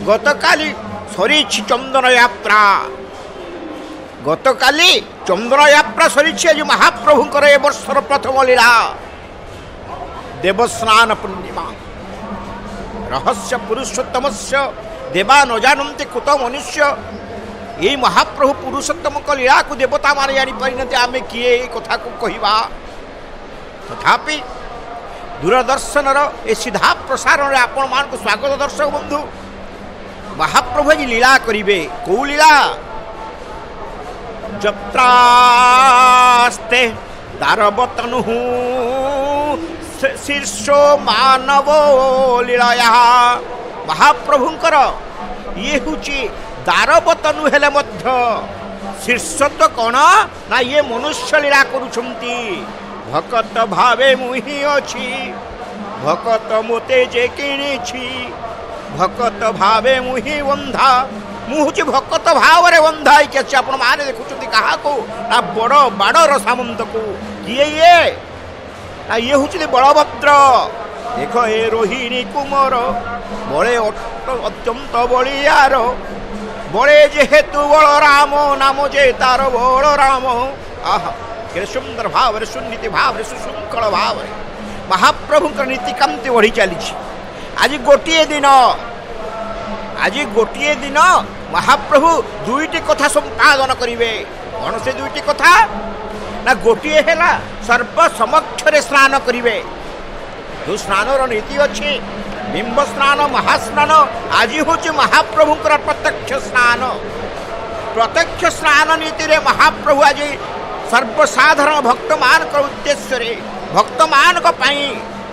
ଗତକାଲି ସରିଛି ଚନ୍ଦନ ଯାତ୍ରା, ଗତକାଲି ଚନ୍ଦନ ଯାତ୍ରା ସରିଛି। ଆଜି ମହାପ୍ରଭୁଙ୍କର ଏ ବର୍ଷର ପ୍ରଥମ ଲୀଳା ଦେବସ୍ନାନ ପୂର୍ଣ୍ଣିମା। ରହସ୍ୟ ପୁରୁଷୋତ୍ତମସ୍ୟ ଦେବା ନ ଜାଣନ୍ତି କୁତ ମନୁଷ୍ୟ। ଏଇ ମହାପ୍ରଭୁ ପୁରୁଷୋତ୍ତମଙ୍କ ଲୀଳାକୁ ଦେବତାମାନେ ଜାଣିପାରିନାହାନ୍ତି, ଆମେ କିଏ ଏଇ କଥାକୁ କହିବା? ତଥାପି ଦୂରଦର୍ଶନର ଏ ସିଧା ପ୍ରସାରଣରେ ଆପଣମାନଙ୍କୁ ସ୍ୱାଗତ ଦର୍ଶକ ବନ୍ଧୁ। ମହାପ୍ରଭୁ ଆଜି ଲୀଳା କରିବେ। କୋଉ ଲୀଳା? ଯତ୍ରାସ୍ତେ ଦାରବତନୁ ଶୀର୍ଷ ମାନବ ଲୀଳୟା। ମହାପ୍ରଭୁଙ୍କର ଇଏ ହେଉଛି ଦାରବତନୁ ହେଲେ ମଧ୍ୟ ଶୀର୍ଷ ତ କ'ଣ ନା ଇଏ ମନୁଷ୍ୟ ଲୀଳା କରୁଛନ୍ତି। ଭକତ ଭାବେ ମୁହିଁ ଅଛି, ଭକତ ମୋତେ ଯେ କିଣିଛି, ଭକତ ଭାବେ ମୁହିଁ ବନ୍ଧା। ମୁଁ ହେଉଛି ଭକତ ଭାବରେ ବନ୍ଧା ହେଇକି ଅଛି। ଆପଣ ମାନେ ଦେଖୁଛନ୍ତି କାହାକୁ ନା ବଡ଼ ବାଡ଼ର ସାମନ୍ତକୁ। କିଏ ଇଏ? ନା ଇଏ ହେଉଛନ୍ତି ବଳଭଦ୍ର। ଦେଖ ଏ ରୋହିଣୀ କୁମର ବଳେ ଅତ୍ୟନ୍ତ ବଳିଆର, ବଳେ ଯେହେତୁ ବଳରାମ ନାମ ଯେ ତାର ବଳରାମ। ଆହା, କେତେ ସୁନ୍ଦର ଭାବରେ, ସୁନୀତି ଭାବରେ, ସୁଶୃଙ୍ଖଳ ଭାବରେ ମହାପ୍ରଭୁଙ୍କର ନୀତିକାନ୍ତି ବଢ଼ି ଚାଲିଛି। ଆଜି ଗୋଟିଏ ଦିନ, ଆଜି ଗୋଟିଏ ଦିନ ମହାପ୍ରଭୁ ଦୁଇଟି କଥା ସମ୍ପାଦନ କରିବେ। କ'ଣ ସେ ଦୁଇଟି କଥା? ନା ଗୋଟିଏ ହେଲା ସର୍ବସମକ୍ଷରେ ସ୍ନାନ କରିବେ। ଯେଉଁ ସ୍ନାନର ନୀତି ଅଛି, ବିମ୍ବ ସ୍ନାନ, ମହାସ୍ନାନ, ଆଜି ହେଉଛି ମହାପ୍ରଭୁଙ୍କର ପ୍ରତ୍ୟକ୍ଷ ସ୍ନାନ। ପ୍ରତ୍ୟକ୍ଷ ସ୍ନାନ ନୀତିରେ ମହାପ୍ରଭୁ ଆଜି ସର୍ବସାଧାରଣ ଭକ୍ତମାନଙ୍କ ଉଦ୍ଦେଶ୍ୟରେ, ଭକ୍ତମାନଙ୍କ ପାଇଁ,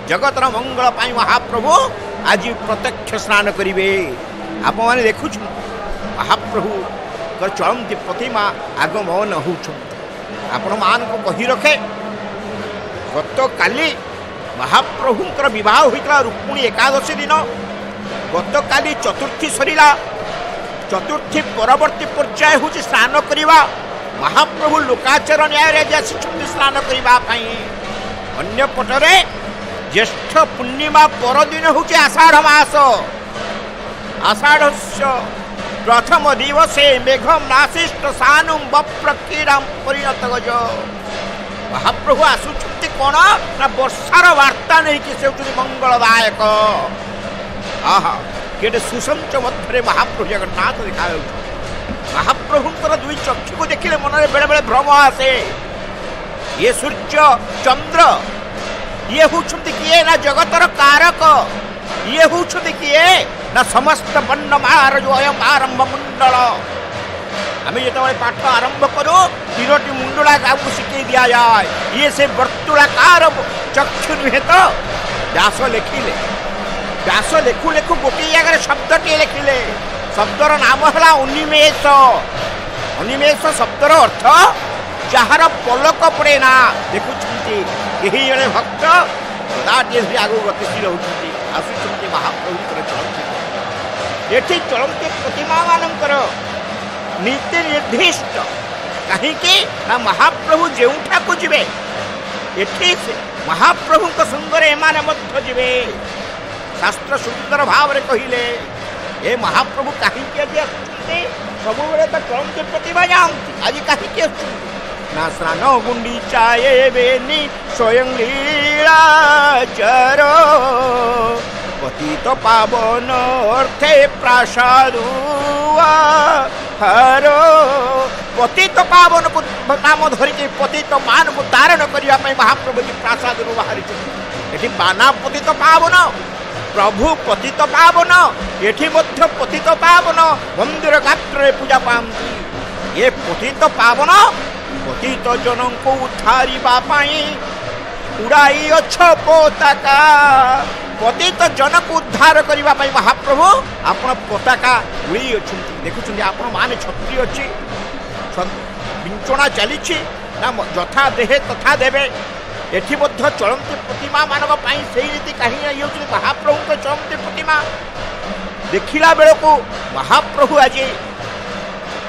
ଜଗତର ମଙ୍ଗଳ ପାଇଁ ମହାପ୍ରଭୁ ଆଜି ପ୍ରତ୍ୟକ୍ଷ ସ୍ନାନ କରିବେ। ଆପଣମାନେ ଦେଖୁଛନ୍ତି ମହାପ୍ରଭୁଙ୍କର ଚଳନ୍ତି ପ୍ରତିମା ଆଗମନ ହେଉଛନ୍ତି। ଆପଣମାନଙ୍କୁ କହି ରଖେ, ଗତକାଲି ମହାପ୍ରଭୁଙ୍କର ବିବାହ ହୋଇଥିଲା ରୁକ୍ମିଣୀ ଏକାଦଶୀ ଦିନ। ଗତକାଲି ଚତୁର୍ଥୀ ସରିଲା। ଚତୁର୍ଥୀ ପରବର୍ତ୍ତୀ ପର୍ଯ୍ୟାୟ ହେଉଛି ସ୍ନାନ କରିବା। ମହାପ୍ରଭୁ ଲୋକାଚାର ନ୍ୟାୟରେ ଆଜି ଆସିଛନ୍ତି ସ୍ନାନ କରିବା ପାଇଁ। ଅନ୍ୟପଟରେ ଜ୍ୟେଷ୍ଠ ପୂର୍ଣ୍ଣିମା ପରଦିନ ହେଉଛି ଆଷାଢ଼ ମାସ। ଆଷାଢ଼ସ୍ୟ ପ୍ରଥମ ଦିବସେ ମେଘ ନାଶିଷ୍ଟ ସାନୁ ବପ୍ରକ୍ରୀଡ଼ାಂ ପରିଣତ ଗଜ। ମହାପ୍ରଭୁ ଆସୁଛନ୍ତି କ'ଣ ନା ବର୍ଷାର ବାର୍ତ୍ତା ନେଇକି। ସେ ହେଉଛନ୍ତି ମଙ୍ଗଳଦାୟକ। ଆହା, କେତେ ସୁସଞ୍ଚ ମଧ୍ୟରେ ମହାପ୍ରଭୁ ଜଗନ୍ନାଥ ଦେଖାଯାଉଛନ୍ତି। ମହାପ୍ରଭୁଙ୍କର ଦୁଇ ଚକ୍ଷୁକୁ ଦେଖିଲେ ମନରେ ବେଳେବେଳେ ଭ୍ରମ ଆସେ। ଇଏ ସୂର୍ଯ୍ୟ ଚନ୍ଦ୍ର, ଇଏ ହେଉଛନ୍ତି କିଏ ନା ଜଗତର କାରକ। ଇଏ ହେଉଛନ୍ତି କିଏ ନା ସମସ୍ତ ବର୍ଣ୍ଣମାଳାର ଯେଉଁ ଅୟମ ଆରମ୍ଭ ମଣ୍ଡଳ। ଆମେ ଯେତେବେଳେ ପାଠ ଆରମ୍ଭ କରୁ, ତିନୋଟି ମୁଣ୍ଡଳା ଆମକୁ ଶିଖେଇ ଦିଆଯାଏ। ଇଏ ସେ ବର୍ତ୍ତୁଳାକାର ଚକ୍ଷୁ ନୁହେଁ ତ? ବ୍ୟାସ ଲେଖିଲେ, ବ୍ୟାସ ଲେଖୁ ଲେଖୁ ଗୋଟିଏ ଜାଗାରେ ଶବ୍ଦଟିଏ ଲେଖିଲେ। ଶବ୍ଦର ନାମ ହେଲା ଅନିମେଷ। ଅନିମେଷ ଶବ୍ଦର ଅର୍ଥ ଯାହାର ପଲକ ପଡ଼େ ନା। ଦେଖୁଛନ୍ତି କେହି ଜଣେ ଭକ୍ତ ଗଦାଟିଏ ଧରି ଆଗକୁ ଗତିଶୀଳ ହେଉଛନ୍ତି, ଆସୁଛନ୍ତି ମହାପ୍ରଭୁଙ୍କର ଚଳନ୍ତି। ଏଠି ଚଳନ୍ତି ପ୍ରତିମା ମାନଙ୍କର ନୀତି ନିର୍ଦ୍ଦିଷ୍ଟ। କାହିଁକି ନା ମହାପ୍ରଭୁ ଯେଉଁଠାକୁ ଯିବେ, ଏଠି ମହାପ୍ରଭୁଙ୍କ ସଙ୍ଗରେ ଏମାନେ ମଧ୍ୟ ଯିବେ। ଶାସ୍ତ୍ର ସୁନ୍ଦର ଭାବରେ କହିଲେ, ଏ ମହାପ୍ରଭୁ କାହିଁକି ଆଜି ଆସୁଛନ୍ତି? ସବୁବେଳେ ତ ଚଳନ୍ତି ପ୍ରତିମା ଯାଆନ୍ତି, ଆଜି କାହିଁକି ଆସୁଛନ୍ତି? ନା ସ୍ନାନ ଗୁଣ୍ଡିଚା ଏବେନି ସ୍ୱୟଂ ଲୀଳାଚର, ପତିତ ପାବନ ଅର୍ଥେ ପ୍ରାସାଦୁ ହର। ପତିତ ପାବନକୁ ନାମ ଧରିକି ପତିତ ମାନଙ୍କୁ ତାରଣ କରିବା ପାଇଁ ମହାପ୍ରଭୁ ପ୍ରାସାଦରୁ ବାହାରିଛନ୍ତି। ଏଠି ବାନା ପତିତ ପାବନ, ପ୍ରଭୁ ପତିତ ପାବନ, ଏଠି ମଧ୍ୟ ପତିତ ପାବନ ମନ୍ଦିର ଗାତ୍ରରେ ପୂଜା ପାଆନ୍ତି। ଏ ପତିତ ପାବନ ପତିତ ଜନଙ୍କୁ ଉଦ୍ଧାରିବା ପାଇଁ ଉଡ଼ାଇ ଅଛ ପତାକା। ପତିତ ଜନକୁ ଉଦ୍ଧାର କରିବା ପାଇଁ ମହାପ୍ରଭୁ ଆପଣ ପତାକା ଉଡ଼େଇ ଅଛନ୍ତି। ଦେଖୁଛନ୍ତି ଆପଣମାନେ, ଛତ୍ରୀ ଅଛି, ବିଞ୍ଚଣା ଚାଲିଛି ନା ଯଥା ଦେହେ ତଥା ଦେବେ। ଏଠି ମଧ୍ୟ ଚଳନ୍ତି ପ୍ରତିମା ମାନଙ୍କ ପାଇଁ ସେଇ ରୀତି। କାହିଁକି ଇଏ ହେଉଛନ୍ତି ମହାପ୍ରଭୁଙ୍କ ଚଳନ୍ତି ପ୍ରତିମା। ଦେଖିଲା ବେଳକୁ ମହାପ୍ରଭୁ ଆଜି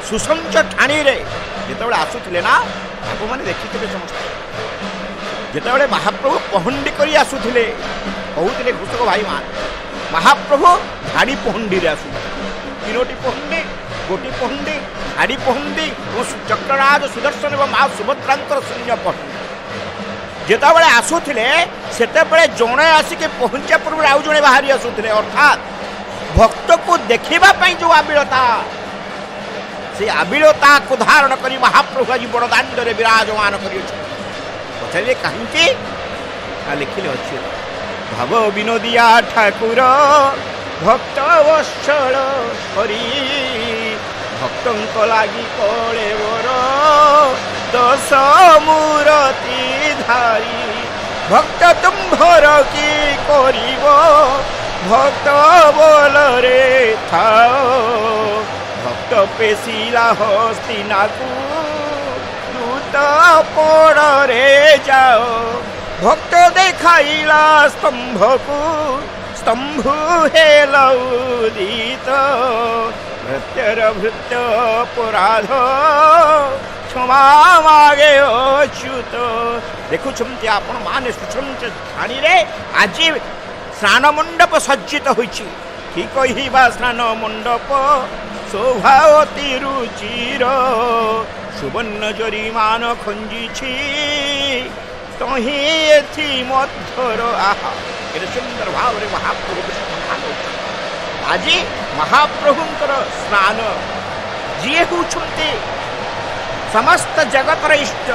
ସୁସଞ୍ଚ ଠାଣିରେ ଯେତେବେଳେ ଆସୁଥିଲେ ନା, ଆପଣମାନେ ଦେଖିଥିବେ ସମସ୍ତେ, ଯେତେବେଳେ ମହାପ୍ରଭୁ ପହଣ୍ଡି କରି ଆସୁଥିଲେ, କହୁଥିଲେ ଘୋଷକ ଭାଇମାନେ, ମହାପ୍ରଭୁ ଧାଡ଼ି ପହଣ୍ଡିରେ ଆସୁଥିଲେ। ତିନୋଟି ପହଣ୍ଡି, ଗୋଟି ପହଣ୍ଡି, ଧାଡ଼ି ପହଣ୍ଡି ଏବଂ ଚକ୍ରରାଜ ସୁଦର୍ଶନ ଏବଂ ମା ସୁଭଦ୍ରାଙ୍କର ଶୂନ୍ୟ ପହଣ୍ଡି। ଯେତେବେଳେ ଆସୁଥିଲେ ସେତେବେଳେ ଜଣେ ଆସିକି ପହଞ୍ଚିବା ପୂର୍ବରୁ ଆଉ ଜଣେ ବାହାରି ଆସୁଥିଲେ। ଅର୍ଥାତ୍ ଭକ୍ତକୁ ଦେଖିବା ପାଇଁ ଯେଉଁ ଆବିଳତା, ସେ ଆବିଳତାକୁ ଧାରଣ କରି ମହାପ୍ରଭୁ ଆଜି ବଡ଼ ଦାଣ୍ଡରେ ବିରାଜମାନ କରିଅଛନ୍ତି। ପଚାରିଲେ କାହିଁକି ନା ଲେଖିଲେ ଅଛି, ଭାବ ବିନୋଦିଆ ଠାକୁର ଭକ୍ତ ବତ୍ସଳ କରି, ଭକ୍ତଙ୍କ ଲାଗି କଳେବର ଦଶ ମୂରତି ଧାରି। ଭକ୍ତ ତୁମ୍ଭର କି କରିବ, ଭକ୍ତ ବୋଲରେ ଥାଅ, ଭକ୍ତ ପେଶିଲା ହସ୍ତିନାକୁ ଦୂତ ପଡ଼ରେ ଯାଅ। ଭକ୍ତ ଦେଖାଇଲା ସ୍ତମ୍ଭକୁ, ସ୍ତମ୍ଭୁ ହେଲ ଉଦିତ, ଭୃତ୍ୟର ଭୃତ୍ୟ ଅପରାଧ କ୍ଷମା ମାଗେ ଅଚ୍ୟୁତ। ଦେଖୁଛନ୍ତି ଆପଣ ମାନେ, ସୁସଞ୍ଚ ଠାଣିରେ ଆଜି ସ୍ନାନ ମଣ୍ଡପ ସଜ୍ଜିତ ହୋଇଛି। କି କହିବା ସ୍ନାନ ମଣ୍ଡପ ଶୋଭା ଅତି ରୁଚିର, ସୁବର୍ଣ୍ଣ ଜରିମାନ ଖଞ୍ଜିଛି ତହିଁ ଏଥି ମଧ୍ୟର। ଆହା, କେତେ ସୁନ୍ଦର ଭାବରେ ମହାପ୍ରଭୁ ସ୍ନାନ। ଆଜି ମହାପ୍ରଭୁଙ୍କର ସ୍ନାନ, ଯିଏ ହେଉଛନ୍ତି ସମସ୍ତ ଜଗତର ଇଷ୍ଟ,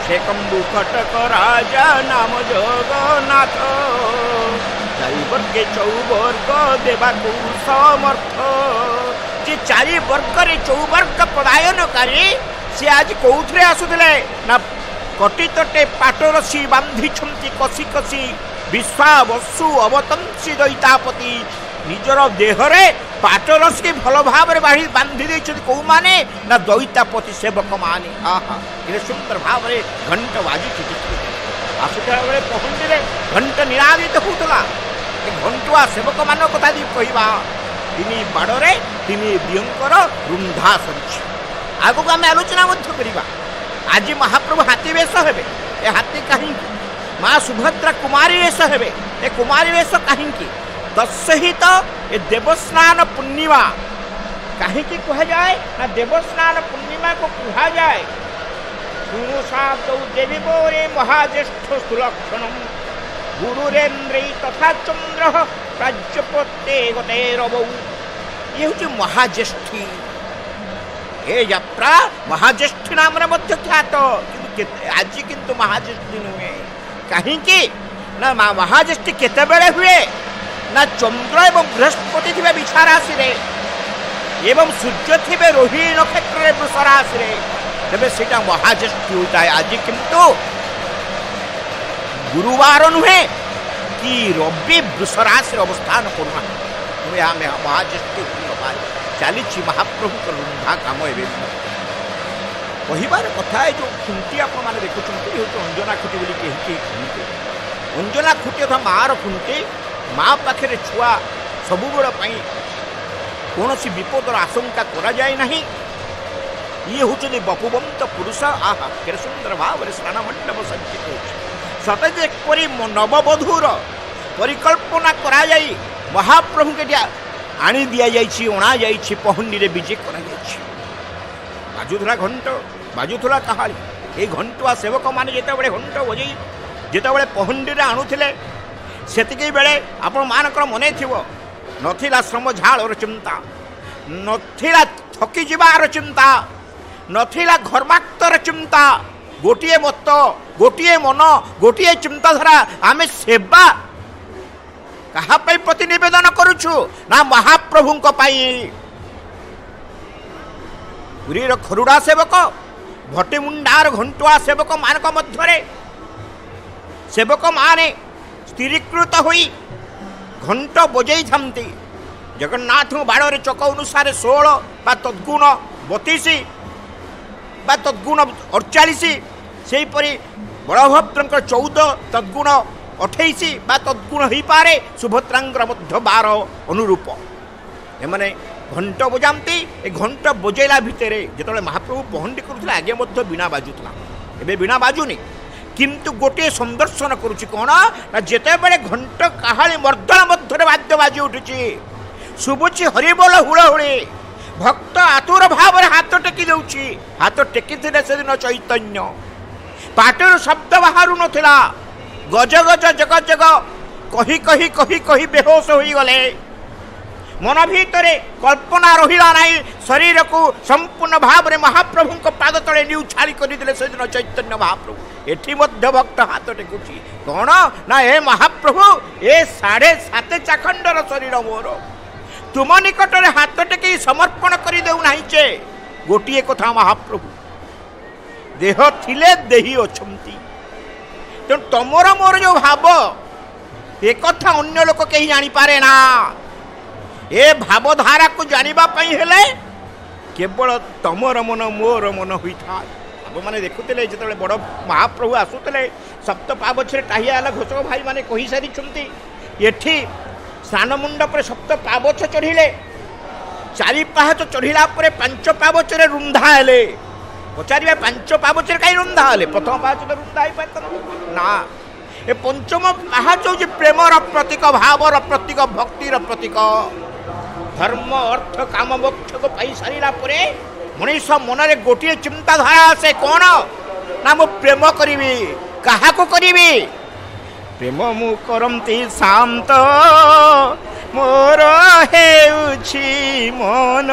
ସେ କମ୍ବୁ କଟକ ରାଜା ନାମ ଜଗନ୍ନାଥ, ଚାରି ବର୍ଗେ ଚଉବର୍ଗ ଦେବାକୁ ସମର୍ଥ। ଯେ ଚାରି ବର୍ଗରେ ଚଉବର୍ଗ ପ୍ରଦାୟନକାରୀ, ସେ ଆଜି କୋଉଥିରେ ଆସୁଥିଲେ ନା କଟିତଟେ ପାଟରସି ବାନ୍ଧିଛନ୍ତି କଷି କଷି, ବିଶ୍ୱାବସୁ ଅବତଂସି ଦୈତାପତି। ନିଜର ଦେହରେ ପାଟରସି ଭଲ ଭାବରେ ବାନ୍ଧି ଦେଇଛନ୍ତି। କୋଉମାନେ ନା ଦୈତାପତି ସେବକମାନେ। ଆହା, କେତେ ସୁନ୍ଦର ଭାବରେ ଘଣ୍ଟ ବାଜୁଛି। ଆସୁଥିଲା ବେଳେ ପହଣ୍ଡିରେ ଘଣ୍ଟ ନିନାଦିତ ହେଉଥିଲା। ଏ ଘଣ୍ଟୁଆ ସେବକମାନଙ୍କ କଥା ଯଦି କହିବା, ତିନି ବାଡ଼ରେ ତିନି ଦିଅଙ୍କର ରୁନ୍ଧା ସରିଛି। ଆଗକୁ ଆମେ ଆଲୋଚନା ମଧ୍ୟ କରିବା। ଆଜି ମହାପ୍ରଭୁ ହାତୀ ବେଶ ହେବେ, ଏ ହାତୀ କାହିଁକି? ମା ସୁଭଦ୍ରା କୁମାରୀ ବେଶ ହେବେ, ଏ କୁମାରୀ ବେଶ କାହିଁକି? ତତ୍ସହିତ ଏ ଦେବସ୍ନାନ ପୂର୍ଣ୍ଣିମା କାହିଁକି କୁହାଯାଏ ନା ଦେବସ୍ନାନ ପୂର୍ଣ୍ଣିମାକୁ କୁହାଯାଏ ଶୁଣୁ ସାଦୌ ଦେବୀ ବୋରେ ମହାଜ୍ୟେଷ୍ଠ ସୁଲକ୍ଷଣ, ଗୁରୁରେନ୍ଦ୍ରೈ ତଥା ଚନ୍ଦ୍ର ପ୍ରାଜ୍ୟପତେ ଗତେ ରବৌ। ଇଏ ହେଉଛି ମହାଜ୍ୟେଷ୍ଠୀ। ଏ ଯାତ୍ରା ମହାଜ୍ୟେଷ୍ଠୀ ନାମରେ ମଧ୍ୟ ଖ୍ୟାତ, କିନ୍ତୁ ଆଜି କିନ୍ତୁ ମହାଜ୍ୟେଷ୍ଠୀ ନୁହେଁ। କାହିଁକି ନା ମହାଜ୍ୟେଷ୍ଠୀ କେତେବେଳେ ହୁଏ ନା ଚନ୍ଦ୍ର ଏବଂ ବୃହସ୍ପତି ଥିବେ ବିଛା ରାଶିରେ ଏବଂ ସୂର୍ଯ୍ୟ ଥିବେ ରୋହିଣୀ ନକ୍ଷତ୍ରରେ ବୃଷ ରାଶିରେ, ତେବେ ସେଇଟା ମହାଜ୍ୟେଷ୍ଠୀ ହୋଇଥାଏ। ଆଜି କିନ୍ତୁ ଗୁରୁବାର ନୁହେଁ କି ରବି ବୃଷ ରାଶିରେ ଅବସ୍ଥାନ କରୁନାହାନ୍ତି, ତେଣୁ ଏହା ମହାଜ୍ୟେଷ୍ଠୀ ହୋଇ ନପାରେ। ଚାଲିଛି ମହାପ୍ରଭୁଙ୍କର ରୁନ୍ଧା କାମ। ଏବେ କହିବାର କଥା, ଏ ଯେଉଁ ଖୁଣ୍ଟି ଆପଣମାନେ ଦେଖୁଛନ୍ତି ହେଉଛି ଅଞ୍ଜନା ଖୁଣ୍ଟି ବୋଲି କେହି କେହି କୁହନ୍ତି। ଅଞ୍ଜନା ଖୁଣ୍ଟି ଅର୍ଥାତ୍ ମାଆର ଖୁଣ୍ଟି। ମା ପାଖରେ ଛୁଆ ସବୁବେଳ ପାଇଁ କୌଣସି ବିପଦର ଆଶଙ୍କା କରାଯାଏ ନାହିଁ। ଇଏ ହେଉଛନ୍ତି ବପୁବନ୍ତ ପୁରୁଷ। ଆହା, କେତେ ସୁନ୍ଦର ଭାବରେ ସ୍ନାନ ମଣ୍ଡପ ସଜ୍ଜିତ ହେଉଛି। ସତେ ଯେପରି ନବବଧୂର ପରିକଳ୍ପନା କରାଯାଇ ମହାପ୍ରଭୁଙ୍କୁ ଏଠି ଆଣି ଦିଆଯାଇଛି, ଅଣାଯାଇଛି, ପହଣ୍ଡିରେ ବିଜେ କରାଯାଇଛି। ବାଜୁଥିଲା ଘଣ୍ଟ, ବାଜୁଥିଲା କାହାଳି। ଏଇ ଘଣ୍ଟୁଆ ସେବକମାନେ ଯେତେବେଳେ ଘଣ୍ଟ ବଜେଇ ଯେତେବେଳେ ପହଣ୍ଡିରେ ଆଣୁଥିଲେ, ସେତିକି ବେଳେ ଆପଣମାନଙ୍କର ମନେ ଥିବ, ନଥିଲା ଶ୍ରମ ଝାଳର ଚିନ୍ତା, ନଥିଲା ଥକିଯିବାର ଚିନ୍ତା, ନଥିଲା ଘର୍ମାକ୍ତର ଚିନ୍ତା। ଗୋଟିଏ ମତ, ଗୋଟିଏ ମନ, ଗୋଟିଏ ଚିନ୍ତାଧାରା, ଆମେ ସେବା କାହା ପାଇଁ ପ୍ରତିନିବେଦନ କରୁଛୁ ନା ମହାପ୍ରଭୁଙ୍କ ପାଇଁ। ପୁରୀର ଖରୁଡ଼ା ସେବକ, ଭଟିମୁଣ୍ଡାର ଘଣ୍ଟୁଆ ସେବକମାନଙ୍କ ମଧ୍ୟରେ ସେବକମାନେ ସ୍ଥିରୀକୃତ ହୋଇ ଘଣ୍ଟ ବଜେଇଥାନ୍ତି। ଜଗନ୍ନାଥଙ୍କ ବାଡ଼ରେ ଚକ ଅନୁସାରେ 16 ବା ତଦ୍ଗୁଣ 32 ବା ତଦ୍ଗୁଣ 48, ସେହିପରି ବଳଭଦ୍ରଙ୍କର 14 ତଦ୍ଗୁଣ 28 ବା ତଦ୍ଗୁଣ ହୋଇପାରେ, ସୁଭଦ୍ରାଙ୍କର ମଧ୍ୟ 12 ଅନୁରୂପ। ଏମାନେ ଘଣ୍ଟ ବଜାନ୍ତି। ଏ ଘଣ୍ଟ ବଜେଇଲା ଭିତରେ ଯେତେବେଳେ ମହାପ୍ରଭୁ ପହଣ୍ଡି କରୁଥିଲେ, ଆଗେ ମଧ୍ୟ ବୀଣା ବାଜୁଥିଲା, ଏବେ ବୀଣା ବାଜୁନି। କିନ୍ତୁ ଗୋଟିଏ ସନ୍ଦର୍ଶନ କରୁଛି କ'ଣ ନା, ଯେତେବେଳେ ଘଣ୍ଟ କାହାଳି ମର୍ଦ୍ଦଳ ମଧ୍ୟରେ ବାଦ୍ୟ ବାଜି ଉଠୁଛି, ଶୁଭୁଛି ହରିବୋଲ ହୁଳହୁଳି, ଭକ୍ତ ଆତୁର ଭାବରେ ହାତ ଟେକି ଦେଉଛି। ହାତ ଟେକିଥିଲେ ସେଦିନ ଚୈତନ୍ୟ, ପାଟିରୁ ଶବ୍ଦ ବାହାରୁ ନଥିଲା, ଗଜ ଗଜ ଜଗ ଜଗ କହି କହି କହି କହି ବେହୋସ ହୋଇଗଲେ। ମନ ଭିତରେ କଳ୍ପନା ରହିଲା ନାହିଁ, ଶରୀରକୁ ସମ୍ପୂର୍ଣ୍ଣ ଭାବରେ ମହାପ୍ରଭୁଙ୍କ ପାଦ ତଳେ ନ୍ୟୁଛାଳି କରିଦେଲେ ସେଦିନ ଚୈତନ୍ୟ ମହାପ୍ରଭୁ। ଏଠି ମଧ୍ୟ ଭକ୍ତ ହାତ ଟେକୁଛି କ'ଣ ନା, ଏ ମହାପ୍ରଭୁ, ଏ 7.5 ଚାଖଣ୍ଡର ଶରୀର ମୋର ତୁମ ନିକଟରେ ହାତ ଟେକି ସମର୍ପଣ କରିଦେଉନାହିଁ ଯେ। ଗୋଟିଏ କଥା ମହାପ୍ରଭୁ, ଦେହ ଥିଲେ ଦେହି ଅଛନ୍ତି, ତେଣୁ ତମର ମୋର ଯେଉଁ ଭାବ, ଏକଥା ଅନ୍ୟ ଲୋକ କେହି ଜାଣିପାରେ ନା। ଏ ଭାବଧାରାକୁ ଜାଣିବା ପାଇଁ ହେଲେ କେବଳ ତମର ମନ ମୋର ମନ ହୋଇଥାଏ। ଆପଣମାନେ ଦେଖୁଥିଲେ ଯେତେବେଳେ ବଡ଼ ମହାପ୍ରଭୁ ଆସୁଥିଲେ, ସପ୍ତ ପାବଛରେ ଟାହିଆ ହେଲା, ଘୋଷକ ଭାଇମାନେ କହିସାରିଛନ୍ତି। ଏଠି ସ୍ନାନ ମଣ୍ଡପରେ ସପ୍ତ ପାବଛ ଚଢ଼ିଲେ, 4 ପାହାଚ ଚଢ଼ିଲା ପରେ 5 ପାବଛରେ ରୁନ୍ଧା ହେଲେ। ପଚାରିବା, 5 ପାବଛରେ କାହିଁ ରୁନ୍ଧା ହେଲେ? ପ୍ରଥମ ପାହାଚ ତ ରୁନ୍ଧା ହେଇପାରିଥାନ୍ତା ନା। ଏ ପଞ୍ଚମ ପାହାଚ ହେଉଛି ପ୍ରେମର ପ୍ରତୀକ, ଭାବର ପ୍ରତୀକ, ଭକ୍ତିର ପ୍ରତୀକ। ଧର୍ମ, ଅର୍ଥ, କାମ, ମୋକ୍ଷକୁ ପାଇସାରିଲା ପରେ ମଣିଷ ମନରେ ଗୋଟିଏ ଚିନ୍ତାଧାରା ଆସେ କ'ଣ ନା, ମୁଁ ପ୍ରେମ କରିବି। କାହାକୁ କରିବି? ପ୍ରେମ ମୁଁ କରନ୍ତି ଶାନ୍ତ ମୋର ହେଉଛି ମନ,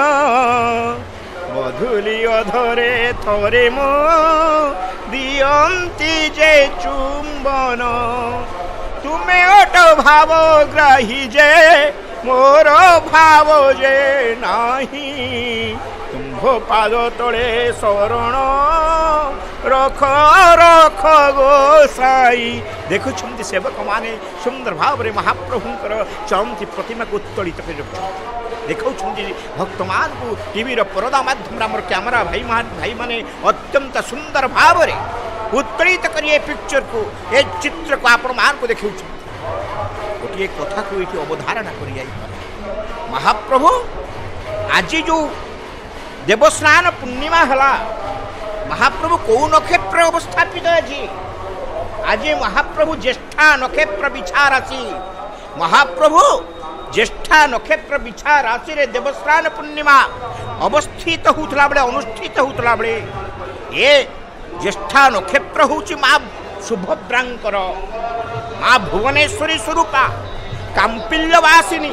ମଧୁଲି ଅଧରେ ଥରେ ମୁଁ ଦିଅନ୍ତି ଯେ ଚୁମ୍ବନ, ତୁମେ ଅଟ ଭାବଗ୍ରାହୀ ଯେ ମୋର ଭାବ ଯେ ନାହିଁ, ତୁମ୍ଭ ପାଦ ତଳେ ଶରଣ ରଖ ରଖ ଗୋସାଇ। ଦେଖୁଛନ୍ତି ସେବକମାନେ ସୁନ୍ଦର ଭାବରେ ମହାପ୍ରଭୁଙ୍କର ଚଳନ୍ତି ପ୍ରତିମାକୁ ଉତ୍ତୋଳିତ କରି ରଖୁଛନ୍ତି, ଦେଖାଉଛନ୍ତି ଭକ୍ତମାନଙ୍କୁ ଟିଭିର ପରଦା ମାଧ୍ୟମରେ। ଆମର କ୍ୟାମେରା ଭାଇମାନେ ଅତ୍ୟନ୍ତ ସୁନ୍ଦର ଭାବରେ ଉତ୍ତୋଳିତ କରି ଏ ପିକ୍ଚରକୁ, ଏ ଚିତ୍ରକୁ ଆପଣମାନଙ୍କୁ ଦେଖାଉଛନ୍ତି। ଗୋଟିଏ କଥାକୁ ଏଇଠି ଅବଧାରଣା କରିଯାଇପାରେ, ମହାପ୍ରଭୁ ଆଜି ଯେଉଁ ଦେବସ୍ନାନ ପୂର୍ଣ୍ଣିମା ହେଲା, ମହାପ୍ରଭୁ କେଉଁ ନକ୍ଷତ୍ର ଅବସ୍ଥାପିତ ଆଜି? ଆଜି ମହାପ୍ରଭୁ ଜ୍ୟେଷ୍ଠା ନକ୍ଷତ୍ର ବିଛା ରାଶି। ମହାପ୍ରଭୁ ଜ୍ୟେଷ୍ଠା ନକ୍ଷତ୍ର ବିଛା ରାଶିରେ ଦେବସ୍ନାନ ପୂର୍ଣ୍ଣିମା ଅବସ୍ଥିତ ହେଉଥିଲା ବେଳେ, ଅନୁଷ୍ଠିତ ହେଉଥିଲା ବେଳେ, ଏ ଜ୍ୟେଷ୍ଠା ନକ୍ଷତ୍ର ହେଉଛି ମା ସୁଭଦ୍ରାଙ୍କର, ମା ଭୁବନେଶ୍ୱରୀ ସ୍ୱରୂପା, କାମ୍ପିଲ୍ୟବାସିନୀ,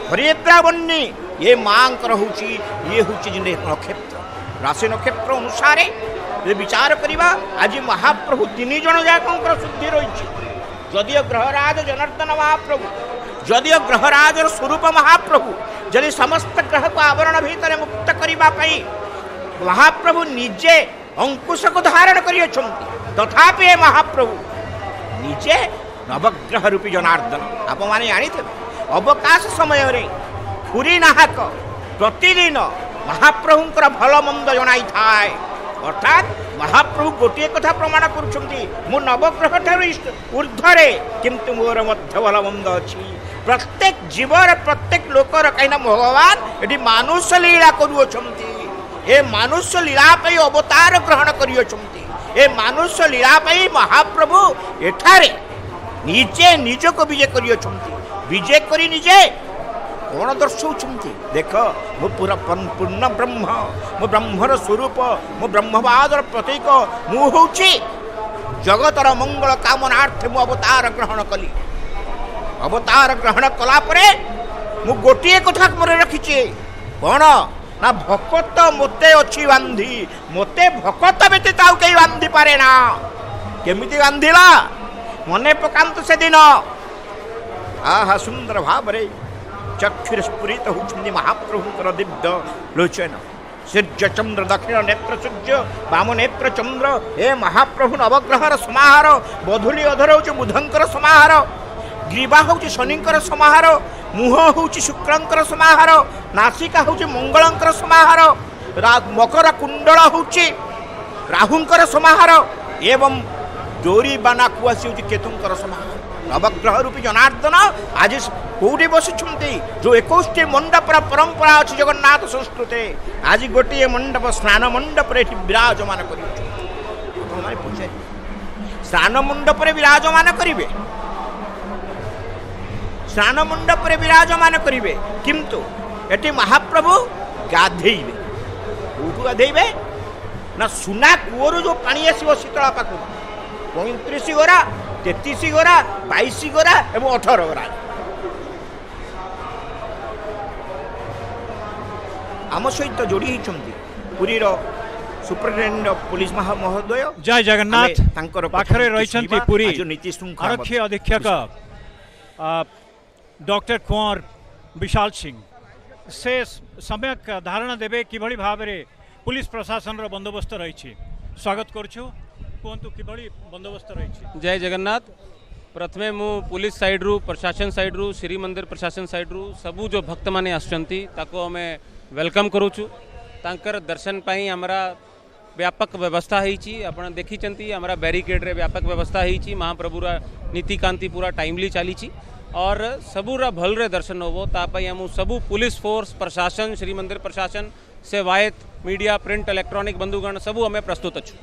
ହରିଦ୍ରାବନ୍ନୀ, ଏ ମାଙ୍କର ହେଉଛି, ଇଏ ହେଉଛି ନକ୍ଷତ୍ର। ରାଶି ନକ୍ଷତ୍ର ଅନୁସାରେ ଯଦି ବିଚାର କରିବା, ଆଜି ମହାପ୍ରଭୁ 3 ଜଣ ଯାକଙ୍କର ଶୁଦ୍ଧି ରହିଛି। ଯଦିଓ ଗ୍ରହରାଜ ଜନାର୍ଦ୍ଦନ ମହାପ୍ରଭୁ, ଯଦିଓ ଗ୍ରହରାଜର ସ୍ୱରୂପ ମହାପ୍ରଭୁ, ଯଦି ସମସ୍ତ ଗ୍ରହକୁ ଆବରଣ ଭିତରେ ମୁକ୍ତ କରିବା ପାଇଁ ମହାପ୍ରଭୁ ନିଜେ ଅଙ୍କୁଶକୁ ଧାରଣ କରିଅଛନ୍ତି, ତଥାପି ଏ ମହାପ୍ରଭୁ ନିଜେ ନବଗ୍ରହ ରୂପୀ ଜନାର୍ଦ୍ଦନ। ଆପଣମାନେ ଜାଣିଥିବେ, ଅବକାଶ ସମୟରେ ଖୁରୀ ନାହାକ ପ୍ରତିଦିନ ମହାପ୍ରଭୁଙ୍କର ଭଲ ମନ୍ଦ ଜଣାଇଥାଏ। ଅର୍ଥାତ୍ ମହାପ୍ରଭୁ ଗୋଟିଏ କଥା ପ୍ରମାଣ କରୁଛନ୍ତି, ମୁଁ ନବଗ୍ରହ ଠାରୁ ଉର୍ଦ୍ଧ୍ୱରେ, କିନ୍ତୁ ମୋର ମଧ୍ୟ ଭଲ ମନ୍ଦ ଅଛି। ପ୍ରତ୍ୟେକ ଜୀବର, ପ୍ରତ୍ୟେକ ଲୋକର, କାହିଁକିନା ଭଗବାନ ଏଠି ମାନୁଷ ଲୀଳା କରୁଅଛନ୍ତି। ଏ ମାନୁଷ ଲୀଳା ପାଇଁ ଅବତାର ଗ୍ରହଣ କରିଅଛନ୍ତି। ଏ ମାନୁଷ ଲୀଳା ପାଇଁ ମହାପ୍ରଭୁ ଏଠାରେ ନିଜେ ନିଜକୁ ବିଜେ କରିଅଛନ୍ତି। ବିଜେ କରି ନିଜେ କ'ଣ ଦର୍ଶାଉଛନ୍ତି? ଦେଖ, ମୁଁ ପୁରା ପୂର୍ଣ୍ଣ ବ୍ରହ୍ମ, ମୁଁ ବ୍ରହ୍ମର ସ୍ୱରୂପ, ମୁଁ ବ୍ରହ୍ମବାଦର ପ୍ରତୀକ, ମୁଁ ହେଉଛି ଜଗତର ମଙ୍ଗଳ କାମନାର୍ଥେ ମୁଁ ଅବତାର ଗ୍ରହଣ କଲି। ଅବତାର ଗ୍ରହଣ କଲା ପରେ ମୁଁ ଗୋଟିଏ କଥା ମନେ ରଖିଛି, କ'ଣ ନା ଭକତ ମୋତେ ଅଛି ବାନ୍ଧି, ମୋତେ ଭକତ ବ୍ୟତୀତ ଆଉ କେହି ବାନ୍ଧି ପାରେ ନା। କେମିତି ବାନ୍ଧିଲା ମନେ ପକାନ୍ତୁ ସେଦିନ। ଆହା, ସୁନ୍ଦର ଭାବରେ ଚକ୍ଷୁରେ ସ୍ଫୁରିତ ହେଉଛନ୍ତି ମହାପ୍ରଭୁଙ୍କର ଦିବ୍ୟ ଲୋଚନ। ସୂର୍ଯ୍ୟ ଚନ୍ଦ୍ର, ଦକ୍ଷିଣ ନେତ୍ର ସୂର୍ଯ୍ୟ, ବାମ ନେତ୍ର ଚନ୍ଦ୍ର। ଏ ମହାପ୍ରଭୁ ନବଗ୍ରହର ସମାହାର। ବଧୁଲି ଅଧର ହେଉଛି ବୁଧଙ୍କର ସମାହାର, ଗ୍ରୀବା ହେଉଛି ଶନିଙ୍କର ସମାହାର, ମୁହଁ ହେଉଛି ଶୁକ୍ରଙ୍କର ସମାହାର, ନାସିକା ହେଉଛି ମଙ୍ଗଳଙ୍କର ସମାହାର, ମକର କୁଣ୍ଡଳ ହେଉଛି ରାହୁଙ୍କର ସମାହାର ଏବଂ ଡୋରି ବାନାକୁ ଆସି ହେଉଛି କେତୁଙ୍କର ସମାହାର। ନବଗ୍ରହ ରୂପୀ ଜନାର୍ଦ୍ଦନ ଆଜି କେଉଁଠି ବସିଛନ୍ତି? ଯେଉଁ 21ଟି ମଣ୍ଡପର ପରମ୍ପରା ଅଛି ଜଗନ୍ନାଥ ସଂସ୍କୃତି, ଆଜି ଗୋଟିଏ ମଣ୍ଡପ ସ୍ନାନ ମଣ୍ଡପରେ ଏଠି ବିରାଜମାନ କରିଅଛନ୍ତି। ଆପଣମାନେ ପଚାରିବେ, ସ୍ନାନ ମଣ୍ଡପରେ ବିରାଜମାନ କରିବେ, ସ୍ନାନ ମଣ୍ଡପରେ ବିରାଜମାନ କରିବେ, କିନ୍ତୁ ଏଠି ମହାପ୍ରଭୁ ଗାଧେଇବେ। କେଉଁଠୁ ଗାଧେଇବେ? ନା ସୁନା କୂଅରୁ ଯେଉଁ ପାଣି ଆସିବ ଶୀତଳା ପାଖକୁ, 35 ଗରା, 33 ଗରା, 22 ଗରା ଏବଂ 18 ଗରା। ଆମ ସହିତ ଯୋଡ଼ି ହେଇଛନ୍ତି ପୁରୀର ସୁପରିଟେଣ୍ଡେଣ୍ଟ ଅଫ୍ ପୋଲିସ ମହୋଦୟ। ଜୟ ଜଗନ୍ନାଥ। ତାଙ୍କର ପାଖରେ ରହିଛନ୍ତି ପୁରୀ ନୀତି ଶୃଙ୍ଖଳା ଆରକ୍ଷୀ ଅଧୀକ୍ଷକ ଡକ୍ଟର କୁଁୱର ବିଶାଲ ସିଂ। ସେ ସମ୍ୟକ ଧାରଣା ଦେବେ କିଭଳି ଭାବରେ ପୁଲିସ ପ୍ରଶାସନର ବନ୍ଦୋବସ୍ତ ରହିଛି। ସ୍ୱାଗତ କରୁଛୁ, କୁହନ୍ତୁ କିଭଳି ବନ୍ଦୋବସ୍ତ ରହିଛି। ଜୟ ଜଗନ୍ନାଥ। ପ୍ରଥମେ ମୁଁ ପୁଲିସ ସାଇଡ଼ରୁ, ପ୍ରଶାସନ ସାଇଡ଼ରୁ, ଶ୍ରୀମନ୍ଦିର ପ୍ରଶାସନ ସାଇଡ଼ରୁ ସବୁ ଯେଉଁ ଭକ୍ତମାନେ ଆସୁଛନ୍ତି ତାକୁ ଆମେ welcome କରୁଛୁ। ତାଙ୍କର ଦର୍ଶନ ପାଇଁ ଆମର ବ୍ୟାପକ ବ୍ୟବସ୍ଥା ହେଇଛି। ଆପଣ ଦେଖିଛନ୍ତି ଆମର ବ୍ୟାରିକେଡ଼ରେ ବ୍ୟାପକ ବ୍ୟବସ୍ଥା ହେଇଛି। ମହାପ୍ରଭୁର ନୀତିକାନ୍ତି ପୁରା ଟାଇମଲି ଚାଲିଛି और सबूर भलरे दर्शन हो तापाई आम सब पुलिस फोर्स, प्रशासन, श्रीमंदिर प्रशासन, सेवायत, मीडिया, प्रिंट, इलेक्ट्रॉनिक बंधुगण सबू आम प्रस्तुत अच्छु।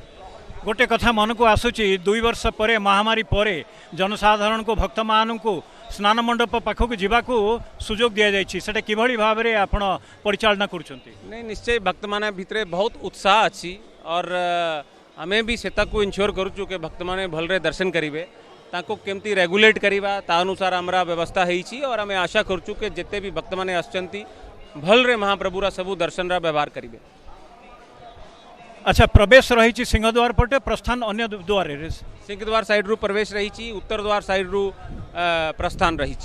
गोटे कथा मन को आसुची, 2 वर्ष परे महामारी परे जनसाधारण को भक्त मान को स्नान मंडप पाखक जीवाकू सुजोग दि जाइछि, सेटा किभଳି भाव रे आपण परिचालना करुछंती? नहीं, निश्चय भक्त माने भितरे बहुत उत्साह अछि और आमे भी सेता को इंश्योर करुछु कि भक्त माने भलरे दर्शन करिवे, ताको केमती रेगुलेट करिवा ता अनुसार हमरा व्यवस्था हेइछि और आमे आशा करुछु कि जेते भी भक्त माने आसचंती भलरे महाप्रभुरा सबु दर्शन रा व्यवहार करिवे। अच्छा, प्रवेश रही सिंहद्वार पटे, प्रस्थान अन्य द्वार? सिंहद्वार साइड रू प्रवेश रही, उत्तर द्वार साइड रू प्रस्थान रही।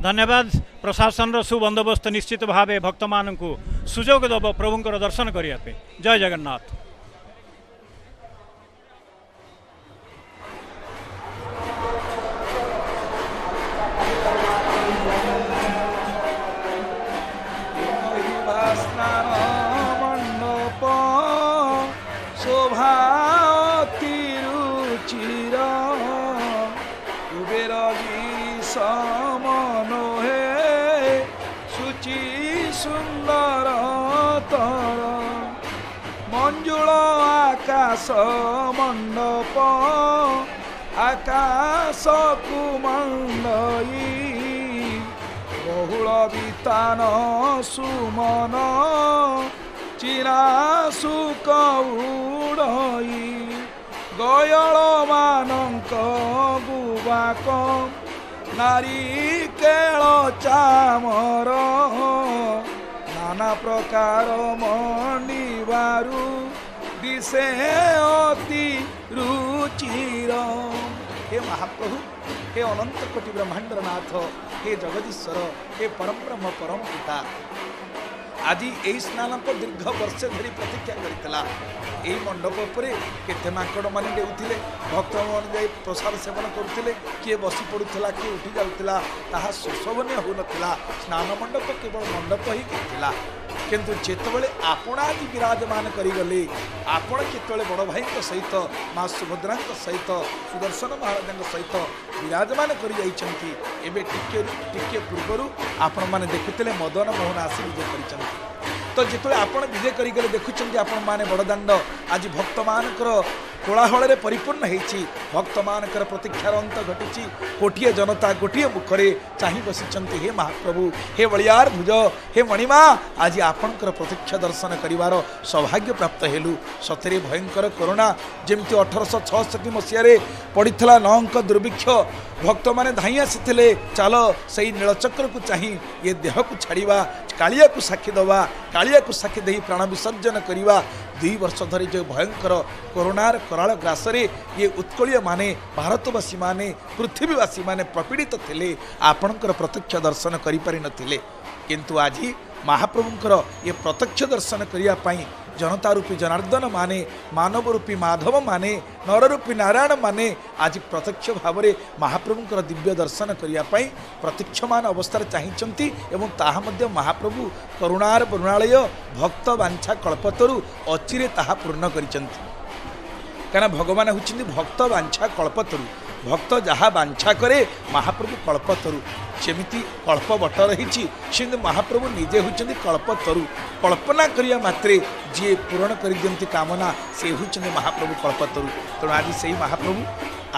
धन्यवाद। प्रशासन सुबंदोबस्त निश्चित भाव भक्त मान को सुजोग दब प्रभुंर दर्शन करने। जय जगन्नाथ। स्नान मंडप शोभा तिरुचिर कुबेर गिरीश मनोहे शुचि सुंदर तर मंजुल आकाश मंडप आकाश कुमंडई बहुल वितान सुमन चिरा सुक उड़ई गयल मानक गुबाक नारिकेल चामर नाना प्रकार मंडिबारू दिशे अति रुचिर। हे महाप्रभु, हे अनंत कोटि ब्रह्मांडर नाथ, हे जगदीश्वर, हे परम ब्रह्म परम पिता, आज এই স্নানক দীর্ঘ বর্ষে ধরি প্রতীক্ষা করেছিল। এই মণ্ডপ উপরে কেতে মাকড় মানে ডেউলে, ভক্ত মানে যাই প্রসাদ সেবন করুলে, কিয়ে বসি পড়ুলা, কিয়ে উঠি যাউলা, তাহা সুশোভনীয় হোনথিলা। স্নান মণ্ডপ কেবল মণ্ডপ হয়ে কিন্তু যেতবে আপনা আজ বিরাজমান করিগলে, আপন যেতবে বড় ভাইଙ୍କ সহিত, মা সুভদ্রাଙ୍କ সহিত, সুদর্শন মহারাজଙ୍କ সহিত বিরাজমান করে যাইছেন। এবে টিকে টিকে পূর্বରୁ ଆପଣମାନେ ଦେଖୁଥିଲେ ମଦନ ମୋହନ ଆସି ବିଜେ କରିଛନ୍ତି। ତ ଯେତେବେଳେ ଆପଣ ବିଜେ କରିଗଲେ, ଦେଖୁଛନ୍ତି ଆପଣମାନେ ବଡ଼ଦାଣ୍ଡ ଆଜି ଭକ୍ତମାନଙ୍କର କୋଳାହଳରେ ପରିପୂର୍ଣ୍ଣ ହେଇଛି। ଭକ୍ତମାନଙ୍କର ପ୍ରତୀକ୍ଷାର ଅନ୍ତ ଘଟିଛି। କୋଟିଏ ଜନତା ଗୋଟିଏ ମୁଖରେ ଚାହିଁ ବସିଛନ୍ତି, ହେ ମହାପ୍ରଭୁ, ହେ ବଳିଆର ଭୁଜ, ହେ ମଣିମା, ଆଜି ଆପଣଙ୍କର ପ୍ରତ୍ୟକ୍ଷ ଦର୍ଶନ କରିବାର ସୌଭାଗ୍ୟ ପ୍ରାପ୍ତ ହେଲୁ। ସତରେ ଭୟଙ୍କର କରୋନା ଯେମିତି 1866 ମସିହାରେ ପଡ଼ିଥିଲା ନଅଙ୍କ ଦୁର୍ଭିକ୍ଷ, ଭକ୍ତମାନେ ଧାଇଁ ଆସିଥିଲେ, ଚାଲ ସେଇ ନୀଳଚକ୍ରକୁ ଚାହିଁ ଏ ଦେହକୁ ଛାଡ଼ିବା, କାଳିଆକୁ ସାକ୍ଷୀ ଦେବା, କାଳିଆକୁ ସାକ୍ଷୀ ଦେଇ ପ୍ରାଣ ବିସର୍ଜନ କରିବା। 2 ବର୍ଷ ଧରି ଯେଉଁ ଭୟଙ୍କର କରୋନାର କରାଳ ଗ୍ରାସରେ ଇଏ ଉତ୍କଳୀୟମାନେ, ଭାରତବାସୀମାନେ, ପୃଥିବୀବାସୀମାନେ ପ୍ରପୀଡ଼ିତ ଥିଲେ, ଆପଣଙ୍କର ପ୍ରତ୍ୟକ୍ଷ ଦର୍ଶନ କରିପାରିନଥିଲେ। କିନ୍ତୁ ଆଜି ମହାପ୍ରଭୁଙ୍କର ଏ ପ୍ରତ୍ୟକ୍ଷ ଦର୍ଶନ କରିବା ପାଇଁ ଜନତା ରୂପୀ ଜନାର୍ଦ୍ଦନ ମାନେ, ମାନବ ରୂପୀ ମାଧବ ମାନେ, ନରରୂପୀ ନାରାୟଣ ମାନେ ଆଜି ପ୍ରତ୍ୟକ୍ଷ ଭାବରେ ମହାପ୍ରଭୁଙ୍କର ଦିବ୍ୟ ଦର୍ଶନ କରିବା ପାଇଁ ପ୍ରତୀକ୍ଷମାନ ଅବସ୍ଥାରେ ଚାହିଁଛନ୍ତି। ଏବଂ ତାହା ମଧ୍ୟ ମହାପ୍ରଭୁ କରୁଣାର ବରୁଣାଳୟ ଭକ୍ତ ବାଞ୍ଛା କଳ୍ପତରୁ ଅଚିରେ ତାହା ପୂର୍ଣ୍ଣ କରିଛନ୍ତି। କାରଣ ଭଗବାନ ହେଉଛନ୍ତି ଭକ୍ତ ବାଞ୍ଛା କଳ୍ପତରୁ। ଭକ୍ତ ଯାହା ବାଞ୍ଛା କରେ ମହାପ୍ରଭୁ କଳ୍ପତରୁ। ଯେମିତି କଳ୍ପ ବଟ ରହିଛି, ସେମିତି ମହାପ୍ରଭୁ ନିଜେ ହେଉଛନ୍ତି କଳ୍ପତରୁ। କଳ୍ପନା କରିବା ମାତ୍ରେ ଯିଏ ପୂରଣ କରିଦିଅନ୍ତି କାମନା, ସେ ହେଉଛନ୍ତି ମହାପ୍ରଭୁ କଳ୍ପତରୁ। ତେଣୁ ଆଜି ସେଇ ମହାପ୍ରଭୁ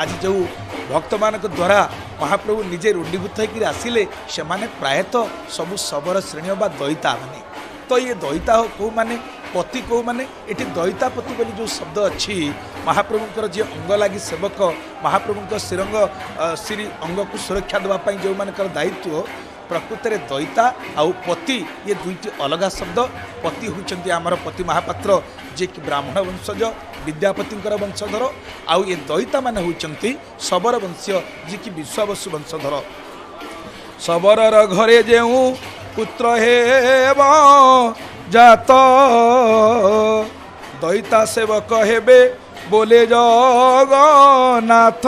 ଆଜି ଯେଉଁ ଭକ୍ତମାନଙ୍କ ଦ୍ୱାରା ମହାପ୍ରଭୁ ନିଜେ ରୁଣ୍ଡୀଭୂତ ହେଇକରି ଆସିଲେ, ସେମାନେ ପ୍ରାୟତଃ ସବୁ ଶବର ଶ୍ରେଣୀୟ ବା ଦଇତା ମାନେ। ତ ଇଏ ଦଇତା କେଉଁମାନେ, ପତି କେଉଁମାନେ? ଏଠି ଦଇତାପତି ବୋଲି ଯେଉଁ ଶବ୍ଦ ଅଛି, ମହାପ୍ରଭୁଙ୍କର ଯିଏ ଅଙ୍ଗ ଲାଗି ସେବକ, ମହାପ୍ରଭୁଙ୍କ ଶ୍ରୀରଙ୍ଗ ଶ୍ରୀ ଅଙ୍ଗକୁ ସୁରକ୍ଷା ଦେବା ପାଇଁ ଯେଉଁମାନଙ୍କର ଦାୟିତ୍ୱ, ପ୍ରକୃତରେ ଦଇତା ଆଉ ପତି ଇଏ ଦୁଇଟି ଅଲଗା ଶବ୍ଦ। ପତି ହେଉଛନ୍ତି ଆମର ପତି ମହାପାତ୍ର, ଯିଏକି ବ୍ରାହ୍ମଣ ବଂଶଜ, ବିଦ୍ୟାପତିଙ୍କର ବଂଶଧର। ଆଉ ଏ ଦଇତାମାନେ ହେଉଛନ୍ତି ଶବର ବଂଶୀୟ, ଯିଏକି ବିଶ୍ୱାବସୁ ବଂଶଧର। ଶବରର ଘରେ ଯେଉଁ ପୁତ୍ର ହେବ ଜାତ, ଦଇତା ସେବକ ହେବେ ବୋଲେ ଜଗନ୍ନାଥ।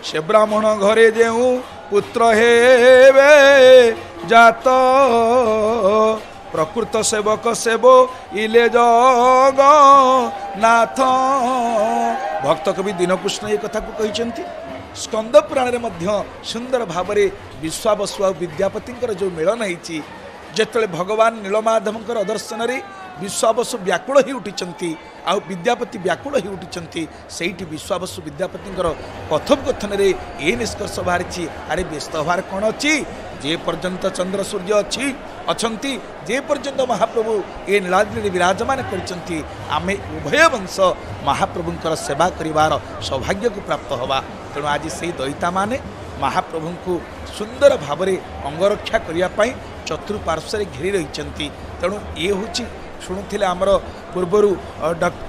ସେ ବ୍ରାହ୍ମଣ ଘରେ ଯେଉଁ ପୁତ୍ର ହେବେ ଜାତ, ପ୍ରକୃତ ସେବକ ସେବ ଇଲେ ଜଗନ୍ନାଥ। ଭକ୍ତ କବି ଦୀନକୃଷ୍ଣ ଏ କଥାକୁ କହିଛନ୍ତି। ସ୍କନ୍ଦ ପୁରାଣରେ ମଧ୍ୟ ସୁନ୍ଦର ଭାବରେ ବିଶ୍ୱାବସୁ ଆଉ ବିଦ୍ୟାପତିଙ୍କର ଯେଉଁ ମିଳନ ହେଇଛି, ଯେତେବେଳେ ଭଗବାନ ନୀଳମାଧବଙ୍କର ଦର୍ଶନରେ ବିଶ୍ୱାବସୁ ବ୍ୟାକୁଳ ହୋଇ ଉଠିଛନ୍ତି ଆଉ ବିଦ୍ୟାପତି ବ୍ୟାକୁଳ ହୋଇ ଉଠିଛନ୍ତି, ସେଇଠି ବିଶ୍ୱାବସୁ ବିଦ୍ୟାପତିଙ୍କର କଥୋପକଥନରେ ଏ ନିଷ୍କର୍ଷ ବାହାରିଛି, ଆରେ ବ୍ୟସ୍ତ ହେବାର କ'ଣ ଅଛି? ଯେ ପର୍ଯ୍ୟନ୍ତ ଚନ୍ଦ୍ର ସୂର୍ଯ୍ୟ ଅଛି ଅଛନ୍ତି, ଯେ ପର୍ଯ୍ୟନ୍ତ ମହାପ୍ରଭୁ ଏ ନୀଳାଦ୍ରିରେ ବିରାଜମାନ କରିଛନ୍ତି, ଆମେ ଉଭୟ ବଂଶ ମହାପ୍ରଭୁଙ୍କର ସେବା କରିବାର ସୌଭାଗ୍ୟକୁ ପ୍ରାପ୍ତ ହେବା। ତେଣୁ ଆଜି ସେଇ ଦଇତାମାନେ ମହାପ୍ରଭୁଙ୍କୁ ସୁନ୍ଦର ଭାବରେ ଅଙ୍ଗରକ୍ଷା କରିବା ପାଇଁ ଚତୁଃପାର୍ଶ୍ୱରେ ଘେରି ରହିଛନ୍ତି। ତେଣୁ ଇଏ ହେଉଛି, ଶୁଣୁଥିଲେ ଆମର ପୂର୍ବରୁ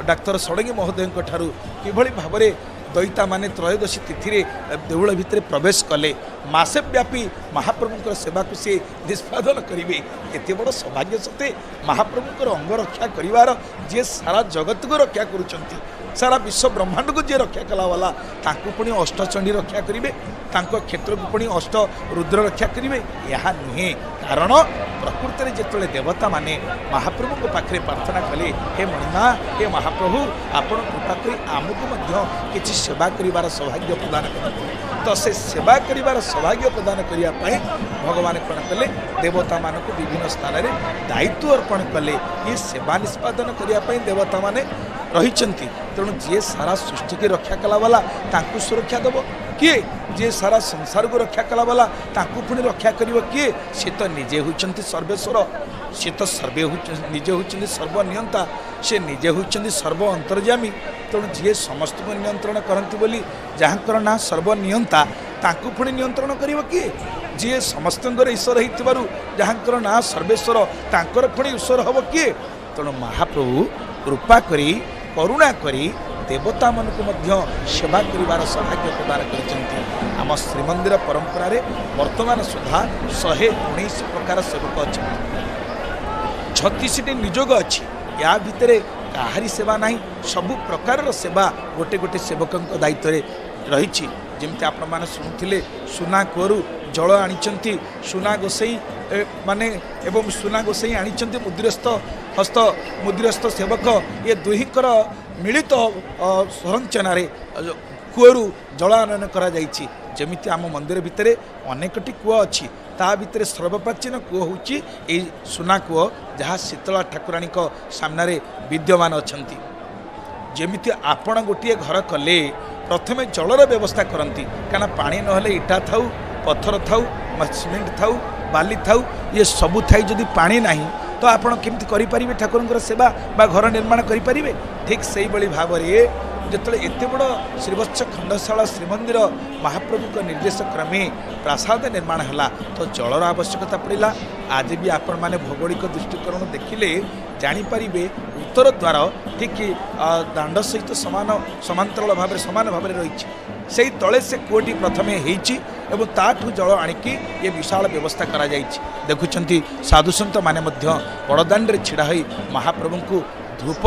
ଡାକ୍ତର ଷଡ଼ଙ୍ଗୀ ମହୋଦୟଙ୍କ ଠାରୁ କିଭଳି ଭାବରେ ଦଇତାମାନେ ତ୍ରୟୋଦଶୀ ତିଥିରେ ଦେଉଳ ଭିତରେ ପ୍ରବେଶ କଲେ, ମାସେ ବ୍ୟାପୀ ମହାପ୍ରଭୁଙ୍କର ସେବାକୁ ସେ ନିଷ୍ପାଦନ କରିବେ। ଏତେ ବଡ଼ ସୌଭାଗ୍ୟ ସତେ ମହାପ୍ରଭୁଙ୍କର ଅଙ୍ଗ ରକ୍ଷା କରିବାର, ଯିଏ ସାରା ଜଗତକୁ ରକ୍ଷା କରୁଛନ୍ତି, ସାରା ବିଶ୍ୱ ବ୍ରହ୍ମାଣ୍ଡକୁ ଯିଏ ରକ୍ଷା କଲାବାଲା, ତାଙ୍କୁ ପୁଣି ଅଷ୍ଟଚଣ୍ଡୀ ରକ୍ଷା କରିବେ, ତାଙ୍କ କ୍ଷେତ୍ରକୁ ପୁଣି ଅଷ୍ଟ ରୁଦ୍ର ରକ୍ଷା କରିବେ, ଏହା ନୁହେଁ। କାରଣ ପ୍ରକୃତରେ ଯେତେବେଳେ ଦେବତାମାନେ ମହାପ୍ରଭୁଙ୍କ ପାଖରେ ପ୍ରାର୍ଥନା କଲେ, ହେ ମଣିମା, ହେ ମହାପ୍ରଭୁ, ଆପଣ କୃପା କରି ଆମକୁ ମଧ୍ୟ କିଛି ସେବା କରିବାର ସୌଭାଗ୍ୟ ପ୍ରଦାନ କରନ୍ତୁ, ତ ସେ ସେବା କରିବାର ସୌଭାଗ୍ୟ ପ୍ରଦାନ କରିବା ପାଇଁ ଭଗବାନ କ'ଣ କଲେ? ଦେବତାମାନଙ୍କୁ ବିଭିନ୍ନ ସ୍ଥାନରେ ଦାୟିତ୍ୱ ଅର୍ପଣ କଲେ। ଏ ସେବା ନିଷ୍ପାଦନ କରିବା ପାଇଁ ଦେବତାମାନେ ରହିଛନ୍ତି। ତେଣୁ ଯିଏ ସାରା ସୃଷ୍ଟିକି ରକ୍ଷା କଲାବାଲା, ତାଙ୍କୁ ସୁରକ୍ଷା ଦେବ କିଏ? ଯିଏ ସାରା ସଂସାରକୁ ରକ୍ଷା କଲାବାଲା, ତାଙ୍କୁ ପୁଣି ରକ୍ଷା କରିବ କିଏ? ସେ ତ ନିଜେ ହେଉଛନ୍ତି ସର୍ବେଶ୍ୱର, ସେ ତ ସର୍ବେ ନିଜେ ହେଉଛନ୍ତି ସର୍ବନିୟନ୍ତା, ସେ ନିଜେ ହେଉଛନ୍ତି ସର୍ବ ଅନ୍ତର୍ଯାମୀ। ତେଣୁ ଯିଏ ସମସ୍ତଙ୍କୁ ନିୟନ୍ତ୍ରଣ କରନ୍ତି ବୋଲି ଯାହାଙ୍କର ନାଁ ସର୍ବନିୟନ୍ତା, ତାଙ୍କୁ ପୁଣି ନିୟନ୍ତ୍ରଣ କରିବ କିଏ? ଯିଏ ସମସ୍ତଙ୍କର ଈଶ୍ୱର ହେଇଥିବାରୁ ଯାହାଙ୍କର ନାଁ ସର୍ବେଶ୍ୱର, ତାଙ୍କର ପୁଣି ଈଶ୍ୱର ହେବ କିଏ? ତେଣୁ ମହାପ୍ରଭୁ କୃପା କରି, କରୁଣା କରି ଦେବତାମାନଙ୍କୁ ମଧ୍ୟ ସେବା କରିବାର ସୌଭାଗ୍ୟ ପ୍ରଦାନ କରିଛନ୍ତି। ଆମ ଶ୍ରୀମନ୍ଦିର ପରମ୍ପରାରେ ବର୍ତ୍ତମାନ ସୁଦ୍ଧା 119 ପ୍ରକାର ସେବକ ଅଛନ୍ତି, 36ଟି ନିଯୋଗ ଅଛି। ୟା ଭିତରେ କାହାରି ସେବା ନାହିଁ, ସବୁ ପ୍ରକାରର ସେବା ଗୋଟେ ଗୋଟେ ସେବକଙ୍କ ଦାୟିତ୍ୱରେ ରହିଛି। ଯେମିତି ଆପଣମାନେ ଶୁଣୁଥିଲେ, ସୁନା କୂଅରୁ ଜଳ ଆଣିଛନ୍ତି ସୁନା ଗୋସେଇ ମାନେ ଏବଂ ସୁନା ଗୋସେଇ ଆଣିଛନ୍ତି ମୁଦ୍ରସ୍ଥ ହସ୍ତ ମୁଦ୍ରସ୍ଥ ସେବକ, ଏ ଦୁହିଁଙ୍କର ମିଳିତ ସଂରଚନାରେ କୂଅରୁ ଜଳ ଆନୟନ କରାଯାଇଛି। ଯେମିତି ଆମ ମନ୍ଦିର ଭିତରେ ଅନେକଟି କୂଅ ଅଛି, ତା ଭିତରେ ସର୍ବପ୍ରାଚୀନ କୂଅ ହେଉଛି ଏଇ ସୁନା କୂଅ, ଯାହା ଶୀତଳା ଠାକୁରାଣୀଙ୍କ ସାମ୍ନାରେ ବିଦ୍ୟମାନ ଅଛନ୍ତି। ଯେମିତି ଆପଣ ଗୋଟିଏ ଘର କଲେ ପ୍ରଥମେ ଜଳର ବ୍ୟବସ୍ଥା କରନ୍ତି, କାରଣ ପାଣି ନହେଲେ ଇଟା ଥାଉ, ପଥର ଥାଉ, ସିମେଣ୍ଟ ଥାଉ, ବାଲି ଥାଉ, ଇଏ ସବୁ ଥାଇ ଯଦି ପାଣି ନାହିଁ ତ ଆପଣ କେମିତି କରିପାରିବେ ଠାକୁରଙ୍କର ସେବା ବା ଘର ନିର୍ମାଣ କରିପାରିବେ? ଠିକ୍ ସେଇଭଳି ଭାବରେ ଯେତେବେଳେ ଏତେ ବଡ଼ ଶ୍ରୀବତ୍ସ ଖଣ୍ଡଶାଳା ଶ୍ରୀମନ୍ଦିର ମହାପ୍ରଭୁଙ୍କ ନିର୍ଦ୍ଦେଶ କ୍ରମେ ପ୍ରାସାଦ ନିର୍ମାଣ ହେଲା ତ ଜଳର ଆବଶ୍ୟକତା ପଡ଼ିଲା। ଆଜି ବି ଆପଣମାନେ ଭୌଗୋଳିକ ଦୃଷ୍ଟିକୋଣ ଦେଖିଲେ ଜାଣିପାରିବେ ଉତ୍ତର ଦ୍ୱାର ଠିକ୍ ଦାଣ୍ଡ ସହିତ ସମାନ ସମାନ୍ତରାଳ ଭାବରେ ସମାନ ଭାବରେ ରହିଛି। ସେଇ ତଳେ ସେ କୂଅଟି ପ୍ରଥମେ ହେଇଛି ଏବଂ ତାଠୁ ଜଳ ଆଣିକି ଏ ବିଶାଳ ବ୍ୟବସ୍ଥା କରାଯାଇଛି। ଦେଖୁଛନ୍ତି ସାଧୁସନ୍ଥମାନେ ମଧ୍ୟ ବଡ଼ଦାଣ୍ଡରେ ଛିଡ଼ା ହୋଇ ମହାପ୍ରଭୁଙ୍କୁ ଧୂପ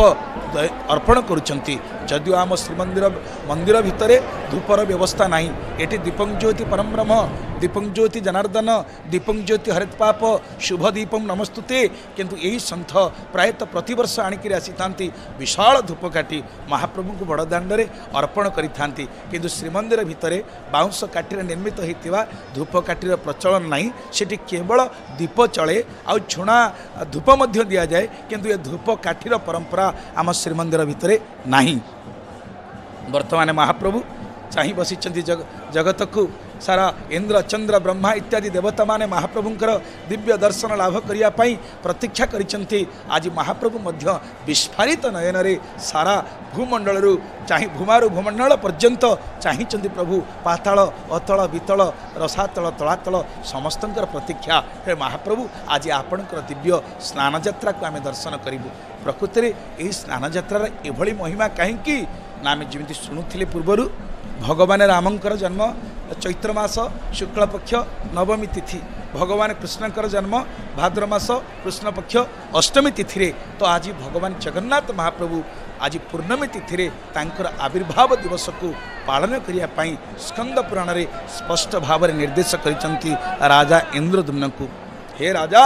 ଅର୍ପଣ କରୁଛନ୍ତି। ଯଦିଓ ଆମ ଶ୍ରୀମନ୍ଦିର ମନ୍ଦିର ଭିତରେ ଧୂପର ବ୍ୟବସ୍ଥା ନାହିଁ, ଏଠି ଦୀପଂ ଜ୍ୟୋତି ପରମବ୍ରହ୍ମ, ଦୀପଂ ଜ୍ୟୋତି ଜନାର୍ଦ୍ଦନ, ଦୀପଂ ଜ୍ୟୋତି ହରିତ ପାପ, ଶୁଭ ଦୀପଂ ନମସ୍ତୁତେ, କିନ୍ତୁ ଏହି ସନ୍ଥ ପ୍ରାୟତଃ ପ୍ରତିବର୍ଷ ଆଣିକିରି ଆସିଥାନ୍ତି ବିଶାଳ ଧୂପକାଠି ମହାପ୍ରଭୁଙ୍କୁ ବଡ଼ଦାଣ୍ଡରେ ଅର୍ପଣ କରିଥାନ୍ତି। କିନ୍ତୁ ଶ୍ରୀମନ୍ଦିର ଭିତରେ ବାଉଁଶ କାଠିରେ ନିର୍ମିତ ହୋଇଥିବା ଧୂପକାଠିର ପ୍ରଚଳନ ନାହିଁ। ସେଠି କେବଳ ଦୀପ ଚଳେ ଆଉ ଝୁଣା ଧୂପ ମଧ୍ୟ ଦିଆଯାଏ, କିନ୍ତୁ ଏ ଧୂପକାଠିର ପରମ୍ପରା ଆମ ଶ୍ରୀମନ୍ଦିର ଭିତରେ ନାହିଁ। ବର୍ତ୍ତମାନ ମହାପ୍ରଭୁ ଚାହିଁ ବସିଛନ୍ତି ଜଗତକୁ, ସାରା ଇନ୍ଦ୍ର ଚନ୍ଦ୍ର ବ୍ରହ୍ମା ଇତ୍ୟାଦି ଦେବତାମାନେ ମହାପ୍ରଭୁଙ୍କର ଦିବ୍ୟ ଦର୍ଶନ ଲାଭ କରିବା ପାଇଁ ପ୍ରତୀକ୍ଷା କରିଛନ୍ତି। ଆଜି ମହାପ୍ରଭୁ ମଧ୍ୟ ବିସ୍ଫାରିତ ନୟନରେ ସାରା ଭୂମଣ୍ଡଳରୁ ଚାହିଁ ଭୂମାରୁ ଭୂମଣ୍ଡଳ ପର୍ଯ୍ୟନ୍ତ ଚାହିଁଛନ୍ତି ପ୍ରଭୁ। ପାତାଳ ଅତଳ ବିତଳ ରସାତଳ ତଳାତଳ ସମସ୍ତଙ୍କର ପ୍ରତୀକ୍ଷା। ହେ ମହାପ୍ରଭୁ, ଆଜି ଆପଣଙ୍କର ଦିବ୍ୟ ସ୍ନାନଯାତ୍ରାକୁ ଆମେ ଦର୍ଶନ କରିବୁ। ପ୍ରକୃତରେ ଏହି ସ୍ନାନଯାତ୍ରାର ଏଭଳି ମହିମା କାହିଁକି ନା, ଆମେ ଯେମିତି ଶୁଣୁଥିଲେ ପୂର୍ବରୁ ଭଗବାନ ରାମଙ୍କର ଜନ୍ମ ଚୈତ୍ର ମାସ ଶୁକ୍ଳପକ୍ଷ ନବମୀ ତିଥି, ଭଗବାନ କୃଷ୍ଣଙ୍କର ଜନ୍ମ ଭାଦ୍ର ମାସ କୃଷ୍ଣପକ୍ଷ ଅଷ୍ଟମୀ ତିଥିରେ, ତ ଆଜି ଭଗବାନ ଜଗନ୍ନାଥ ମହାପ୍ରଭୁ ଆଜି ପୂର୍ଣ୍ଣମୀ ତିଥିରେ ତାଙ୍କର ଆବିର୍ଭାବ ଦିବସକୁ ପାଳନ କରିବା ପାଇଁ ସ୍କନ୍ଦ ପୁରାଣରେ ସ୍ପଷ୍ଟ ଭାବରେ ନିର୍ଦ୍ଦେଶ କରିଛନ୍ତି ରାଜା ଇନ୍ଦ୍ରଦ୍ୟୁମ୍ନଙ୍କୁ। ହେ ରାଜା,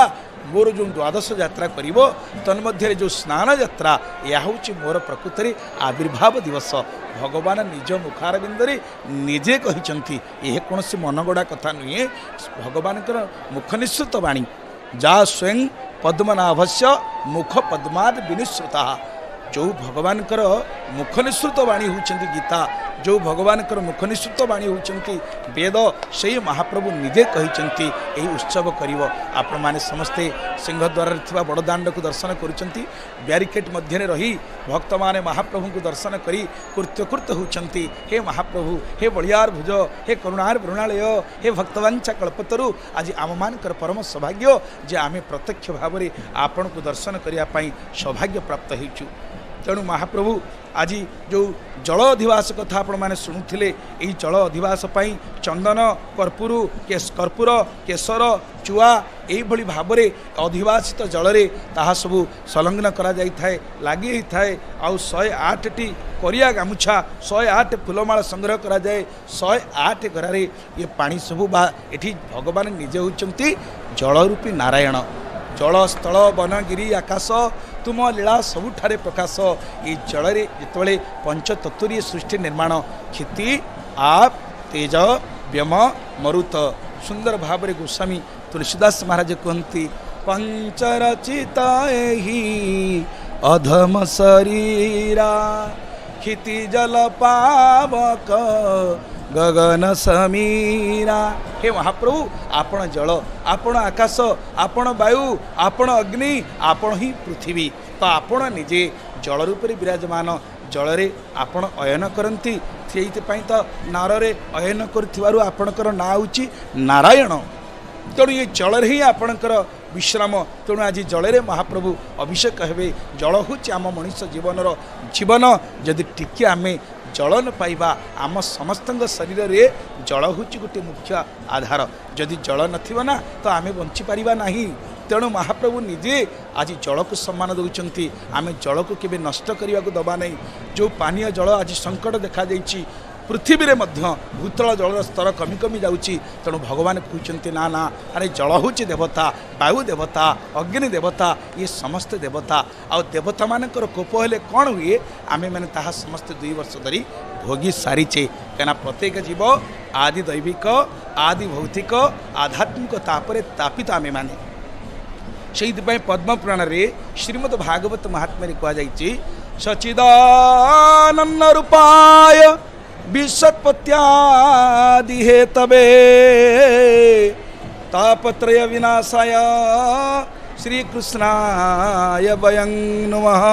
ମୋର ଯେଉଁ ଦ୍ୱାଦଶ ଯାତ୍ରା କରିବ ତନ୍ମଧ୍ୟରେ ଯେଉଁ ସ୍ନାନ ଯାତ୍ରା, ଏହା ହେଉଛି ମୋର ପ୍ରକୃତରେ ଆବିର୍ଭାବ ଦିବସ। ଭଗବାନ ନିଜ ମୁଖାରବିନ୍ଦରେ ନିଜେ କହିଛନ୍ତି, ଏହା କୌଣସି ମନଗଢ଼ା କଥା ନୁହେଁ, ଭଗବାନଙ୍କର ମୁଖ ନିଃସୃତ ବାଣୀ। ଯା ସ୍ୱୟଂ ପଦ୍ମନାଭସ୍ୟ ମୁଖ ପଦ୍ମାଦ ବିନିସୃତା। ଯେଉଁ ଭଗବାନଙ୍କର ମୁଖ ନିଃସୃତ ବାଣୀ ହେଉଛନ୍ତି ଗୀତା, ଯେଉଁ ଭଗବାନଙ୍କର ମୁଖ ନିଃସୃତ ବାଣୀ ହେଉଛନ୍ତି ବେଦ, ସେଇ ମହାପ୍ରଭୁ ନିଜେ କହିଛନ୍ତି ଏହି ଉତ୍ସବ କରିବ। ଆପଣମାନେ ସମସ୍ତେ ସିଂହଦ୍ୱାରରେ ଥିବା ବଡ଼ଦାଣ୍ଡକୁ ଦର୍ଶନ କରୁଛନ୍ତି। ବ୍ୟାରିକେଟ୍ ମଧ୍ୟରେ ରହି ଭକ୍ତମାନେ ମହାପ୍ରଭୁଙ୍କୁ ଦର୍ଶନ କରି କୃତ୍ୟକୃତ୍ୟ ହେଉଛନ୍ତି। ହେ ମହାପ୍ରଭୁ, ହେ ବଳିଆର ଭୁଜ, ହେ କରୁଣାର ବୃଣାଳୟ, ହେ ଭକ୍ତବାଞ୍ଛା କଳ୍ପତରୁ, ଆଜି ଆମମାନଙ୍କର ପରମ ସୌଭାଗ୍ୟ ଯେ ଆମେ ପ୍ରତ୍ୟକ୍ଷ ଭାବରେ ଆପଣଙ୍କୁ ଦର୍ଶନ କରିବା ପାଇଁ ସୌଭାଗ୍ୟ ପ୍ରାପ୍ତ ହେଇଛୁ। ତେଣୁ ମହାପ୍ରଭୁ ଆଜି ଯେଉଁ ଜଳ ଅଧିବାସ କଥା ଆପଣମାନେ ଶୁଣୁଥିଲେ, ଏହି ଜଳ ଅଧିବାସ ପାଇଁ ଚନ୍ଦନ, କର୍ପୂର, କର୍ପୂର, କେଶର, ଚୁଆ ଏଇଭଳି ଭାବରେ ଅଧିବାସିତ ଜଳରେ ତାହା ସବୁ ସଂଲଗ୍ନ କରାଯାଇଥାଏ, ଲାଗି ହେଇଥାଏ। ଆଉ 108ଟି କରିଆ ଗାମୁଛା, 108 ଫୁଲମାଳ ସଂଗ୍ରହ କରାଯାଏ। 108 ଗରାରେ ଏ ପାଣି ସବୁ ବା ଏଠି ଭଗବାନ ନିଜେ ହେଉଛନ୍ତି ଜଳରୂପୀ ନାରାୟଣ। ଜଳ ସ୍ଥଳ ବନଗିରି ଆକାଶ ତୁମ ଲୀଳା ସବୁଠାରେ ପ୍ରକାଶ। ଏ ଜଳରେ ଯେତେବେଳେ ପଞ୍ଚତତ୍ତ୍ୱରେ ସୃଷ୍ଟି ନିର୍ମାଣ, କ୍ଷିତି, ଆପ୍, ତେଜ, ବ୍ୟମ, ମରୁତ, ସୁନ୍ଦର ଭାବରେ ଗୋସ୍ୱାମୀ ତୁଳସୀଦାସ ମହାରାଜ କୁହନ୍ତି, ପଞ୍ଚରଚିତ ଏହି ଅଧମ ଶରୀରା, କ୍ଷିତି ଜଲ ପାବକ ଗଗନ ସମୀରା। ହେ ମହାପ୍ରଭୁ, ଆପଣ ଜଳ, ଆପଣ ଆକାଶ, ଆପଣ ବାୟୁ, ଆପଣ ଅଗ୍ନି, ଆପଣ ହିଁ ପୃଥିବୀ। ତ ଆପଣ ନିଜେ ଜଳ ରୂପରେ ବିରାଜମାନ, ଜଳରେ ଆପଣ ଅୟନ କରନ୍ତି। ସେଇଥିପାଇଁ ତ ନାରରେ ଅୟନ କରୁଥିବାରୁ ଆପଣଙ୍କର ନାଁ ହେଉଛି ନାରାୟଣ। ତେଣୁ ଏ ଜଳରେ ହିଁ ଆପଣଙ୍କର ବିଶ୍ରାମ। ତେଣୁ ଆଜି ଜଳରେ ମହାପ୍ରଭୁ ଅଭିଷେକ ହେବେ। ଜଳ ହେଉଛି ଆମ ମଣିଷ ଜୀବନର ଜୀବନ। ଯଦି ଟିକେ ଆମେ ଜଳ ନ ପାଇବା, ଆମ ସମସ୍ତଙ୍କ ଶରୀରରେ ଜଳ ହେଉଛି ଗୋଟିଏ ମୁଖ୍ୟ ଆଧାର। ଯଦି ଜଳ ନଥିବ ନା, ତ ଆମେ ବଞ୍ଚିପାରିବା ନାହିଁ। ତେଣୁ ମହାପ୍ରଭୁ ନିଜେ ଆଜି ଜଳକୁ ସମ୍ମାନ ଦେଉଛନ୍ତି। ଆମେ ଜଳକୁ କେବେ ନଷ୍ଟ କରିବାକୁ ଦେବା ନାହିଁ। ଯେଉଁ ପାନୀୟ ଜଳ ଆଜି ସଙ୍କଟ ଦେଖାଯାଇଛି, ପୃଥିବୀରେ ମଧ୍ୟ ଭୂତଳ ଜଳର ସ୍ତର କମି କମି ଯାଉଛି। ତେଣୁ ଭଗବାନ କହୁଛନ୍ତି ନା ନା, ଆରେ ଜଳ ହେଉଛି ଦେବତା, ବାୟୁ ଦେବତା, ଅଗ୍ନି ଦେବତା, ଇଏ ସମସ୍ତେ ଦେବତା। ଆଉ ଦେବତାମାନଙ୍କର କୋପ ହେଲେ କ'ଣ ହୁଏ, ଆମେମାନେ ତାହା ସମସ୍ତେ 2 ବର୍ଷ ଧରି ଭୋଗି ସାରିଛେ। କାହିଁକିନା ପ୍ରତ୍ୟେକ ଜୀବ ଆଦି ଦୈବିକ, ଆଦି ଭୌତିକ, ଆଧ୍ୟାତ୍ମିକ ତାପରେ ତାପିତ ଆମେମାନେ। ସେଇଥିପାଇଁ ପଦ୍ମପୁରାଣରେ ଶ୍ରୀମଦ୍ ଭାଗବତ ମହାତ୍ମ୍ୟରେ କୁହାଯାଇଛି, सच्चिदानंद रूपाय विश्वोत्पत्त्यादि हेतवे तापत्रय विनाशाय श्रीकृष्णाय वयं नमः।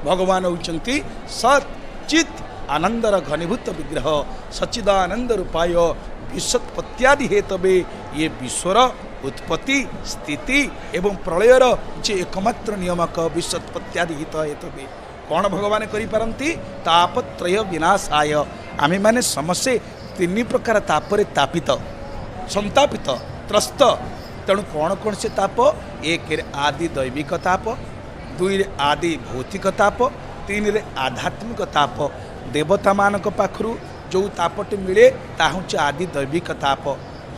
भगवान होउचंती सत चित आनंदर घनीभूत विग्रह सच्चिदानंद रूपाय विश्वोत्पत्त्यादि हेतवे। ये विश्वर उत्पत्ति स्थिति एवं प्रलयर जे एकमात्र नियामक विश्वोत्पत्त्यादि हित हेतवे। कौन भगवान करिपारन्ति तापत्रय विनाशाय। आमे माने समस्ते तीन प्रकार तापरे तापित संतापित त्रस्त। तेणु कौन कौन से ताप? एक आदि दैविक ताप, दुई आदि भौतिक ताप, तीन रे आध्यात्मिक ताप। देवता मानक पाखरू जो तापटी मिले ता हूँ आदि दैविक ताप।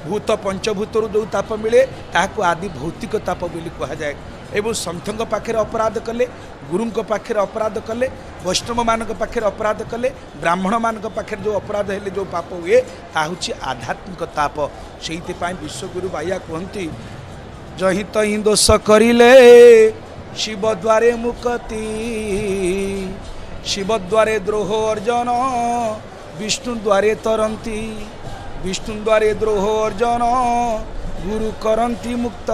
भूत पंचभूतर जो ताप मिले ताकू आदि भौतिक ताप बोली कहुए। एवं सन्थों पाखे अपराध कले, गुरुंक पाखे अपराध कले, वैष्णव मानक पाखे अपराध कले, ब्राह्मण मानक पाखे जो अपराध हेले जो पाप हुए ता हूँ आध्यात्मिक ताप। सेइतिपाई विश्वगुरु बाइया कहती जहीं तहीं दोष करिले शिव द्वारे मुक्ति, शिव द्वारे द्रोह अर्जन विष्णु द्वारे तरंती, विष्णु द्वारे द्रोह अर्जन गुरु करंती मुक्त,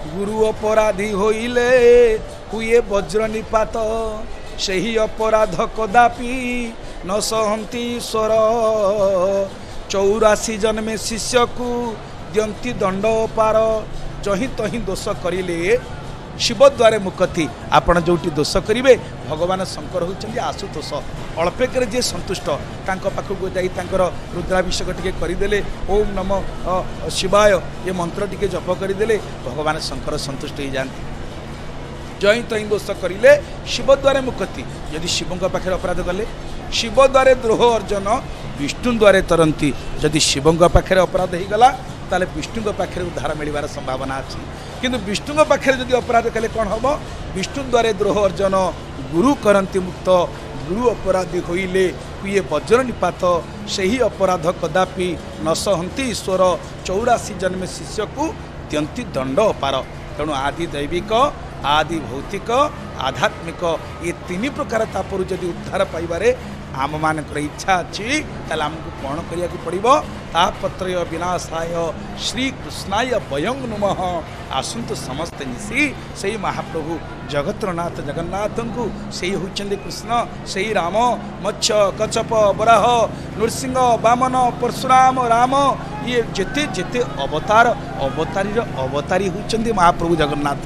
गुरु अपराधी होइले हुए वज्र निपात, सेही अपराध कदापि न सहंती ईश्वर, 84 जन्मे शिष्य को दियंती दंड पार। जहीं तहीं दोष करिले शिव द्वारे मुक्ति। आपण जोटी दोष करिवे भगवान शंकर होउचंती आशुतोष, अल्पेकरे जे सन्तुष्ट तांक पाखकु जाई तांकर रुद्राभिषेक टिके करिदेले, ओम नमो शिवाय ये मंत्र टिके जप करिदेले भगवान शंकर सन्तुष्ट हो जाती। जहीं तहीं दोष करिले शिव द्वारे मुक्ति। यदि शिवଙ୍କ पाखे अपराध कले शिव द्वारे द्रोह अर्जन विष्णु द्वारे तरंती। यदि शिवଙ୍କ पाखे अपराध होईगला ताले विष्णुଙ୍କ पाखे उद्धार मिलिबार संभावना अछि। किन्तु विष्णुଙ୍କ पाखे जदि अपराध कले कौन हम? विष्णु द्वारे द्रोह अर्जन गुरु करंती मुक्त, गुरु अपराधी होइले हुए वज्र निपात, सेही अपराध कदापि न सहंती ईश्वर, 84 जन्मे शिष्य को दियंती दंड अपार। तेणु आदि दैविक आदि भौतिक आध्यात्मिक ये तीन प्रकार तापर जदि उद्धार पाइबारे आम मानकर इच्छा अच्छी ताले आमको कौन करिया पड़ो? तापत्रय विनाशाय श्री कृष्णाय वयं नमः। आसंतु समस्ते मिसी सेई महाप्रभु जगतरनाथ जगन्नाथ को सेई होउचंदी कृष्ण, सेई राम, मत्स्य कच्छप बराह नृसिंह बामन परशुराम राम, ये जेते जेते अवतार अवतारीर अवतारी होउचंदी महाप्रभु जगन्नाथ।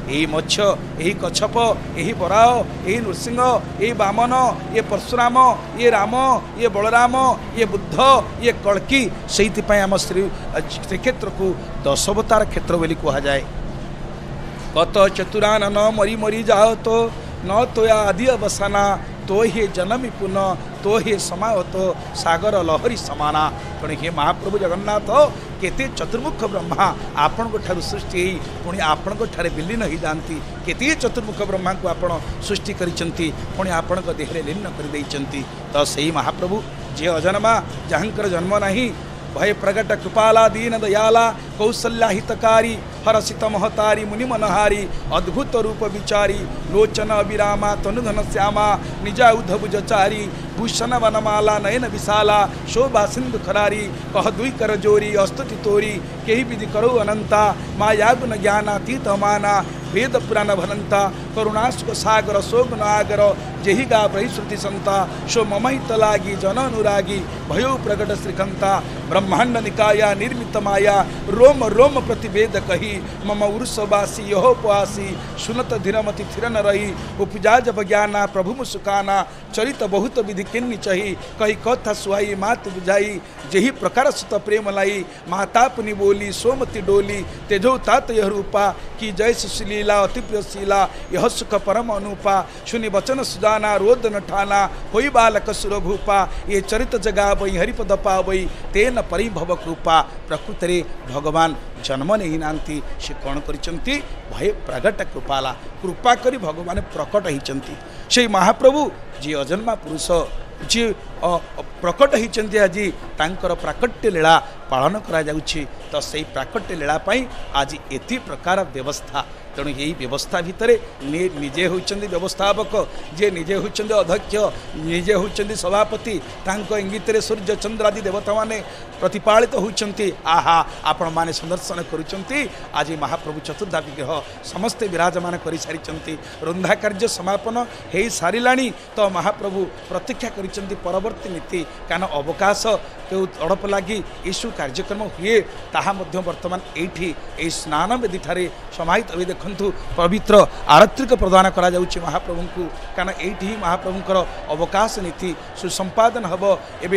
এই মৎস্য এই কচ্ছপ এই বরাহ এই নৃসিংহ এই বামন ये परशुराम ये राम ये बलराम ये बुद्ध ये कल्कि। ସେଇଥିପାଇଁ ଆମ श्रीक्षेत्र को दशवतार क्षेत्र बोली कहुए। कत चतुरानन मरी मरी जाओ तो न तो आदि अवसाना, तो हे जनमी पुनः तो हे समावत सागर लहरी समाना। तेणु हे महाप्रभु जगन्नाथ केते चतुर्मुख ब्रह्मा आपणଙ୍କ ଠାରୁ ସୃଷ୍ଟି ହେଇ ପୁଣି ଆପଣଙ୍କ ଠାରେ ବିଲୀନ ହେଇଯାଆନ୍ତି। କେତେ ଚତୁର୍ମୁଖ ବ୍ରହ୍ମାଙ୍କୁ ଆପଣ ସୃଷ୍ଟି କରିଛନ୍ତି ପୁଣି ଆପଣଙ୍କ ଦେହରେ ଲୀନ କରିଦେଇଛନ୍ତି। ତ ସେଇ ମହାପ୍ରଭୁ ଯିଏ ଅଜନ୍ମା, ଯାହାଙ୍କର ଜନ୍ମ ନାହିଁ, भय प्रगट कृपाला दीन दयाला कौशल्या हितकारी हरसित महतारी मुनि मनहारी अद्भुत रूप विचारी लोचन अभिरामा तनुधन श्यामा निजाउधभुजचारी भूषण वनमाला नयन विशाला शोभा सिंधु खरारी कह दुई कर जोरी अस्तुति तोरी केही विधि करो अनंता माया गुण ज्ञानातीत माना वेद पुराण भनंता करुणास्क सागर सोगुण आगर जेहि गा ब्रहि श्रुति संता सो ममहित लागी जन अनुरागी भयो प्रगट श्रीखंता ब्रह्मांड निकाया निर्मित माया रोम रोम प्रतिवेद कही मम उर्सवासी यहोपवासी सुनत धीरमति थिर न रही उपजा जब ज्ञाना प्रभु मुसुकाना चरित बहुत विधि किन्नी चही कही कथा सुहाई मात बुझाई जेहि प्रकार सुत प्रेम लाई माता पुनि बोली सोमति डोली तेजो तात यह रूपा की जय सुशीला अति प्रिय शीला यह सुख परम अनुपा सुनि वचन सुजाना रोद न ठाना होई बालक सुरभूपा ये चरित जगावई हरिपद पावई तेन परिभव कृपा। प्रकृति भगवान जन्म नहीं नाती से कौन करचंती भय प्रगट कृपाला कृपा करी भगवान प्रकट होइचंती। सेई महाप्रभु जे अजन्मा पुरुष जे ପ୍ରକଟ ହେଇଛନ୍ତି। ଆଜି ତାଙ୍କର ପ୍ରାକଟ୍ୟ ଲୀଳା ପାଳନ କରାଯାଉଛି। ତ ସେଇ ପ୍ରାକଟ୍ୟ ଲୀଳା ପାଇଁ ଆଜି ଏତି ପ୍ରକାର ବ୍ୟବସ୍ଥା। ତେଣୁ ଏହି ବ୍ୟବସ୍ଥା ଭିତରେ ନିଜେ ହେଉଛନ୍ତି ବ୍ୟବସ୍ଥାପକ, ଯିଏ ନିଜେ ହେଉଛନ୍ତି ଅଧ୍ୟକ୍ଷ, ନିଜେ ହେଉଛନ୍ତି ସଭାପତି। ତାଙ୍କ ଇଙ୍ଗିତରେ ସୂର୍ଯ୍ୟ ଚନ୍ଦ୍ର ଆଦି ଦେବତାମାନେ ପ୍ରତିପାଳିତ ହେଉଛନ୍ତି। ଆହା, ଆପଣମାନେ ସନ୍ଦର୍ଶନ କରୁଛନ୍ତି, ଆଜି ମହାପ୍ରଭୁ ଚତୁର୍ଦ୍ଧା ବିଗ୍ରହ ସମସ୍ତେ ବିରାଜମାନ କରିସାରିଛନ୍ତି। ରନ୍ଧା କାର୍ଯ୍ୟ ସମାପନ ହେଇସାରିଲାଣି। ତ ମହାପ୍ରଭୁ ପ୍ରତୀକ୍ଷା କରିଛନ୍ତି ପରବର୍ତ୍ତୀ ନୀତି, କାରଣ ଅବକାଶ କେଉଁ ଅଡ଼ପ ଲାଗି ଏସବୁ କାର୍ଯ୍ୟକ୍ରମ ହୁଏ, ତାହା ମଧ୍ୟ ବର୍ତ୍ତମାନ ଏଇଠି ଏଇ ସ୍ନାନ ବେଦୀଠାରେ ସମାହିତ ହୋଇ ଦେଖନ୍ତୁ, ପବିତ୍ର ଆରତ୍ରିକ ପ୍ରଦାନ କରାଯାଉଛି ମହାପ୍ରଭୁଙ୍କୁ, କାରଣ ଏଇଠି ହିଁ ମହାପ୍ରଭୁଙ୍କର ଅବକାଶ ନୀତି ସୁସମ୍ପାଦନ ହେବ ଏବେ।